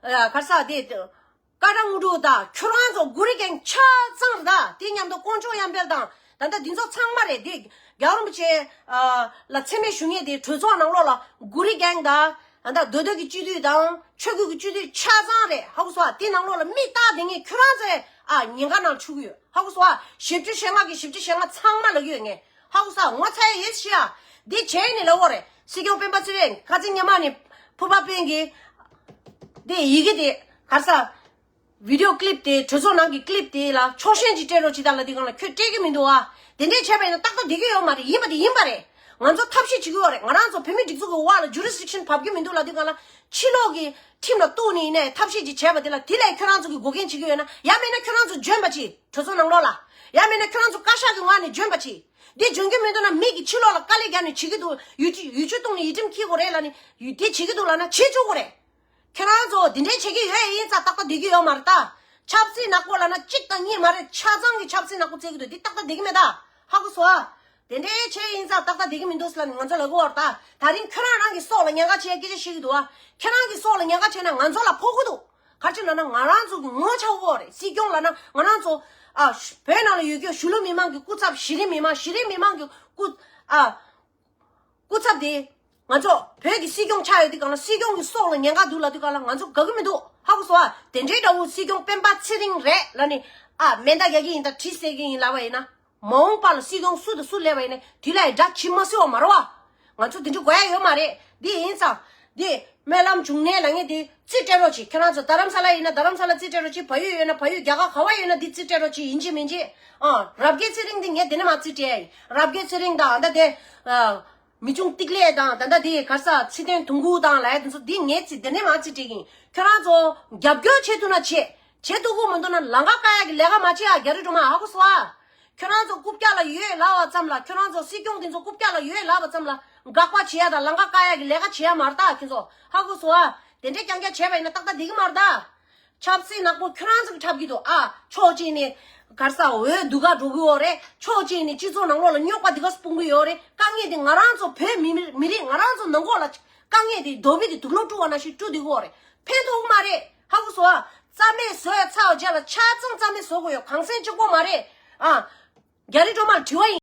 ཨ་ག་རེ་ཟེར་དེ། ཀ་ཏ་དངོས་གྲུབ་དང་ཁྱོད་རང་ཚོ་གུ་རི་གེང་ཆ་ཚང་རེད་ད། དེ་མཉམ་དུ་དཀོན་མཆོག་ཡར་འཕེལ་དང་ད་ལྟ་འདི་ཚོ་ཚང་མ་རེད། དེ་རྒྱལ་བ་རིན་པོ་ཆེ་ཨ་ལ་མཚན་སྨད་ཞུ་མཁན་དེ་གྲོས་ཚོགས་ནང་ལོགས་ལ་གུ་རི་གེང་དང་ད་ལྟ་མདོ་སྟོད་ཀྱི་སྤྱི་འཐུས་དང་ཆོས་བརྒྱུད་ཀྱི་སྤྱི་འཐུས་ཆ་ཚང་རེད། ཧ་གོ་སོང་ཨ། དེ་ནང་ལོགས་ལ་མིག་ལྟ་བསྡད་མཁན་ཁྱོད་རང་ཚོས་ཨ་ཉེན་ཁ་ནང་ཆུད་ཀྱི་ཡོད། ཧ་གོ་སོང་ཨ། བཞི་བཅུ་ཞེ་ལྔ་གི་བཞི་བཅུ་ཞེ་ལྔ་ཚང་མ་ལབ་ཀྱི་ཡོད་ངས། ཧ་གོ་སོང་ཨ། ངོ་ཚ་ཡ་ཡོད་ཤི་ཨ། འདི་བྱས་ནས་ལབ་དགོས་རེད། སྲིད་སྐྱོང་སྤེན་པ་ཚེ་རིང་ཁ་སང་སྔོན་མ་ནས་ཕུར་པ་པན་གྱིས་དེ་ཡི་གེ་དེ་ག་རེ་ཟེར། བི་ཌི་ཡོ་ཀི་ལིབ་དེ་གྲོས་ཚོགས་ནང་གི་ཀི་ལིབ་དེ་ལ་ཕྱོགས་ཞེན་ཅིག་སྤྲད་རོགས་བྱེད་དང་ལབ་དུས་སྒང་ལ་ཁྱོད་སྤྲད་ཀྱི་མི་འདུག་ཨ། དེ་འདྲས་བྱས་པ་ཡིན་ན་ཏག་ཏག་བསྡད་ཀྱི་ཡོད་མ་རེད། ཡིན་པ་དེ་ཡིན་པ་རེད། ང་ཚོ་ཐབས་ཤེས་བྱེད་ཀྱི་ཡོད་རེད། ང་རང་ཚོ་བོད་མི་སྒྲིག་འཛུགས་ཀྱི་འོག་ལ་ཇུ་རི་སི་ཌིག་ཤན་བབས་ཀྱི་མི་འདུག་ལབ་དུས་སྒང་ལ། ཕྱི་ལོགས་ཀྱི་ཁྲིམས་ལ་གཏུགས་ནས་ཡིན་ནའི་ཐབས་ཤེས་ཅིག་བྱས་པ་དེ་ལ་དེ་ལས་ཁྱོད་རང་ཚོ་གི་འགོག་རྐྱེན་བྱེད་ཀྱི་ཡོད་ན། ཡང་མིན་ན་ཁྱོད་རང་ཚོ་འཇོན་པ་བྱེད། གྲོས་ཚོགས་ནང་ལོགས་ལ། ཡང་མིན་ན་ཁྱོད་རང་ཚོ་བཀའ་ཤག་གི་ངོས་ནས་འཇོན་པ་བྱེད། འདི་འཇོན་གྱི་མི་འདུག་ན། མི་གིས་ཕྱི་ལོགས་ལ་དཀའ་ལས་བརྒྱབ་ནས་བྱེད་ཀྱི་འདུག་ཡུ་ཊུབ་ཡུ་ཊུབ་བཏུང་ནས་ཡིག་ཁྲིམས་འཁྱེར་དགོས་རེད་ལབ་ནས་ཡུ་དེ་བྱེད་ཀྱི་འདུག་ལབ་ན་བྱེད་ཆོག་གི་རེད། ཁྱེད་རང་ཚོ་དེ་འདྲའི་བྱེད་ཀྱི་ཡོད་ཡིན་ཙང་ཏག་ཏག་བསྡད་ཀྱི་ཡོད་མ་རེད་ད། ཆབ་སྲིད་ནག་པོ་ལབ་ན་གཅིག་དང་གཉིས་མ་རེད། ཆ་ཚང་གི་ཆབ་སྲིད་ནག་པོ་བཙལ་གྱི་འདུག་འདི་ཏག་ཏག་བསྡད་ཀྱི་མེད་ད། ཧ་གོ་སོང་ཨ། དེ་འདྲའི་བྱས་ཡིན་ཙང་ཏག་ཏག་བསྡད་ཀྱི་མི་འདུག་ཟེར་ལབ་ནས་ང་ཚོ་ལབ་ཀྱི་ཡོད་རེད་ད། ད་རིང་ཁྱོད་རང་རང་གི་སྲོག་ལ་ཉེན་ཁ་བྱེད་ཡ་སྐད་ཆ་བཤད་ཀྱི་འདུག་ཨ། ཁྱེད་རང་གི་སྲོག་ལ་ཉེན་ཁ་བྱས་ན་ང་ཚོ་ལ་ཕོག་གི་འདུག་ག་རེ་བྱས་ལབ་ན་ང་རང་ཚོ་གི་ངོ་ཚ་བོ་རེད། སྲིད་སྐྱོང་ལབ་ན་ང་རང་ཚོ་ཨ་བོད་ནང་ལ་ཡོད་རྒྱུ་གཞིས་ལུས་མི་མང་གི་སྐུ་ཚབ། གཞི་རིམ་མི་མང་། གཞི་རིམ་མི་མང་གི་སྐུ་ཨ། སྐུ་ཚབ་དེ། ང་ཚོ་བོད་ཀྱི་སྲིད་སྐྱོང་ཆགས་ཡོད་དུས་སྒང་ལ་སྲིད་སྐྱོང་གི་སྲོག་ལ་ཉེན་ཁ་འདུག་ལབ་དུས་སྒང་ལ་ང་ཚོ་དགའ་གི་མི་འདུག་ཧ་གོ་སོང་ཨ། དེ་འདྲའི་འདྲ་བོ་སྲིད་སྐྱོང་སྤེན་པ་ཚེ་རིང་རེད་ལབ་ནས་ཨ་མེ་མདའ་རྒྱག་གི་ཡིན་ད་གྲི་བསད་ཀྱི་ཡིན་ལབ་པ་ཡིན་ན། མ་འོངས་པ་ལ་སྲིད་སྐྱོང་སུ་དང་སུ་སླེབས་པ་ཡིན་ནའི་དེ་ལ་ཡི་དགྲ་བྱེད་མ་སྲིད་པ་མ་རེད་བ། ང་ཚོ་དེ་འདྲ་དགོས་ཡ་ཡོད་མ་རེད། འདི་ཡིན་ཙང་། འདི་སྨོན་ལམ་འབྱུང་གནས་ལབ་མཁན་དེ་རྩིས་སྤྲད་རོགས་གྱིས། ཁྱེད་རང་ཚོ་རྡ་རམ་ས་ལ་ཡིན་ན་རྡ་རམ་ས་ལ་རྩིས་སྤྲད་རོགས་གྱིས། བལ་ཡུལ་ཡོད་ན་བལ་ཡུལ། རྒྱ་གར་ག་བ་ཡོད་ན་འདི་རྩིས་སྤྲད་རོགས་གྱིས། ཡིན་གཅིག་མིན་གཅིག་ཨ། རབ་རྒྱས་ཚེ་རིང་འདི་ངས་དེ་ནས་མར་རྩིས་སྤྲད་ཡ་ཡིན། རབ་རྒྱས་ཚེ་རིང་དང་ད་དེ། ཨ། མི་ཆུང་ཏིག་ལེ་དང་ད་ལྟ་དེ་ག་རེ་ཟ་ཚེ་བརྟན་དུང་དཀར་དང་ལབ་ཡ་དེ་ཚོ་འདི་ངས་རྩིས་དེ་ནས་མར་རྩིས་སྤྲད་ཀྱི་ཡིན། ཁྱོད་རང་ཚོ་རྒྱབ་སྐྱོར་བྱེད་ཐུབ་ན་བྱེད། བྱེད་ཐུབ་ཀྱི་མི་འདུག་ན་ལམ་ཁ་བཀག་ཡ་གི་ལས་ཀ་མ་བྱེད་ཨ། རྒྱ་རི་སྒྲོལ་མ་ཧ་གོ་སོང་ཨ། ཁྱོད་རང་ཚོ་རྐུབ་བཀྱག་ལ་ཡོད་ལབ་པ་ཙམ་ལ། ཁྱོད་རང་ཚོ་སྲིད་སྐྱོང་དེ་ཚོ་རྐུབ་བཀྱག་ལ་ཡོད་ལབ་པ་ཙམ་ལ་དགག་པ་བྱེད་ཡ་དང་ལམ་ཁ་བཀག་ཡ་གི་ལས་ཀ་བྱེད་ཡ་མ་རེད་ད་ཁྱོད་ཚོ། ཧ་གོ་སོང་ཨ། དེ་འདྲའི་རྐྱང་རྐྱང་བྱས་པ་ཡིན་ན་ཏག་ཏག་བསྡད་ཀྱི་མ་རེད་ད། ཆབ་སྲིད་ནག་པོ་ཁྱོད་རང་ཚོ་གིས་འཁྲབ་ཀྱི་འདུག་ཨ། ཕྱོགས་གཅིག་ནས་ག་རེ་ཟ་འོས་བསྡུ་ག་འགྲོ་གི་ཡོད་རེད། ཕྱོགས་གཅིག་ནས་སྤྱི་ཚོགས་ནང་ལོགས་ལ་རྙོག་པ་འདི་ག་སྤུངས་གི་ཡོད་རེད། དཀའ་ངལ་འདི་ང་རང་ཚོ་བོད་མི་མི་རིགས་ང་རང་ཚོ་ནང་ཁོག་ལ་དཀའ་ངལ་འདི་རྡོ་སྦིས་འདི་དུག་ལོག་བཀྲུ་བ་ནང་བཞིན་བཀྲུ་བསྡད་ཀྱི་ཡོད་རེད། ཕན་ཐོགས་ཀྱི་མ་རེད། ཧ་གོ་སོང་ཨ། རྩ་མེད་བཟོ་ཡ་ཚར་བ་རྗེས་ལ་ཆ་ཚང་རྩ་མེད་བཟོ་དགོས་ཡོད། གངས་སེང་གཅིག་པོ་མ་རེད་ཨ། རྒྱ་རི་སྒྲོལ་མ་ལ་དྲི་བ་ཡིན།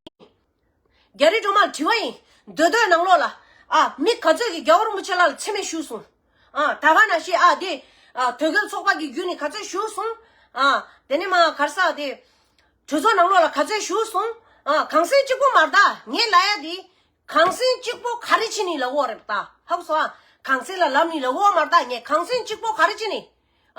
རྒྱ་རི་སྒྲོལ་མ་ལ་དྲི་བ་ཡིན། མདོ་སྟོད་ནང་ལོགས་ལ། ཨ། མི་ག་ཚོད་ཀྱིས་རྒྱལ་བ་རིན་པོ་ཆེ་ལགས་ལ་མཚན་སྨད་ཞུས་སོང་། ཨ། ད་ག་ནང་བཞིན་ཨ་དེ། ཨ། དོལ་རྒྱལ་ཚོགས་པ་གི་བརྒྱུད་ནས་ག་ཚོད་ཞུས་སོང་། ཨ། དེ་ནས་མར་ག་རེ་ཟ་དེ། གྲོས་ཚོགས་ནང་ལོགས་ལ་ག་ཚོད་ཞུས་སོང་། ཨ། གངས་སེང་གཅིག་པོ་མ་རེད་ད། ངས་ལབ་ཡ་དེ། གངས་སེང་གཅིག་པོ་ག་རེ་བྱས་ནས་ལབ་ཀྱི་ཡོད་རེད་ད། ཧ་གོ་སོང་ཨ། གངས་སེང་ལ་ལབ་ནས་ལབ་ཀྱི་ཡོད་མ་རེད་ད། ངས་གངས་སེང་གཅིག་པོ་ག་རེ་བྱས་ནས།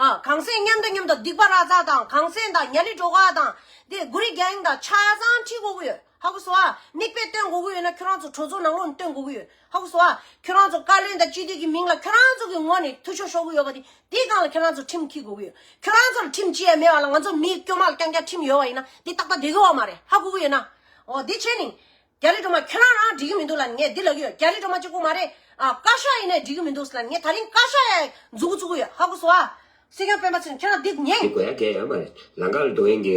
ཨ། གངས་སེང་མཉམ་དུ་མཉམ་དུ་སྡིག་པ་ར་ཙ་དང་གངས་སེང་དང་ཉ་ལི་སྒྲོལ་དཀར་དང་དེ་གུ་རི་རྒྱལ་དབྱངས་དང་ཆ་ཚང་ཁྲིད་དགོས་ཀྱི་ཡོད། ཧ་གོ་སོང་ཨ། མིག་དཔེ་སྟོན་དགོས་ཀྱི་ཡོད་ན་ཁྱོད་རང་ཚོ་གྲོས་ཚོགས་ནང་ལོགས་ནས་སྟོན་དགོས་ཀྱི་ཡོད། ཧ་གོ་སོང་ཨ། ཁྱོད་རང་ཚོ་བཀའ་བློན་དང་སྤྱི་འཐུས་ཀྱི་མིང་ལ་ཁྱོད་རང་ཚོ་གི་ངོས་ནས་འཐུས་ཤོར་ཤོར་གྱི་ཡོད་པ་དེ་དེའི་སྒང་ལ་ཁྱོད་རང་ཚོ་ཁྲིམས་འཁྱེར་དགོས་ཀྱི་ཡོད། ཁྱོད་རང་ཚོ་ལ་ཁྲིམས་འཁྱེར་ཡ་མེད་པ་ལ་ང་ཚོ་མི་དཀྱུས་མ་ལ་རྐྱང་རྐྱང་ཁྲིམས་ཡོད་པ་ཡིན་ན་དེ་ཏག་ཏག་བསྡད་ཀྱི་ཡོད་མ་རེད། ཧ་གོ་གི་ཡོད་ན། འོ་དེ་བྱས་ནས། རྒྱ་རི་སྒྲོལ་མ་ཁྱོད་རང་རང་འགྲིག་གི་མི་འདུག་ལབ་ནས་ངས་འདི་ལབ་ཀྱི་ཡོད། རྒྱ་རི་སྒྲོལ་མ་གཅིག་པོ་མ་རེད། ཨ། བཀའ་ཤག་ཡིན་ནའི་འགྲིག་གི་མི་འདུག་ལབ་ནས་ངས་ད་རིང་བཀའ་ཤག་ཡ་མཛུབ་གུ་བཙུགས་ཀྱི་ཡོད། ཧ་གོ་སོང་ཨ། སྲིད་སྐྱོང་སྤེན་པ་ཚེ་རིང་ཁྱོད་རང་འདི་ངས། འདི་དགོས་ཡ་གལ་ཡོད་མ་རེད། ལམ་ཁ་ལ་འགྲོ་མཁན་གྱི་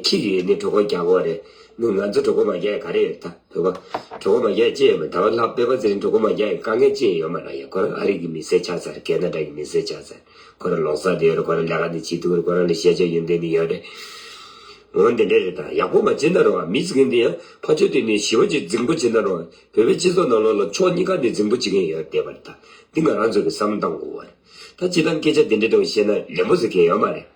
ཁྱི་གིས་ནི་གྲོད་ཁོག་རྒྱག་གི་རེད། ནི་ང་ཚོ་གྲོད་ཁོག་མ་རྒྱག་ཡ་ག་རེ་ཡོད་ད། བོད་པ་གྲོད་ཁོག་མ་རྒྱག་ཡ་ཅི་ཡོད་མ་རེད། ད་བར་ལྷག་སྤེན་པ་ཚེ་རིང་གྲོད་ཁོག་མ་རྒྱག་ཡ་དཀའ་ངལ་ཅི་ཡང་ཡོད་མ་རེད། ཡ་ཁོ་རང་ཨ་རི་གི་མི་སེར་ཆགས་ཚར། ཁེ་ན་ཌ་གི་མི་སེར་ཆགས་ཚར། ཁོ་རང་ལོ་གསར་དེ་ཡོད་རེད། ཁོ་རང་ལས་ཀ་དེ་བྱེད་ཐུབ་རེད། ཁོ་རང་ལ་ཤེས་བྱ་ཡོན་ཏན་དེ་ཡོད་རེད། འོ་འདི་འདྲ་རེད་ད། ཡག་པོ་མ་བྱེད་ན་རུང་མི་ཟེར་མཁན་དེ་ཡང་ཕར་ཕྱོགས་དེ་ནས་ཞི་བ་ཅིག་རྫིང་པོ་བྱེད་ན་རུང་བོད་པའི་སྤྱི་ཚོགས་ནང་ལོགས་ལ་ཕྱོགས་གཉིས་ཀ་ནས་རྫིང་པོ་བྱེད་མཁན་ཡོད་བསྡད་པ་རེད་ད། འདི་ང་རང་ཚོ་གི་བསམ་བློ་བཏང་དགོས་པ་རེད། ད་སྤྱིར་བཏང་སྐད་ཆ་དེ་འདྲ་འདྲ་བོ་བཤད་ན་ལན་པོ་ཟེར་མཁན་ཡོད་མ་རེད།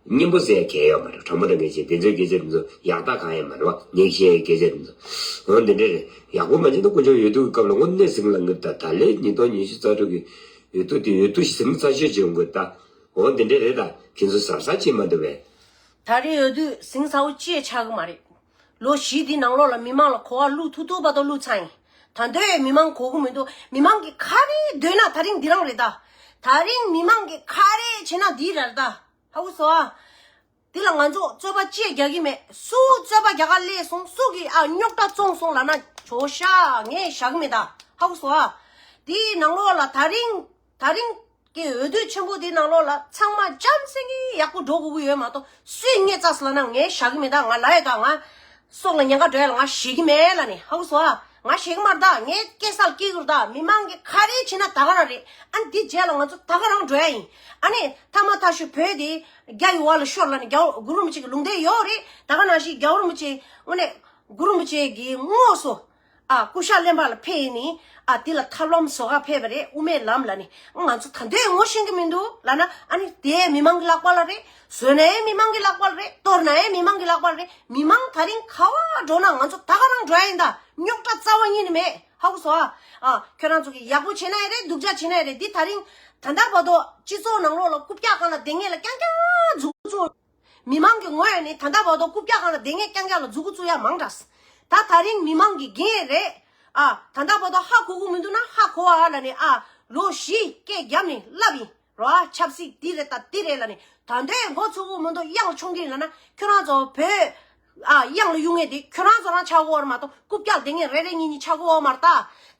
སྙན་པོ་ཟེར་མཁན་ཡོད་མ་རེད། དྲང་པོ་དྲང་གི་བཤད། དེ་ཚོའི་སྐད་ཆ་དེ་ཚོ་ཡག་རྟགས་གང་ཡང་མ་རེད་བ། ངས་བཤད་ཡའི་སྐད་ཆ་དེ་ཚོ། འོ་འདི་འདྲ་རེད། ཡག་པོ་མ་བྱེད་ན་དཀོན་མཆོག་འོས་བསྡུ་གི་སྐབས་ལ་དངོས་གནས་ཟིང་ལ་ངེས་ད། ད་ལན་ཉིས་སྟོང་ཉི་ཤུ་རྩ་དྲུག་གི་འོས་བསྡུ་དེ་འོས་བསྡུ་ཟིང་ཚ་ཤོས་བྱེད་དགོས་ད། འོ་འདི་འདྲ་རེད་ད། ཁྱེད་ཚོ་གཟབ་གཟབ་བྱེད་མ་ཐུབ་པས། ད་རེས་འོས་བསྡུ་ཟིང་ཚ་བོ་ཅི་ཡང་ཆགས་ཀྱི་མ་རེད། ལོ་བཞི་འདི་ནང་ལོགས་ལ་མི་མང་ལ་གོ་བ་བླུག་ཐུབ་ཐུབ་བར་དུ་བླུག་ཚར་ཡིན། ད་དུང་མི་མང་གོ་གི་མི་འདུག་མི་མང་གིས་ག་རེ་འདོད་ན་ད་རིང་འདི་རང་རེད་ད། ད་རིང་མི་མང་གིས་ག་རེ་བྱེད་ན་འདི་རེད་ད། ཧ་གོ་སོང་ཨ། འདི་ལ་ང་ཚོ་རྩོད་པ་ཅི་ཡང་རྒྱག་གི་མེད། སུ་རྩོད་པ་རྒྱག་ག་སླེབས་སོང་། སུ་གིས་ཨ་རྙོག་དྲ་བཙོང་སོང་ལབ་ན་ཇོ་ཤ་ངས་བཞག་གི་མེད་ད། ཧ་གོ་སོང་ཨ། འདིའི་ནང་ལོགས་ལ་ད་རིང་ད་རིང་གི་འོས་བསྡུ་ཆེན་པོ་འདིའི་ནང་ལོགས་ལ་ཚང་མ་ལྕམ་སེང་གེ་ཡག་པོ་འགྲོ་དགོས་ཀྱི་ཡོད་མ་གཏོགས་སུས་ངས་རྩ་ཟེར་ལབ་ན་ངས་བཞག་གི་མེད་ད། ང་ལབ་ཡོད་ད། ང་སྲོག་ལ་ཉེན་ཁ་འགྲོ་ཡ་ལ་ང་ཞེད་ཀྱི་མེད་ལབ་ནས། ཧ་གོ་སོང་ཨ། ང་ཞེད་ཀྱི་མ་རེད་ད། ངས་སྐད་ས་ལ་སྐྱེལ་གྱི་རེད་ད། མི་མང་གིས་ག་རེ་བྱེད་ན་ད་ག་རང་རེད། ཨ་ནི་འདི་རྗེས་ལ་ང་ཚོ་ད་ག་རང་འགྲོ་ཡ་ཡིན། ཨ་ནི་ཐ་མ་ཐག་ཆོད་བོད་དེ་རྒྱ་ཡི་འོག་ལ་ཤོར་ལབ་ནས་རྒྱལ་བ་གུ་རུ་རིན་པོ་ཆེ་གི་ལུང་བསྟན་ཡོད་རེད། ད་ག་ནང་བཞིན་རྒྱལ་བ་རིན་པོ་ཆེ་དངོས་གནས་གུ་རུ་རིན་པོ་ཆེ་གི་དངོས་སུ་ཨ་སྐུ་ཤ་ལེན་པ་ལ་ཕེབས་ནས་ཨ་དེ་ལ་ཐབས་ལམ་བཟོ་ག་ཕེབས་པ་རེད། དབུ་མའི་ལམ་ལབ་ནས། ང་ཚོ་ད་དུང་ངོ་ཤེས་ཀྱི་མི་འདུག་ལབ་ན། ཨ་ནི་དེ་མི་མང་གི་ལག་པ་ལ་རེད། བཟོས་ན་ཡང་མི་མང་གི་ལག་པ་ལ་རེད། གཏོར་ན་ཡང་མི་མང་གི་ལག་པ་ལ་རེད། མི་མང་ད་རིང་ག་བ་འགྲོ་ན་ང་ཚོ་ད་ག་རང་འགྲོ་ཡ་ཡིན་ད། རྙོག་དྲ་རྩ་བ་ཉིད་ནས་མེད། ཧ་གོ་སོང་ཨ། ཨ། ཁྱོད་རང་ཚོ་གིས་ཡག་པོ་བྱེད་ན་ཡང་རེད། སྡུག་ཅག་བྱེད་ན་ཡང་རེད། འདི་ད་རིང་ད་ལྟ་བར་དུ་སྤྱི་ཚོགས་ནང་ལོགས་ལ་རྐུབ་བཀྱག་སྒང་ལ་བསྡད་མཁན་ལ་རྐྱང་རྐྱང་མཛུབ་གུ་བཙུགས། མི་མང་གི་ངོས་ནས་ད་ལྟ་བར་དུ་རྐུབ་བཀྱག་སྒང་ལ་བསྡད་མཁན་རྐྱང་རྐྱང་ལ་མཛུབ་གུ་བཙུགས་ཡ་མང་དྲགས། ད་ད་རིང་མི་མང་གིས་འགན་རེད། ཨ། ད་ལྟ་བར་དུ་ཧ་གོ་གི་མི་འདུག་ན་ཧ་གོ་ཨ་ལ་ནི། ཨ། ལོ་བཞི་སྐད་བརྒྱབ་ནས་ལབ་ཡིན་རོ། ཨ། ཆབ་སྲིད་འདི་རེད་ད་འདི་རེད་ལ་ནི། ད་ལྟའི་འགོ་ཚུགས་གི་མི་འདུག་གཡང་མཆོང་གི་ལ་ན། ཁྱོད་རང་ཚོ་བོད། ཨ། གཡང་ལ་གཡུག་ངེས་དེ་ཁྱོད་རང་ཚོ་རང་ཆགས་གོ་བར་མ་གཏོགས་རྐུབ་བཀྱག་དེ་ངས་རེ་རེ་གཉིས་གཉིས་ཆགས་གོ་བར་མ་རེད་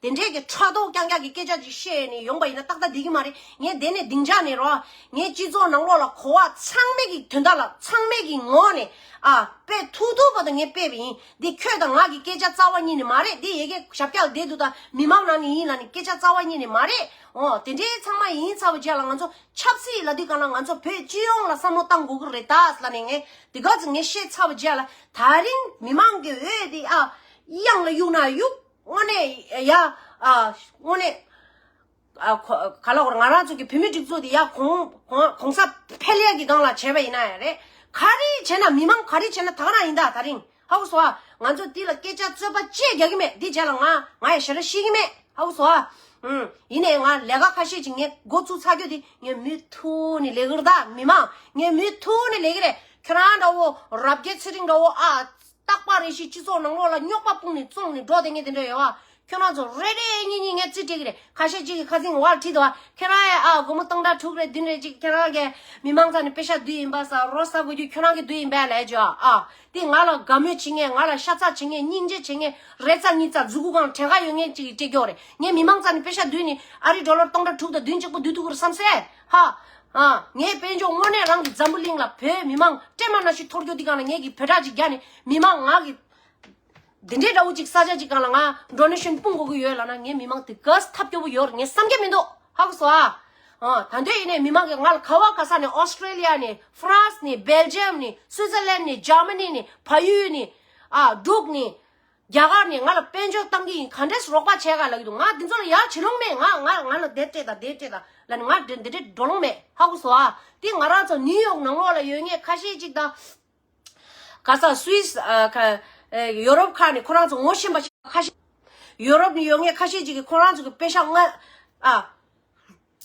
ད། དེ་འདྲས་ཀྱི་ཕྲག་དོག་རྐྱང་རྐྱང་གི་སྐད་ཆ་ཅིག་བཤད་ནས་ཡོང་པ་ཡིན་ན་ཏག་ཏག་བསྡད་ཀྱི་མ་རེད། ངས་དེ་ནས་སྡིངས་ཆ་ནས་རོ། ངས་སྤྱི་ཚོགས་ནང་ལོགས་ལ་གོ་བ་ཚང་མས་ཀྱི་དོན་དག་ལ་ཚང་མས་ཀྱི་ངོ་ནས། ཨ། དཔེ་ཐུག་ཐུག་བར་དུ་ངས་སྤེལ་བ་ཡིན། འདི་ཁྱོད་དང་ང་གི་སྐད་ཆ་རྩ་བ་ཉིད་ནས་མ་རེད། འདི་ཡ་གི་ཞབས་བཀྱག་བསྡད་འདུག་ད་མི་མང་ནང་ནས་ཡིན་ལ་ནི་སྐད་ཆ་རྩ་བ་ཉིད་ནས་མ་རེད། འོ། དེ་འདྲའི་ཚང་མ་ཡིན་ཚར་བའི་རྗེས་ལ་ང་ཚོ་ཆབ་སྲིད་ལབ་དུས་སྒང་ལ་ང་ཚོ་བོད་སྤྱི་ཡོངས་ལ་བསམ་བློ་བཏང་དགོས་ཀྱི་རེད་ད་ལབ་ནས་ངས་དེ་ག་ཚོད་ངས་བཤད་ཚར་བའི་རྗེས་ལ། ད་རིང་མི་མང་གི་འོས་དེ། ཨ། གཡང་ལ་གཡུག་ན་གཡུག་དངོས་གནས་ཡ། ཨ། དངོས་གནས། ཨ། ག་ལ་བར་ང་རང་ཚོ་གི་བོད་མི་སྒྲིག་འཛུགས་དེ་ཡ་གོང་གོང་གོང་ས་འཕེལ་ཡ་གི་སྒང་ལ་བྱས་པ་ཡིན་ན་ཡང་རེད། ག་རེ་བྱས་ན་མི་མང་ག་རེ་བྱས་ན་ད་ག་རང་ཡིན་ད། ད་རིང་ཧ་གོ་སོང་ཨ། ང་ཚོ་འདི་ལ་སྐད་ཆ་རྩོད་པ་ཅི་རྒྱག་གི་མེད། འདི་བྱས་ལ་ང་ང་ཡ་ཞེ་དྲག་ཤེས་ཀྱི་མེད། ཧ་གོ་སོང་ཨ། ཨུམ། ཡིན་ནའི་ང་ལས་ཀ་ཁ་ཤས་ཅིག་ངས་འགོ་བཙུགས་ཚར་རྒྱུ་དེ་ངས་མུ་མཐུད་ནས་ལས་ཀྱི་རེད་ད། མི་མང་ངས་མུ་མཐུད་ནས་ལས་ཀྱི་རེད། ཁྱོད་རང་འདྲ་བོ་རབ་རྒྱས་ཚེ་རིང་འདྲ་བོ། ཨ། རྟག་པ་རེ་ཞིག་སྤྱི་ཚོགས་ནང་ལོགས་ལ་རྙོག་པ་སྤུངས་ནས་བཙོངས་ནས་འགྲོ་བསྡད་མཁན་དེ་འདྲ་ཡོད་བ། ཁྱོད་རང་ཚོ་རེ་རེ་གཉིས་གཉིས་ངས་རྩིས་སྤྲད་ཀྱི་རེད། ཁ་ཤས་ཅིག་གིས་ཁ་སེང་བར་ཁྲིད་འདུག་བ། ཁྱོད་རང་ཡ། ཨ། སྒོར་མོ་སྟོང་ཕྲག་དྲུག་རེད་བདུན་རེད་ཅིག་ཁྱོད་རང་གིས་མི་མང་རྩ་ནས་པེ་ཤ་བསྡུས་ཡིན་པ་ཟ། རོ་ཟ་དགོས་རྒྱུ་ཁྱོད་རང་གིས་བསྡུས་ཡིན་པས་ལབ་བྱས། ཨ། དེ་ང་ལ་དགའ་མོས་བྱེད་མཁན། ང་ལ་ཤ་ཚ་བྱེད་མཁན། སྙིང་རྗེ་བྱེད་མཁན། རེ་ཚ་གཉིས་ཚ་མཛུ་གུ་གང་བྲེལ་ག་ཡོད་མཁན་ཅིག་གིས་སྤྲད་རྒྱུ་རེད། ངས་མི་མང་རྩ་ནས་པེ་ཤ་བསྡུས་ནས་ཨ་རི་ཌོ་ལར་སྟོང་ཕྲག་དྲུག་དང་བདུན་གཅིག་པོ་བསྡུས་ཐུབ་ཀྱི་རེད་བསམ་སེ། ཧ། ཨ། ངའི་དཔལ་འབྱོར་དངོས་གནས་རང་གི་འཛམ་བུ་གླིང་ལ་བོད་མི་མང་སྲན་མ་ནང་བཞིན་འཐོར་རྒྱུ་འདི་སྒང་ལ་ངས་ཀྱི་བོད་ཊ་ཅིག་རྒྱག་ནས་མི་མང་ང་གི་འདི་འདྲའི་འདྲ་བོ་ཅིག་ས་ཆ་ཅིག་སྒང་ལ་ང་ཌོ་ནེ་ཤན་སྤུངས་དགོས་ཀྱི་ཡོད་ལབ་ན། ངའི་མི་མང་དེ་ག་ས་ཐབས་སྐྱོ་པོ་ཡོད་རེད། ངས་བསམ་གྱི་མི་འདུག་ཧ་གོ་སོང་ཨ། ཨ། ད་དུང་ཡིན་ནའི་མི་མང་གིས་ང་ལ་ག་བ་ག་ས་ནས། ཨོ་སི་ཊྲེ་ལི་ཡ་ནས། ཧྥ་རན་སི་ནས། སྦེལ་ཇམ་ནས། སུའི་ཛར་ལན་ནས། འཇར་མ་ནི་ནས། བལ་ཡུལ་ནས། ཨ། འབྲུག་ནས། རྒྱ་གར་ནས་ང་ལ་དཔལ་འབྱོར་བཏང་གི་ཡིན། ག་འདྲས་རོགས་པ་བྱས་ག་ལབ་ཀྱི་འདུག་ང་འདི་ཚོ་ལ་ཡར་བྱེད་ལོང་མེད། ང་ང་ང་ལ་དེ་སྤྲད་དང་དེ་སྤྲད་དང་ལབ་ནས་ང་འདི་འདི་འདྲས་འགྲོ་ལོང་མེད། ཧ་གོ་སོང་ཨ། དེ་ང་རང་ཚོ་ནིའུ་ཡོག་ནང་ལོགས་ལ་ཡོད་མཁན་ཁ་ཤས་ཅིག་དང་། ག་ས་སུའི་སི། ཨ། ཁ། ཨེ། ཡོ་རོབ་ཁག་ནས་ཁོ་རང་ཚོ་ངོ་ཤེས་པ་ཁ་ཤས། ཡོ་རོབ་ནས་ཡོད་མཁན་ཁ་ཤས་ཅིག་གིས་ཁོ་རང་ཚོ་གི་པེ་ཤ་ང་། ཨ།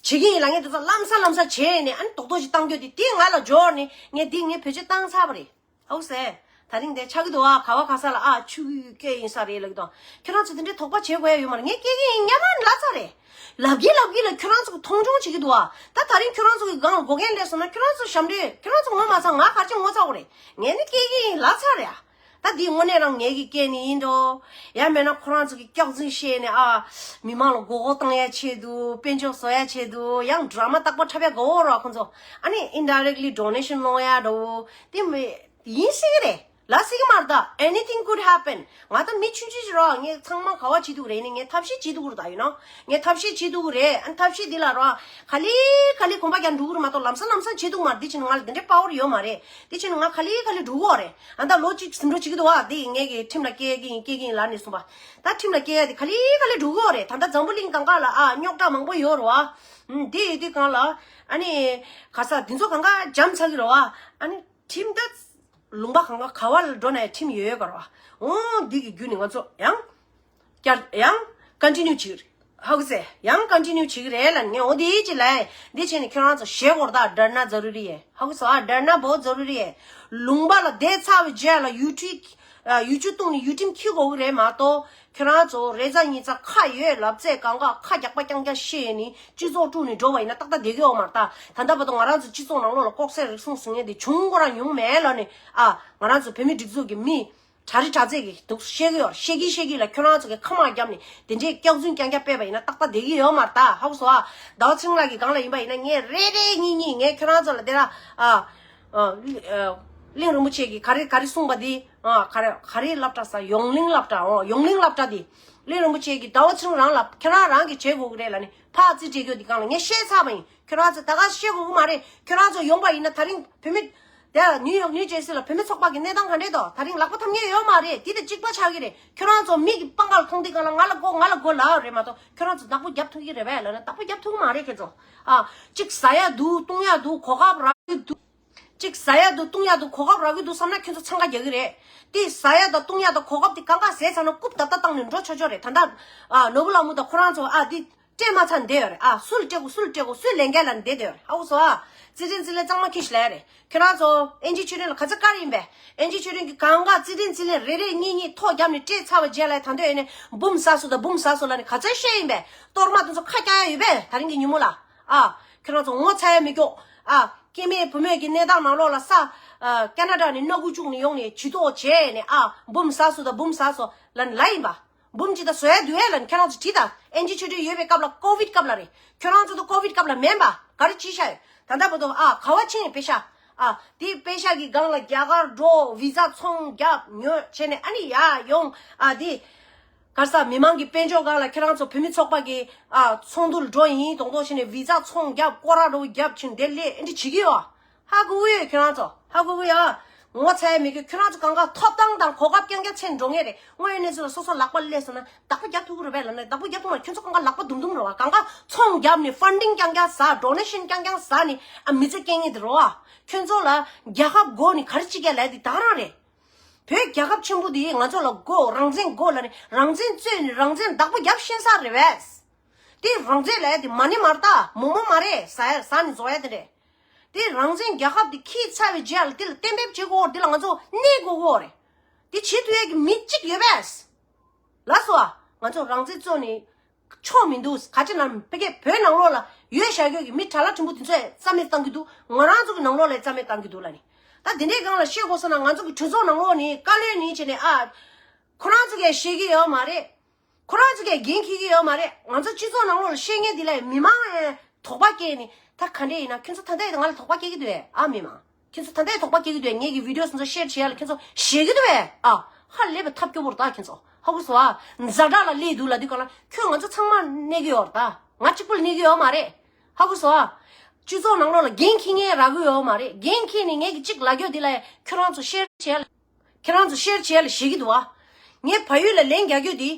བྱེད་ཀྱི་ཡིན་ལབ་མཁན་དེ་ཚོ་ལམ་སང་ལམ་སང་བྱས་ནས། ཨ་ནི་རྡོག་རྡོག་ཅིག་བཏང་རྒྱུ་དེ། དེ་ང་ལ་འབྱོར་ནས་ངས་འདི་ངས་བེད་སྤྱོད་བཏང་ཚར་བ་རེད། ཨོ་ཟེ། ད་རིང་དེ་ཆགས་ཀྱི་འདུག་ཨ། ག་བ་ག་ས་ལ། ཨ། ཆུ་སྐྱེས་ཡིན་ས་རེད་ལབ་ཀྱི་འདུག་ཁྱོད་རང་ཚོ་དེ་འདྲའི་དོགས་པ་བྱེད་དགོས་ཡ་ཡོད་མ་རེད། ངས་སྐྱེ་གི་ཡིན་སྙམ་མ་ལབ་ཚར་རེད། ལབ་ཀྱི་ལབ་ཀྱི་ལ་ཁྱོད་རང་ཚོ་གི་མཐོང་ཆུང་བྱེད་ཀྱི་འདུག་ཨ། ད་ད་རིང་ཁྱོད་རང་ཚོ་གི་སྒང་ལ་འགོག་རྐྱེན་སླེབས་སོང་ན་ཁྱོད་རང་ཚོ་ཞབས་འདྲེན། ཁྱོད་རང་ཚོ་ངོ་མ་ཚ། ང་ག་རེ་ངོ་ཚ་དགོས་རེད། ངས་ནི་སྐྱེ་གི་ཡིན་ལབ་ཚར་རེད་ཨ། ད་འདི་དངོས་གནས་རང་ངེད་ཀྱིས་སྐྱེལ་ནི་ཡིན་འགྲོ། ཡང་མེད་ན་ཁོ་རང་ཚོ་གི་སྐྱག་རྫུན་བཤད་ནས། ཨ། མི་མང་ལ་མགོ་སྐོར་བཏང་ཡ་ཆེད་དུ། དཔལ་འབྱོར་བཟོ་ཡ་ཆེད་དུ། ཡང་ཌ་ར་མ་རྟག་པར་འཁྲབ་ཡ་དགའ་བོ་ར། ཁོ་ཚོ་ཨ་ནི་ཨིན་ཌའི་རེག་ལི་ཌོ་ནེ་ཤན་སློང་ཡ་འདྲ་བོ་དེ་མི་ཡིན་སྲིད་ཀྱི་རེད། ལབ་སྲིད་ཀྱི་མ་རེད་ད། Anything could happen. ང་ད་མི་ཆུང་ཆུང་ཞིག་རེད་བ། ངས་ཚང་མ་ག་བ་བྱེད་ཐུབ་ཀྱི་རེད། ནི་ངས་ཐབས་ཤེས་བྱེད་ཐུབ་ཀྱི་རེད་ད། ཡིན་ནོ། ངས་ཐབས་ཤེས་བྱེད་ཐུབ་ཀྱི་རེད། ཨ། ཐབས་ཤེས་འདི་ལ་རོ། ག་ལེ་ག་ལེ་གོམ་པ་རྒྱག་འགྲོ་གི་རེད་མ་གཏོགས་ལམ་སང་ལམ་སང་བྱེད་ཐུབ་མ་རེད། དེ་བྱས་ན་ང་ག་ལེ་ག་ལེ་འགྲོ་གི་ཡོད་རེད། ཨ། ད་ལོ་གཅིག་ཟིན་འགྲོ་བྱེད་ཀྱི་འདུག་བ། དེ་ངས་ཀྱི་ཁྲིམས་ལ་སྐྱེལ་གྱི་ཡིན། སྐྱེལ་གྱི་ཡིན་ལབ་ནས་སོང་བ། ད་ཁྲིམས་ལ་སྐྱེལ་ཡ་དེ་ག་ལེ་ག་ལེ་འགྲོ་གི་ཡོད་རེད། ད་ལྟ་འཛམ་བུ་གླིང་སྒང་ག་ལ། ཨ། རྙོག་དྲ་མང་པོ་ཡོད་རེད་བ། ཨུམ། དེ་ཡོད་དུས་སྒང་ལ། ཨ་ནི་ག་ས་འདི་ཚོ་སྒང་ག་འཇམ་ཚར་གི་རེད་བ། ཨ་ནི་ཁྲིམས་ད་ལུང་པ་སྒང་ག་ག་བ་ལ་འགྲོ་ན་ཡང་ཁྲིམས་ཡོད་ཡོད་ག་རེད་བ། འོ། འདི་གི་བརྒྱུད་ནས་ང་ཚོ་ཡང་བསྐྱར་ཡང་ཀོན་ཊི་ནིའུ་བྱེད་ཀྱི་རེད། ཧ་གོ་སོང་། ཡང་ཀོན་ཊི་ནིའུ་བྱེད་ཀྱི་རེད་ལབ་ནས། ངས་འོ་དེ་ཅི་ལབ། འདི་བྱས་ནས་ཁྱོད་རང་ཚོ་ཞེད་དགོས་རེད་ད། ཌར་ན་ཛ་རུ་རི་ཡེ། ཧ་གོ་སོང་ཨ། ཌར་ན་བོ་ཛ་རུ་རི་ཡེ། ལུང་པ་ལ་བསྡད་ཚར་བའི་རྗེས་ལ་ཡུ་ཊི། ཨ། ཡུ་ཅུ་བཏུང་ནས་ཡུ་ཊིམ་འཁྱེར་དགོས་ཀྱི་རེད་མ་གཏོགས། ཁྱོད་རང་ཚོ་རེ་ཚ་གཉིས་ཚ་ཁ་ཡོད་ལབ་ཚད་སྒང་ག་ཁ་རྒྱག་པ་རྐྱང་རྐྱང་བཤད་ནས་སྤྱི་ཚོགས་དཀྲུགས་ནས་འགྲོ་བ་ཡིན་ན་ཏག་ཏག་བསྡད་ཀྱི་ཡོད་མ་རེད་ད། ད་ལྟ་བར་དུ་ང་རང་ཚོ་སྤྱི་ཚོགས་ནང་ལོགས་ལ་ལྐོག་ཟ་རུལ་སུངས་ཟེར་མཁན་དེ་བྱུང་ཁོ་རང་མྱོང་མེད་ལབ་ནས། ཨ། ང་རང་ཚོ་བོད་མི་སྒྲིག་འཛུགས་ཀྱི་མི་གྲ་སྒྲིག་གྲ་རྩལ་གྱིས་འདུག་བཤད་ཀྱི་ཡོད། བཤད་ཀྱིན་བཤད་ཀྱིན་ལ་ཁྱོད་རང་ཚོ་གི་ཁ་མར་བརྒྱབ་ནས་དེ་འདྲའི་སྐྱག་རྫུན་རྐྱང་རྐྱང་སྤེལ་བ་ཡིན་ན་ཏག་ཏག་བསྡད་ཀྱི་ཡོད་མ་རེད་ད། ཧ་གོ་སོང་ཨ། ཟླ་བ་ཚེ་རིང་ལགས་ཀྱི་སྒང་ལ་ཡིན་པ་ཡིན་ན་ངས་རེ་རེ་གཉིས་གཉིས་ངས་ཁྱོད་རང་ཚོ་ལ་དེ་ར། ཨ། ཨ། གླིང་རིན་པོ་ཆེ་གིས་ག་རེ་ག་རེ་གསུངས་པ་འདི། ཨ། ག་རེ་ག་རེ་སློབ་གྲྭ་ཟེར། ཡོངས་གླིང་སློབ་གྲྭ། འོ། ཡོངས་གླིང་སློབ་གྲྭ་འདི་གླིང་རིན་པོ་ཆེ་གིས་ཟླ་བ་ཚེ་རིང་རང་ལ་ཁྱེད་རང་རང་གིས་བྱེད་དགོས་ཀྱི་རེད་ལབ་ནས་ཕར་རྩིས་སྤྲད་རྒྱུ་འདི་སྒང་ལ་ངས་བཤད་ཚར་བ་ཡིན། ཁྱོད་རང་ཚོ་ད་ག་བཤད་དགོས་ཀྱི་མ་རེད། ཁྱོད་རང་ཚོ་ཡོང་པ་ཡིན་ན་ད་རིང་བོད་མི་དེ་ནིའུ་ཡོག་ནིའུ་ཇར་སི་ལ་བོད་མི་ཚོགས་པ་གི་གནས་སྟངས་ག་འདྲས་འདུག་ད་རིང་ལག་པ་འཐམ་མཁན་ཡོད་མ་རེད། དེ་དང་གཅིག་པ་ཆགས་ཀྱི་རེད། ཁྱོད་རང་ཚོ་མིག་གི་པང་ཁ་ལ་མཐོང་དུས་སྒང་ལ་ང་ལ་མགོ་ང་ལ་མགོ་ལབ་རེད་མ་གཏོགས། ཁྱོད་རང་ཚོ་བདག་པོ་རྒྱབ་ཐུབ་ཀྱི་རེད་པས་ལབ་ན་བདག་པོ་རྒྱབ་ཐུབ་ཀྱི་མ་རེད། ཁྱེད་ཚོ། ཨ། གཅིག་ཟ་ཡ་འདུག་བཏུང་ཡ་འདུག་གོ་སྐབས་རག་གི་འདུག་གཅིག་ཟ་ཡ་འདུག་བཏུང་ཡ་འདུག་གོ་སྐབས་རག་གི་འདུག་བསམ་ན་ཁྱོད་ཚོ་འཚང་ཁ་རྒྱག་གི་རེད། དེ་ཟ་ཡ་དང་བཏུང་ཡ་དང་གོ་སྐབས་དེ་གང་ག་ཟས་ཚར་ན་རྐུབ་བརྡབ་བརྡབ་བཏང་ནས་འགྲོ་ཆོག་ཆོག་རེད། ད་ལྟ། ཨ། ནོར་བུ་ལྷ་མོ་དང་ཁོ་རང་ཚོ། ཨ། དེ་ སྤྲད་མ་ཚར་བསྡད་ཡོད་རེད། ཨ་སུ་ལ་སྤྲད་དགོས། སུ་ལ་སྤྲད་དགོས། སུས་ལས་འགན་ལ་བསྡད་བསྡད་ཡོད་རེད། ཧ་གོ་སོང་ཨ། རྩིས་ཁྲིམས་རྩིས་ལེན་གཙང་མ་ཁྱེར་ཤི་ལ་ཡ་རེད། ཁྱོད་རང་ཚོ་ཨེན་ཇི་ཆོས་སྒྲོན་ལ་ག་ཚོད་བཀར་ཡིན་པས། ཨེན་ཇི་ཆོས་སྒྲོན་གྱི་གང་ག་རྩིས་ཁྲིམས་རྩིས་ལེན་རེ་རེ་གཉིས་གཉིས་ཐོ་བརྒྱབ་ནས་སྤྲད་ཚར་བ་རྗེས་ལ་ད་འདོད་ཡོད་ནས་འབུམ་ཟ་སོང་དང་འབུམ་ཟ་སོང་ལ་ནི་ག་ཚོད་བཤད་ཡིན་པས། གཏོར་མ་དེ་ཚོ་ཁ་རྒྱག་ཡ་ཡོད་པས། ད་རིང་གི་ཉིན་མོ་ལ་ཨ། ཁྱོད་རང་ཚོ་ངོ་ཚ་ཡ་མི་སྐྱོ། ཨ། སྐྱེ་དམན་བུད་མེད་ཀྱི་གནས་སྟངས་ནང་ལོགས་ལ་ས། ཨ། ཀ་ན་ཌ་ནས་སྣ་ཁུག་བཅུག་ནས་ཡོང་ནས་ཇུས་གཏོགས་བྱས་ནས་ཨ་འབུམ་ཟ་སོང་དང་འབུམ་ཟ་སོང་ལ་ནི་ལ་ཡིན་པ། འབུམ་ཅིག་ད་བཟོ་ཡ་འདུག་ཨེ་ལ་ནི་ཁྱེད་རང་ཚོ་བྲིས་དང་། ཨེན་ཇི་ཆོས་སྒྲོན་ཡོད་པའི་སྐབས་ལ་ཀོ་བིད་སྐབས་ལ་རེད། ཁྱོད་རང་ཚོ་ད་ཀོ་བིད་སྐབས་ལ་མེད་པ་ག་རེ་བྱས་ཤག་ཡོད། ད་ལྟ་བར་དུ་ཨ་ག་བ་ཕྱིན་པེ་ཤ། ཨ་དེ་པེ་ཤ་གི་སྒང་ལ་རྒྱ་གར་འགྲོ། བི་ཛ་ཚོང་རྒྱབ་ཉོ་བྱས་ནས་ཨ་ནི་ཡར་ཡོང་། ཨ་དེ་ག་རེ་ཟ། མི་མང་གི་དཔལ་འབྱོར་སྒང་ལ་ཁྱེད་རང་ཚོ་བོད་མི་ཚོགས་པ་གི་ཨ་ཚོགས་འདུར་འགྲོ་ཡིན་མདོག་མདོག་བྱས་ནས་བི་ཛ་ཚོང་རྒྱབ། སྐོར་ར་འགྲོ་རྒྱབ་ཕྱིན་དེ་ལས་ཨེ་འདྲ་བྱེད་ཀྱི་ཡོད། ཧ་གོ་གི་ཡོད་ཁྱོད་རང་ཚོ། ཧ་གོ་གི་ཡོད། ངོ་ཚ་ཡ་མི་དགོས། ཁྱོད་རང་ཚོ་གང་ག་ཐོབ་ཐང་དང་གོ་སྐབས་རྐྱང་རྐྱང་ཆེན་འགྲོ་ངེས་རེད། དངོས་ཡོད་གནས་ཚུལ་ལ་སོ་སོ་ལག་པ་སླེབས་སོང་ན་བདག་པོ་རྒྱབ་ཐུབ་ཀྱི་རེད་པས་ལབ་ན་བདག་པོ་རྒྱབ་ཐུབ་མ་རེད། ཁྱོད་ཚོ་གང་ག་ལག་པ་དུམ་དུམ་རེད་བ། གང་ག་ཚོང་བརྒྱབ་ནས་ཕན་ཌིང་རྐྱང་རྐྱང་ཟ། ཌོ་ནེ་ཤན་རྐྱང་རྐྱང་ཟ་ནས་ཨ་མི་ཚེ་སྐྱེལ་ངེས་དེ་རེད་བ། ཁྱོད་ཚོ་ལ་རྒྱལ་ཁབ་སྒོ་ནས་ག་རེ་བྱེད་ཀྱི་ལབ་དེ་ད་རང་རེད། བོད་རྒྱལ་ཁབ་ཆེན་པོ་དེ་ང་ཚོ་ལ་དགོས། རང་བཙན་དགོས་ལབ་ནས་རང་བཙན་རྩོད་ནས་རང་བཙན་བདག་པོ་རྒྱབ་ཤེས་ས་རེད་བས། དེ་རང་བཙན་ལབ་ཡ་དེ་མ་ཎི་མར་ད་མོག་མོག་མ་རེད། ཟ་ཡ་ཟ་ནས་བཟོ་ཡ་དེ་རེད། དེ་རང་བཙན་རྒྱལ་ཁབ་དེ་འཁྱེར་ཚར་བའི་རྗེས་ལ་དེ་ལ་གཏན་འབེབས་བྱེད་དགོས། དེ་ལ་ང་ཚོ་གནས་དགོས་ཀྱི་རེད། དེ་བྱེད་ཐུབ་ཡ་གི་མི་གཅིག་ཡོད་པས། ལགས་སོ་ཨ། ང་ཚོ་རང་བཙན་རྩོད་ནས་ཆོ་མི་འདུག་ག་ཅི་ལབ་ན་ཕ་གི་བོད་ནང་ལོགས་ལ་ཡོད་བཞག་ཡོད་ཀྱི་མི་དྲ་ལག་ཕྲན་བུ་དེ་ཚོས་རྩ་མེད་བཏང་གི་འདུག་ང་རང་ཚོ་གི་ནང་ལོགས་ལ་རྩ་མེད་བཏང་གི་འདུག་ལབ་ནས། ད་དེ་འདྲའི་སྒང་ལ་བཤད་དགོས་ས་ན་ང་ཚོ་གི་གྲོས་ཚོགས་ནང་ལོགས་ནས་བཀའ་བློན་ནས་བྱས་ནས་ཨ། ཁོ་རང་ཚོ་གིས་བཤད་ཀྱི་ཡོད་མ་རེད། ཁོ་རང་ཚོ་གིས་འགན་འཁྱེར་གྱི་ཡོད་མ་རེད། ང་ཚོ་སྤྱི་ཚོགས་ནང་ལོགས་ལ་བཤད་མཁན་དེ་ལ་མི་མང་ཡང་དོགས་པ་སྐྱེས་ནས། ད་ག་འདྲ་ཡིན་ན་ཁྱོད་ཚོ་ད་ལྟ་ཡིན་ང་ལ་དོགས་པ་སྐྱེ་གི་འདུག་ཨེ། ཨ་མི་མང་། ཁྱོད་ཚོ་ད་ལྟ་ཡང་དོགས་པ་སྐྱེ་གི་འདུག་ཨེ། ངེད་ཀྱི་བི་ཌི་ཡོ་ཚོ་ཤེར་བྱེད་ཡ་ལ་ཁྱོད་ཚོ་ཞེད་ཀྱི་འདུག་ཨེ། ཨ། ཧ་ལས་པའི་ཐབས་སྐྱོ་པོ་རེད་ད་ཁྱོད་ཚོ། ཧ་གོ་སོང་ཨ། ཛ་དྲག་ལ་སླེབས་འདུག་ལབ་དུས་ག་ལ་ཁྱོད་ང་ཚོ་ཚང་མ་གནས་ཀྱི་ཡོད་རེད་ད། ང་གཅིག་པུ་ལ་གནས་ཀྱི་ཡོད་མ་རེད། ཧ་གོ་སོང་ཨ། སྤྱི་ཚོགས་ནང་ལོགས་ལ་འགན་འཁྱེར་མཁན་རག་གི་ཡོད་མ་རེད། འགན་འཁྱེར་ནས་ངེད་ཀྱི་གཅིག་ལབ་རྒྱུ་འདི་ལ་ཁྱོད་རང་ཚོ་ཤེར་བྱེད་ཡ་ལ། ཁྱོད་རང་ཚོ་ཤེར་བྱེད་ཡ་ལ་ཞེད་ཀྱི་འདུག་ཨ། ངས་བལ་ཡུལ་ལ་ལན་རྒྱག་རྒྱུ་འདི།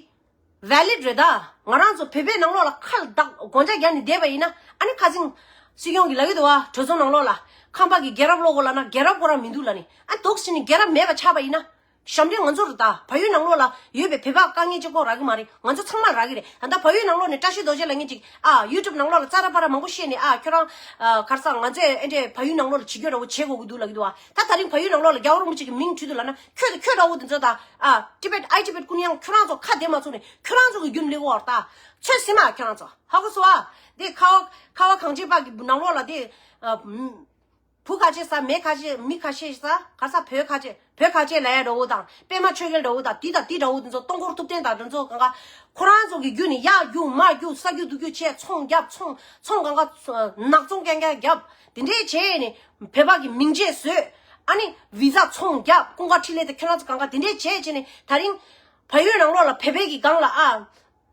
ཝེ་ལིཌ་རེད་ད། ང་རང་ཚོ་བོད་པའི་ནང་ལོགས་ལ་ཁ་ལ་བདག་དགོང་ཇ་རྒྱག་ནས་བསྡད་པ་ཡིན་ན། ཨ་ནི་ཁ་སང་སྲིད་སྐྱོང་གིས་ལབ་ཀྱི་འདུག་བ། གྲོས་ཚོགས་ནང་ལོགས་ལ་ཁམས་པ་གི་རྒྱལ་རབས་ཀློག་དགོས་ལབ་ན་རྒྱལ་རབས་ཁོ་རང་མི་འདུག་ལབ་ནས། ཨ་འདུག་ཟེར་ནས་རྒྱལ་རབས་མེད་པ་ཆགས་པ་ཡིན་ན། ཞབས་འདྲེན་ང་ཚོ་རེད་ད། བལ་ཡུལ་ནང་ལོགས་ལ་ཡོད་པའི་བོད་པ་དཀའ་ངལ་གཅིག་པོ་རག་གི་མ་རེད། ང་ཚོ་ཚང་མ་རག་གི་རེད། ད་ལྟ་བལ་ཡུལ་ནང་ལོགས་ནས་བཀྲ་ཤིས་རྡོ་རྗེ་ལབ་མཁན་ཅིག་ཨ་ཡུ་ཊུབ་ནང་ལོགས་ལ་ཙ་ར་པ་ར་མང་པོ་བཤད་ནས། ཨ་ཁྱོད་རང་ཨ་ག་རེ་ཟ། ང་ཚོས་ཨེ་འདྲས་བལ་ཡུལ་ནང་ལོགས་ལ་བྱེད་རྒྱུ་འདྲ་བོ་བྱེད་དགོས་ཀྱི་འདུག་ལབ་ཀྱི་འདུག་བ། ད་ད་རིང་བལ་ཡུལ་ནང་ལོགས་ལ་རྒྱལ་བ་རིན་པོ་ཆེ་གི་མིང་བྲིས་འདུག་ལབ་ན་ཁྱོད་དང་ཁྱོད་འདྲ་བོ་དེ་ཚོ་དང་ཨ་ཊི་བེཊ་ཨའི་ཊི་བེཊ་ཀུན་དབྱངས་ཁྱོད་རང་ཚོ་ཁ་བདེ་མ་བཙུགས་ནས་ཁྱོད་རང་ཚོ་གི་རྒྱུན་ལས་འོར་ད། ཚོད་སིམ་མ་ཁྱོད་རང་ཚོ། ཧ་གོ་སོང་ཨ། དེ་ཁ་བ་ཁ་བ་གངས་ཅན་པ་གི་ནང་ལོགས་ལ་དེ་ཨ་བུ་ཁ་ཆེ་ས་མེ་ཁ་ཆེ་མི་ཁ་ཤས་ས་ག་ས་བོད་ཁ་ཆེ་བོད་ཁ་ཆེ་ལབ་ཡ་འདྲ་བོ་དང་པད་མ་ཆོས་རྒྱལ་འདྲ་བོ་དང་དེ་དང་དེ་འདྲ་བོ་དེ་ཚོ་སྟོང་འཁོར་ཐུབ་བསྟན་དང་དེ་ཚོ་གང་ག་ཁོ་རང་ཚོ་གི་རྒྱུན་ནས་ཡར་རྒྱུག་མར་རྒྱུག་ས་རྒྱུག་རྡོ་རྒྱུག་བྱས། ཚོང་རྒྱབ། ཚོང་ཚོང་གང་ག་ནག་ཚོང་རྐྱང་རྐྱང་རྒྱབ། དེ་འདྲས་བྱས་ནས་བོད་པ་གི་མིང་ཆད་བཟོས། ཨ་ནི་བི་ཛ་ཚོང་རྒྱབ། ཀུན་དགའ་འཕྲིན་ལས་དང་ཁྱོད་རང་ཚོ་གང་ག་དེ་འདྲས་བྱས་བྱས་ནས་ད་རིང་བལ་ཡུལ་ནང་ལོགས་ལ་བོད་པའི་གི་སྒང་ལ་ཨ།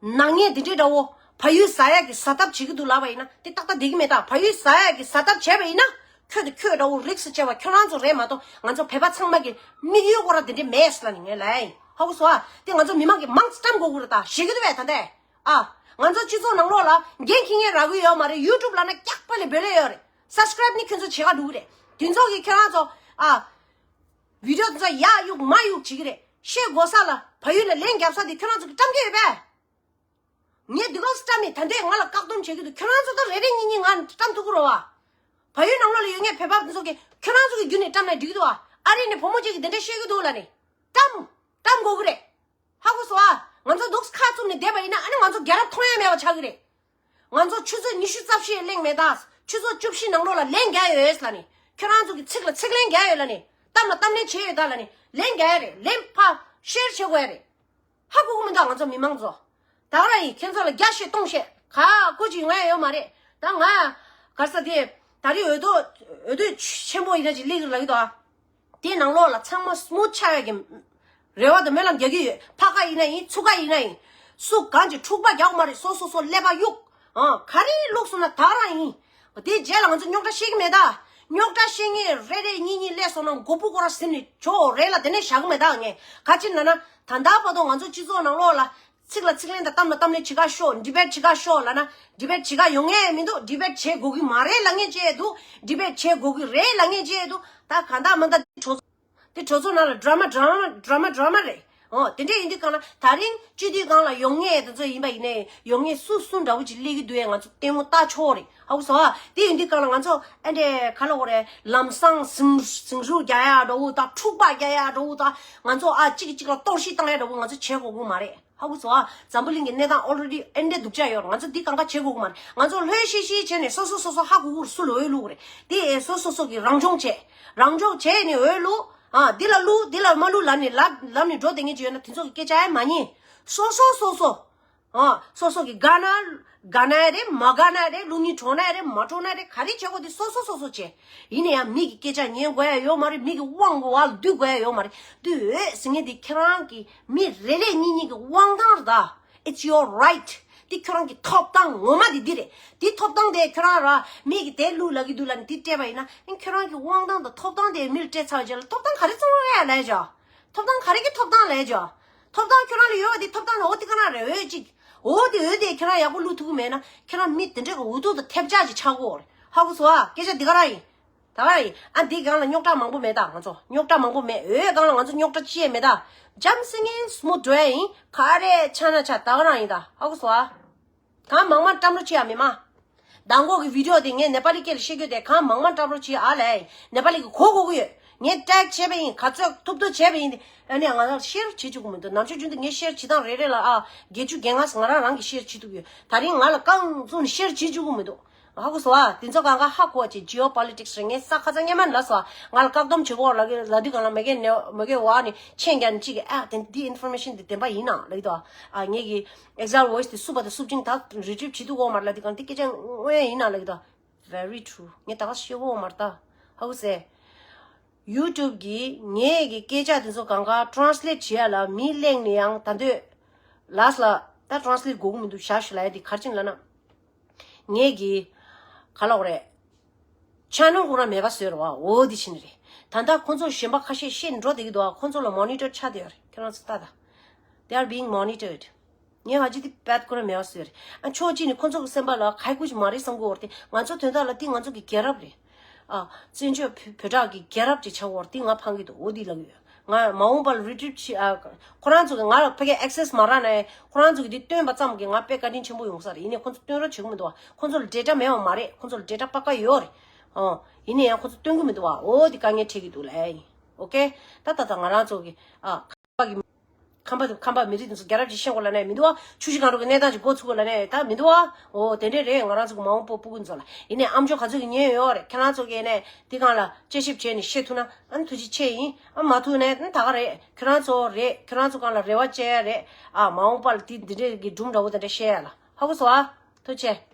ནག་ཉེས་འདི་འདྲའི་འདྲ་བོ་ཕ་ཡུལ་ཟ་ཡག་གི་ཟ་ཐབས་བྱེད་ཀྱི་འདུག་ལབ་པ་ཡིན་ན་དེ་ཏག་ཏག་བསྡད་ཀྱི་མེད་ད། ཕ་ཡུལ་ཟ་ཡག་གི་ཟ་ཐབས་བྱས་པ་ཡིན་ན་ཁྱོད་དང་ཁྱོད་འདྲ་བོ་རིགས་སུ་བཅད་པ་ཁྱོད་རང་ཚོ་རེད་མ་གཏོགས་ང་ཚོ་བོད་པ་ཚང་མ་གི་དམིགས་ཡུལ་ཁོ་རང་དེ་འདྲའི་མེད་ལབ་ནས་ངས་ལབ་ཡིན། ཧ་གོ་སོང་ཨ། དེ་ང་ཚོ་མི་མང་གི་མང་ཙམ་བཀྲམ་དགོས་ཀྱི་རེད་ད། ཞེད་ཀྱི་འདུག་བས་ད་འདས། ཨ། ང་ཚོ་སྤྱི་ཚོགས་ནང་ལོགས་ལ་འགན་འཁྱེར་མཁན་རག་གི་ཡོད་མ་རེད། ཡུ་ཊུབ་ལབ་ན་སྐྱག་པ་ལས་འབོལ་ལེ་ཡོད་རེད། སབ་སི་ཀི་རེབ་ནི་ཁྱོད་ཚོ་བྱེད་ག་འགྲོ་གི་རེད། དེ་ཚོ་གི་ཁྱོད་རང་ཚོ་ཨ། བི་ཌི་ཡོ་དེ་ཚོ་ཡར་གཡུག་མར་གཡུག་བྱེད་ཀྱི་རེད། བཤད་དགོས་ས་ལ་བལ་ཡུལ་ལ་ལན་རྒྱབ་ས་དེ་ཁྱོད་རང་ཚོ་གི་བཀྲམ་གྱི་ཡོད་པས། ངས་འདི་ག་སེ་བཀྲམ་མེད། ད་ལྟའི་ང་ལ་བཀག་སྡོམ་བྱེད་ཀྱི་འདུག་ཁྱོད་རང་ཚོ་ད་རེ་རེ་གཉིས་གཉིས་ང་བཀྲམ་ཐུབ་ཀྱི་རེད་བ། བལ་ཡུལ་ནང་ལོགས་ལ་ཡོད་མཁན་བོད་པ་དེ་ཚོ་གིས་ཁྱོད་རང་ཚོ་གི་བརྒྱུད་ནས་བཀྲམ་ན་འགྲིག་གི་འདུག་བ། ཨ་རི་ནས་བུ་མོ་གཅིག་གིས་འདི་འདྲ་བཤད་ཀྱི་འདུག་ལབ་ནས། བཀྲམ། བཀྲམ་དགོས་ཀྱི་རེད། ཧ་གོ་སོང་ཨ། ང་ཚོ་འདུག་སེ་ཁ་བཙུམ་ནས་བསྡད་པ་ཡིན་ན་ཨ་ནི་ང་ཚོ་རྒྱལ་རབས་མཐོང་ཡ་མེད་པ་ཆགས་ཀྱི་རེད། ང་ཚོ་ཆུ་ཚོད་ཉི་ཤུ་རྩ་བཞི་གླེང་མེད་ད། ཆུ་ཚོད་བཅུ་བཞི་ནང་ལོགས་ལ་ལན་རྒྱག་ཡོད་ལབ་ནས། ཁྱོད་རང་ཚོ་གི་ཚིག་ལ་ཚིག་ལན་རྒྱག་ཡོད་ལབ་ནས། གཏམ་ལ་གཏམ་ལན་བྱས་ཡོད་ད་ལབ་ནས་ལན་རྒྱག་ཡ་རེད། ལན་ཕར་ཤེར་བྱེད་དགོས་ཡ་རེད། ཧ་གོ་གི་མི་འདུག་ང་ཚོ་མི་མང་ཚོ། ད་ག་རང་ཡིན། ཁྱེད་ཚོ་ལ་རྒྱ་བཤད་སྟོང་བཤད་ག་ཀོ་ཅིག་ཡོང་ཡ་ཡོད་མ་རེད། ད་ང་ག་རེ་ཟ་དེ་ད་རེས་འོས་ཐོ་འོས་ཐོ་ཆེན་པོ་ཡིན་ན་ཅིག་སླེབས་ཀྱི་རེད་ལབ་ཀྱི་འདུག་ཨ། དེའི་ནང་ལོགས་ལ་ཚང་མ་སི་མུ་ཐི་ཆགས་ཡ་གི་རེ་བ་དང་སྨོན་ལམ་རྒྱག་གི་ཡོད། ཕར་ཁ་ཡིན་ན་ཡིན། ཚུར་ཁ་ཡིན་ན་ཡིན། སུ་གང་གི་འཁྲུག་པ་རྒྱག་མ་རེད། སོ་སོ་སོ་ཀླད་པ་གཡུག་ཨ། ག་རེ་བླུགས་སོང་ན་ད་ག་རང་ཡིན། དེའི་རྗེས་ལ་ང་ཚོ་རྙོག་དྲ་བཤད་ཀྱི་མེད་ད། རྙོག་དྲ་བཤད་མཁན་རེ་རེ་གཉིས་གཉིས་སླེབས་སོང་ན་མགོ་སྤུ་སྐོར་ར་ཟིན་ནས་ཇོ་རེད་ལ་དེ་ནས་བཞག་གི་མེད་ད། ངས་ག་ཅི་ལབ་ན་ད་ལྟ་བར་དུ་ང་ཚོ་སྤྱི་ཚོགས་ནང་ལོགས་ལ་ཚིག་ལ་ཚིག་ལན་དང་གཏམ་ལ་གཏམ་ལན་བྱེད་ག་ཤོག་ཌི་བེཊ་བྱེད་ག་ཤོག་ལབ་ན་ཌི་བེཊ་བྱེད་ག་ཡོང་ངེས་མི་འདུག་ཌི་བེཊ་བྱེད་དགོས་ཀྱི་མ་རེད་ལབ་མཁན་བཅས་འདུག་ཌི་བེཊ་བྱེད་དགོས་ཀྱི་རེད་ལབ་མཁན་བཅས་འདུག་ད་གང་ལྟར་མ་ལྟར་འདི་གྲོས་ཚོགས། དེ་གྲོས་ཚོགས་ནང་ལ་ཌྲ་མ་ཌྲ་མ་ཌྲ་མ་ཌྲ་མ་རེད། ཨོ་དེ་འདྲ་ཡིན་དུས་གང་ལ་ད་རིང་སྤྱི་འཐུས་སྒང་ལ་ཡོང་མཁན་དེ་ཚོ་ཡིན་པ་ཡིན་ནའི་ཡོང་མཁན་སུ་སུ་འདྲ་བོ་ཅིག་སླེབས་ཀྱི་འདུག་ཨེ། ང་ཚོ་ལྟད་མོ་ལྟ་ཆོག་རེད། ཧ་གོ་སོང་ཨ། དེ་ཡིན་དུས་གང་ལ་ང་ཚོ་ཨ་འདྲས་ག་ལ་འོ་རེད། ལམ་སང་ཟིང་ཟིང་རུ་རྒྱག་ཡ་འདྲ་བོ་དང་འཁྲུག་པ་རྒྱག་ཡ་འདྲ་བོ་དང་ང་ཚོ་ཨ་གཅིག་གིས་གཅིག་ལ་གཏོར་བཤིག་བཏང་ཡ་འདྲ་བོ་ང་ཚོ་བྱེད་དགོས་ཀྱི་མ་རེད། ཧ་གོ་སོང་ཨ། འཛམ་བུ་གླིང་གི་གནས་སྟངས་already ཨེ་འདྲས་སྡུག་ཅག་ཡོད་རེད། ང་ཚོ་འདི་གང་ག་བྱེད་དགོས་ཀྱི་མ་རེད། ང་ཚོ་ལྷོད་ཤིག་ཤིག་བྱས་ནས་སོ་སོ་སོ་སོ་ཧ་གོ་གི་རེད། སུ་ལ་འོས་བླུགས་རེད། དེ་སོ་སོ་སོ་གིས་རང་སྦྱོང་བྱས། རང་སྦྱོང་བྱས་ནས་འོས་བླུགས། ཨ་འདི་ལ་བླུགས་འདི་ལ་མ་བླུགས་ལབ་ནས་ལབ་ལབ་ནས་འགྲོ་བསྡད་མཁན་ཅིག་ཡོད་ན་དེ་ཚོ་གི་སྐད་ཆ་ཡང་མ་ཉན། སོ་སོ་སོ་སོ། ཨ་སོ་སོ་གི་དགའ་ན་དགའ་ན་རེད། མ་དགའ་ན་རེད། བླུགས་ནི་གྲོངས་ན་རེད། མ་གྲོངས་ན་རེད། ག་རེ་བྱེད་དགོས་དེ་སོ་སོ་སོ་སོ་བྱེད། ཡིན་ན་ཡང་མི་གི་སྐད་ཆ་ཉན་དགོས་ཡ་ཡོད་མ་རེད། མི་གི་དབང་གི་འོག་ལ་སྡུད་དགོས་ཡ་ཡོད་མ་རེད། སྡུད་འོས་ཟེར་མཁན་དེ་ཁྱེད་རང་གི་མི་རེ་རེ་གཉིས་གཉིས་གི་དབང་ཐང་རེད་ད། It's your right. དེ་ཁྱོད་རང་གི་ཐོབ་ཐང་ངོ་མ་དེ་འདི་རེད། དེ་ཐོབ་ཐང་དེ་ཁྱོད་རང་ར་མི་གི་དེ་བླུགས་ལབ་ཀྱི་འདུག་ལབ་ནས་དེ་སྤྲད་པ་ཡིན་ན་ཨིན་ཁྱོད་རང་གི་དབང་ཐང་དང་ཐོབ་ཐང་དེ་མིར་སྤྲད་ཚར་རྗེས་ལ་ཐོབ་ཐང་ག་རེ་བཙོང་ར་ཡ་ལས་ཇོ། ཐོབ་ཐང་ག་རེ་གི་ཐོབ་ཐང་ལས་ཇོ། ཐོབ་ཐང་ཁྱོད་རང་ལ་ཡོད་པ་དེ་ཐོབ་ཐང་ལ་འོ་དེ་ག་རང་རེད། འོས་གཅིག་འོ་དེ་འོས་དེ་ཁྱོད་རང་ཡག་པོ་བླུགས་ཐུབ་ཀྱི་མེད་ན་ཁྱོད་རང་མི་དེ་འདྲ་གི་འུ་ཐུག་དང་ཐེབས་ཆག་ཅིག་ཆགས་གོ་རེད། ཧ་གོ་སོང་ཨ། སྐད་ཆ་འདི་ག་རང་ཡིན། ད་ག་རང་ཡིན། ཨ་འདི་སྒང་ལ་རྙོག་དྲ་མང་པོ་མེད་ད། ང་ཚོ་རྙོག་དྲ་མང་པོ་མེད། འོས་སྒང་ལ་ང་ཚོ་རྙོག་དྲ་ཅི་ཡང་མེད་ད། འཇམ་སེང་ངེ་སི་མུ་ཐི་འགྲོ་ཡ་ཡིན། ག་རེ་ཆགས་ན་ཆགས། ད་ག་རང་ཡིན་ད། ཧ་གོ་སོང་ཨ། གང་མང་མང་བཀྲམ་རོགས་བྱེད་ཡ་མི་མ། མདང་དགོང་གི་བི་ཌི་ཡོ་དེ་ངས་ནེ་པ་ལི་སྐད་ལ་བཤད་རྒྱུ་དེ་གང་མང་མང་བཀྲམ་རོགས་བྱེད་ཨ་ལས། ནེ་པ་ལི་གི་གོ་དགོས་ཀྱི་ཡོད། ངས་ཊེག་བྱས་པ་ཡིན། ག་ཚོད་ཐུབ་ཐུབ་བྱས་པ་ཡིན། ཨ་ནི་ང་རང་ཤེར་བྱེད་བཅུག་གི་མི་འདུག་ནམ་ཞར་རྒྱུན་དུ་ངས་ཤེར་བྱེད་སྟངས་རེ་རེ་ལ་ཨ་བརྒྱད་ཅུ་བརྒྱད་ལྔ་ང་རང་རང་གིས་ཤེར་བྱེད་ཐུབ་ཡོད། ད་རིང་ང་ལ་རྐང་བཙུགས་ནས་ཤེར་བྱེད་བཅུག་གི་མི་འདུག་ཧ་གོ་སོང་ཨ། དེ་ཚོ་གང་ག་ཧ་གོ་བ་བྱེད། ཇི་ཨོ་པོ་ལི་ཊིག་སི་རེད། ངས་ས་ཁ་ཚ་སྙན་མ་ལ་སོང་ཨ། ང་ལ་བཀག་སྡོམ་བྱེད་དགོས་ལ་ལ་དུས་གང་ལ་མ་གི་ནས་མ་གི་འོག་ནས་མཆན་རྒྱག་ནས་གཅིག་གིས་ཨ་དེ་འདི་ཨིན་ཕོར་མེ་ཤན་འདི་བདེན་པ་ཡིན་ན་ལ་གི་དོ། ཨ་ངས་གི་ཨེག་ཟེག་ཊི་ཝོ་ཡིས་དེ་བསུབ་པ་དང་བསུབ་ཅིང་ད་རི་ཊི་རིབ་བྱེད་དུས་འོག་མར་ལ་དུས་གང་འདི་སྐད་ཆ་དངོས་ཡིན་ན་ལ་གི་དོ། Very true. ངས་ད་ག་ཤེས་གོ་མར་ད། ཧ་གོ་སེ། ཡུ་ཊུབ་གི་ངས་གི་སྐད་ཆ་དེ་ཚོ་གང་ག་ཊེ་རན་སི་ལེཊ་བྱེད་ཡ་ལ་མི་གླེང་ནས་ཡང་ད་འདོད། ལགས་ལ་ད་ཊེ་རན་སི་ལེཊ་དགོས་ཀྱི་མི་འདུག་བཞག་ཞུ་ལ་ཡ་དེ་གར་ཕྱིན་ལ་ན། ངས་གི། ག་ལ་འོ་རེད། ཆ་ནང་ཁོ་རང་མེད་པ་བཟོས་རེད་བ། འོ་དེ་ཕྱིན་རེད། ད་ལྟ་ཁོ་ཚོ་གཞན་པ་ཁ་ཤས་ཤེས་འགྲོ་བསྡད་ཀྱི་འདུག་ཁོ་ཚོ་ལ་མོ་ནི་ཊར་ཆགས་བསྡད་ཡོད་རེད། ཁྱེད་རང་ཚོ་ལྟ་ད། They are being monitored. ངས་ཧ་ཅི་དེ་པད་ཁོ་རང་མེད་པ་བཟོས་རེད། ཨ་ཕྱོགས་གཅིག་ནས་ཁོ་ཚོ་གི་སེམས་པ་ལ་ཁ་ཁུ་ཅིག་མ་རེད་བསམ་གི་འོ་རེད་དེ། ང་ཚོ་དོན་དག་ལ་དེ་ང་ཚོ་གི་རྒྱལ་རབས་རེད། ཨ་བཙན་བྱོལ་བོད་བོད་བྲག་གི་རྒྱལ་རབས་ཅིག་ཆགས་འོ་རེད་དེ་ང་ཕངས་ཀྱི་འདུག་འོ་དེ་ལབ་ཡོད། ང་མ་འོངས་པ་ལ་རི་ཊི་རིབ་བྱེད་ཨ། ཁོ་རང་ཚོ་གི་ང་ལ་ཕ་གི་ཨེག་སེ་སི་མ་རག་ན་ཁོ་རང་ཚོ་གི་དེ་སྟོན་པ་ཙམ་གི་ང་དཔེ་བཀའ་དྲིན་ཆེན་པོ་ཡོང་ས་རེད། ཡིན་ནའི་ཁོ་ཚོ་སྟོན་རོགས་བྱེད་ཀྱི་མི་འདུག་བ། ཁོ་ཚོ་ལ་ཌེ་ཊ་མེད་པ་མ་རེད། ཁོ་ཚོ་ལ་ཌེ་ཊ་པ་ཀ་ཡོད་རེད། ཨོ། ཡིན་ནའི་ཡང་ཁོ་ཚོ་སྟོན་གྱི་མི་འདུག་བ། འོ་དེ་དཀའ་ངལ་འཕྲད་ཀྱི་འདུག་ལ། ཨོ་ཀེ། ད་ད་ད་ང་རང་ཚོ་གི་ཨ། ཁམས་པ་གི་ཁམས་པ་མི་རིགས་དེ་ཚོ་རྒྱལ་རབས་ཅིག་ཤེས་དགོས་ལབ་ནས་མི་འདུག་བ། ཆུ་བཞི་སྒང་དྲུག་གི་གནས་སྟངས་ཅིག་མགོ་ཚུགས་དགོས་ལབ་ནས་ད་མི་འདུག་བ། འོ་དེ་འདྲས་རེད། ང་རང་ཚོ་གི་མ་འོངས་པ་སྤུ་གུ་ཚོ་ལ། ཡིན་ནའི་ཨམ་ཅོག་ག་ཚོད་ཀྱི་ཉན་ཡོད་རེད། ཁྱེད་རང་ཚོ་གིས་ནས་འདི་སྒང་ལ་དཔྱད་ཞིབ་བྱས་ནས་ཤེས་ཐུབ་ན་ཨ་ནི་ཐུགས་རྗེ་ཆེ་ཡིན། ཨ་མ་ཐུབ་ནས་ཨ་ད་ག་རེད། ཁྱེད་རང་ཚོ་རེད། ཁྱེད་རང་ཚོ་སྒང་ལ་རེ་བ་བཅོལ་ཡ་རེད། ཨ་མ་འོངས་པ་ལ་འདི་འདི་འདྲས་ཀྱི་སྒྲུང་འདྲ་བོ་དེ་འདྲ་བཤད་ཡ་ལ། ཧ་གོ་སོང་ཨ། ཐུགས་རྗེ་ཆེ།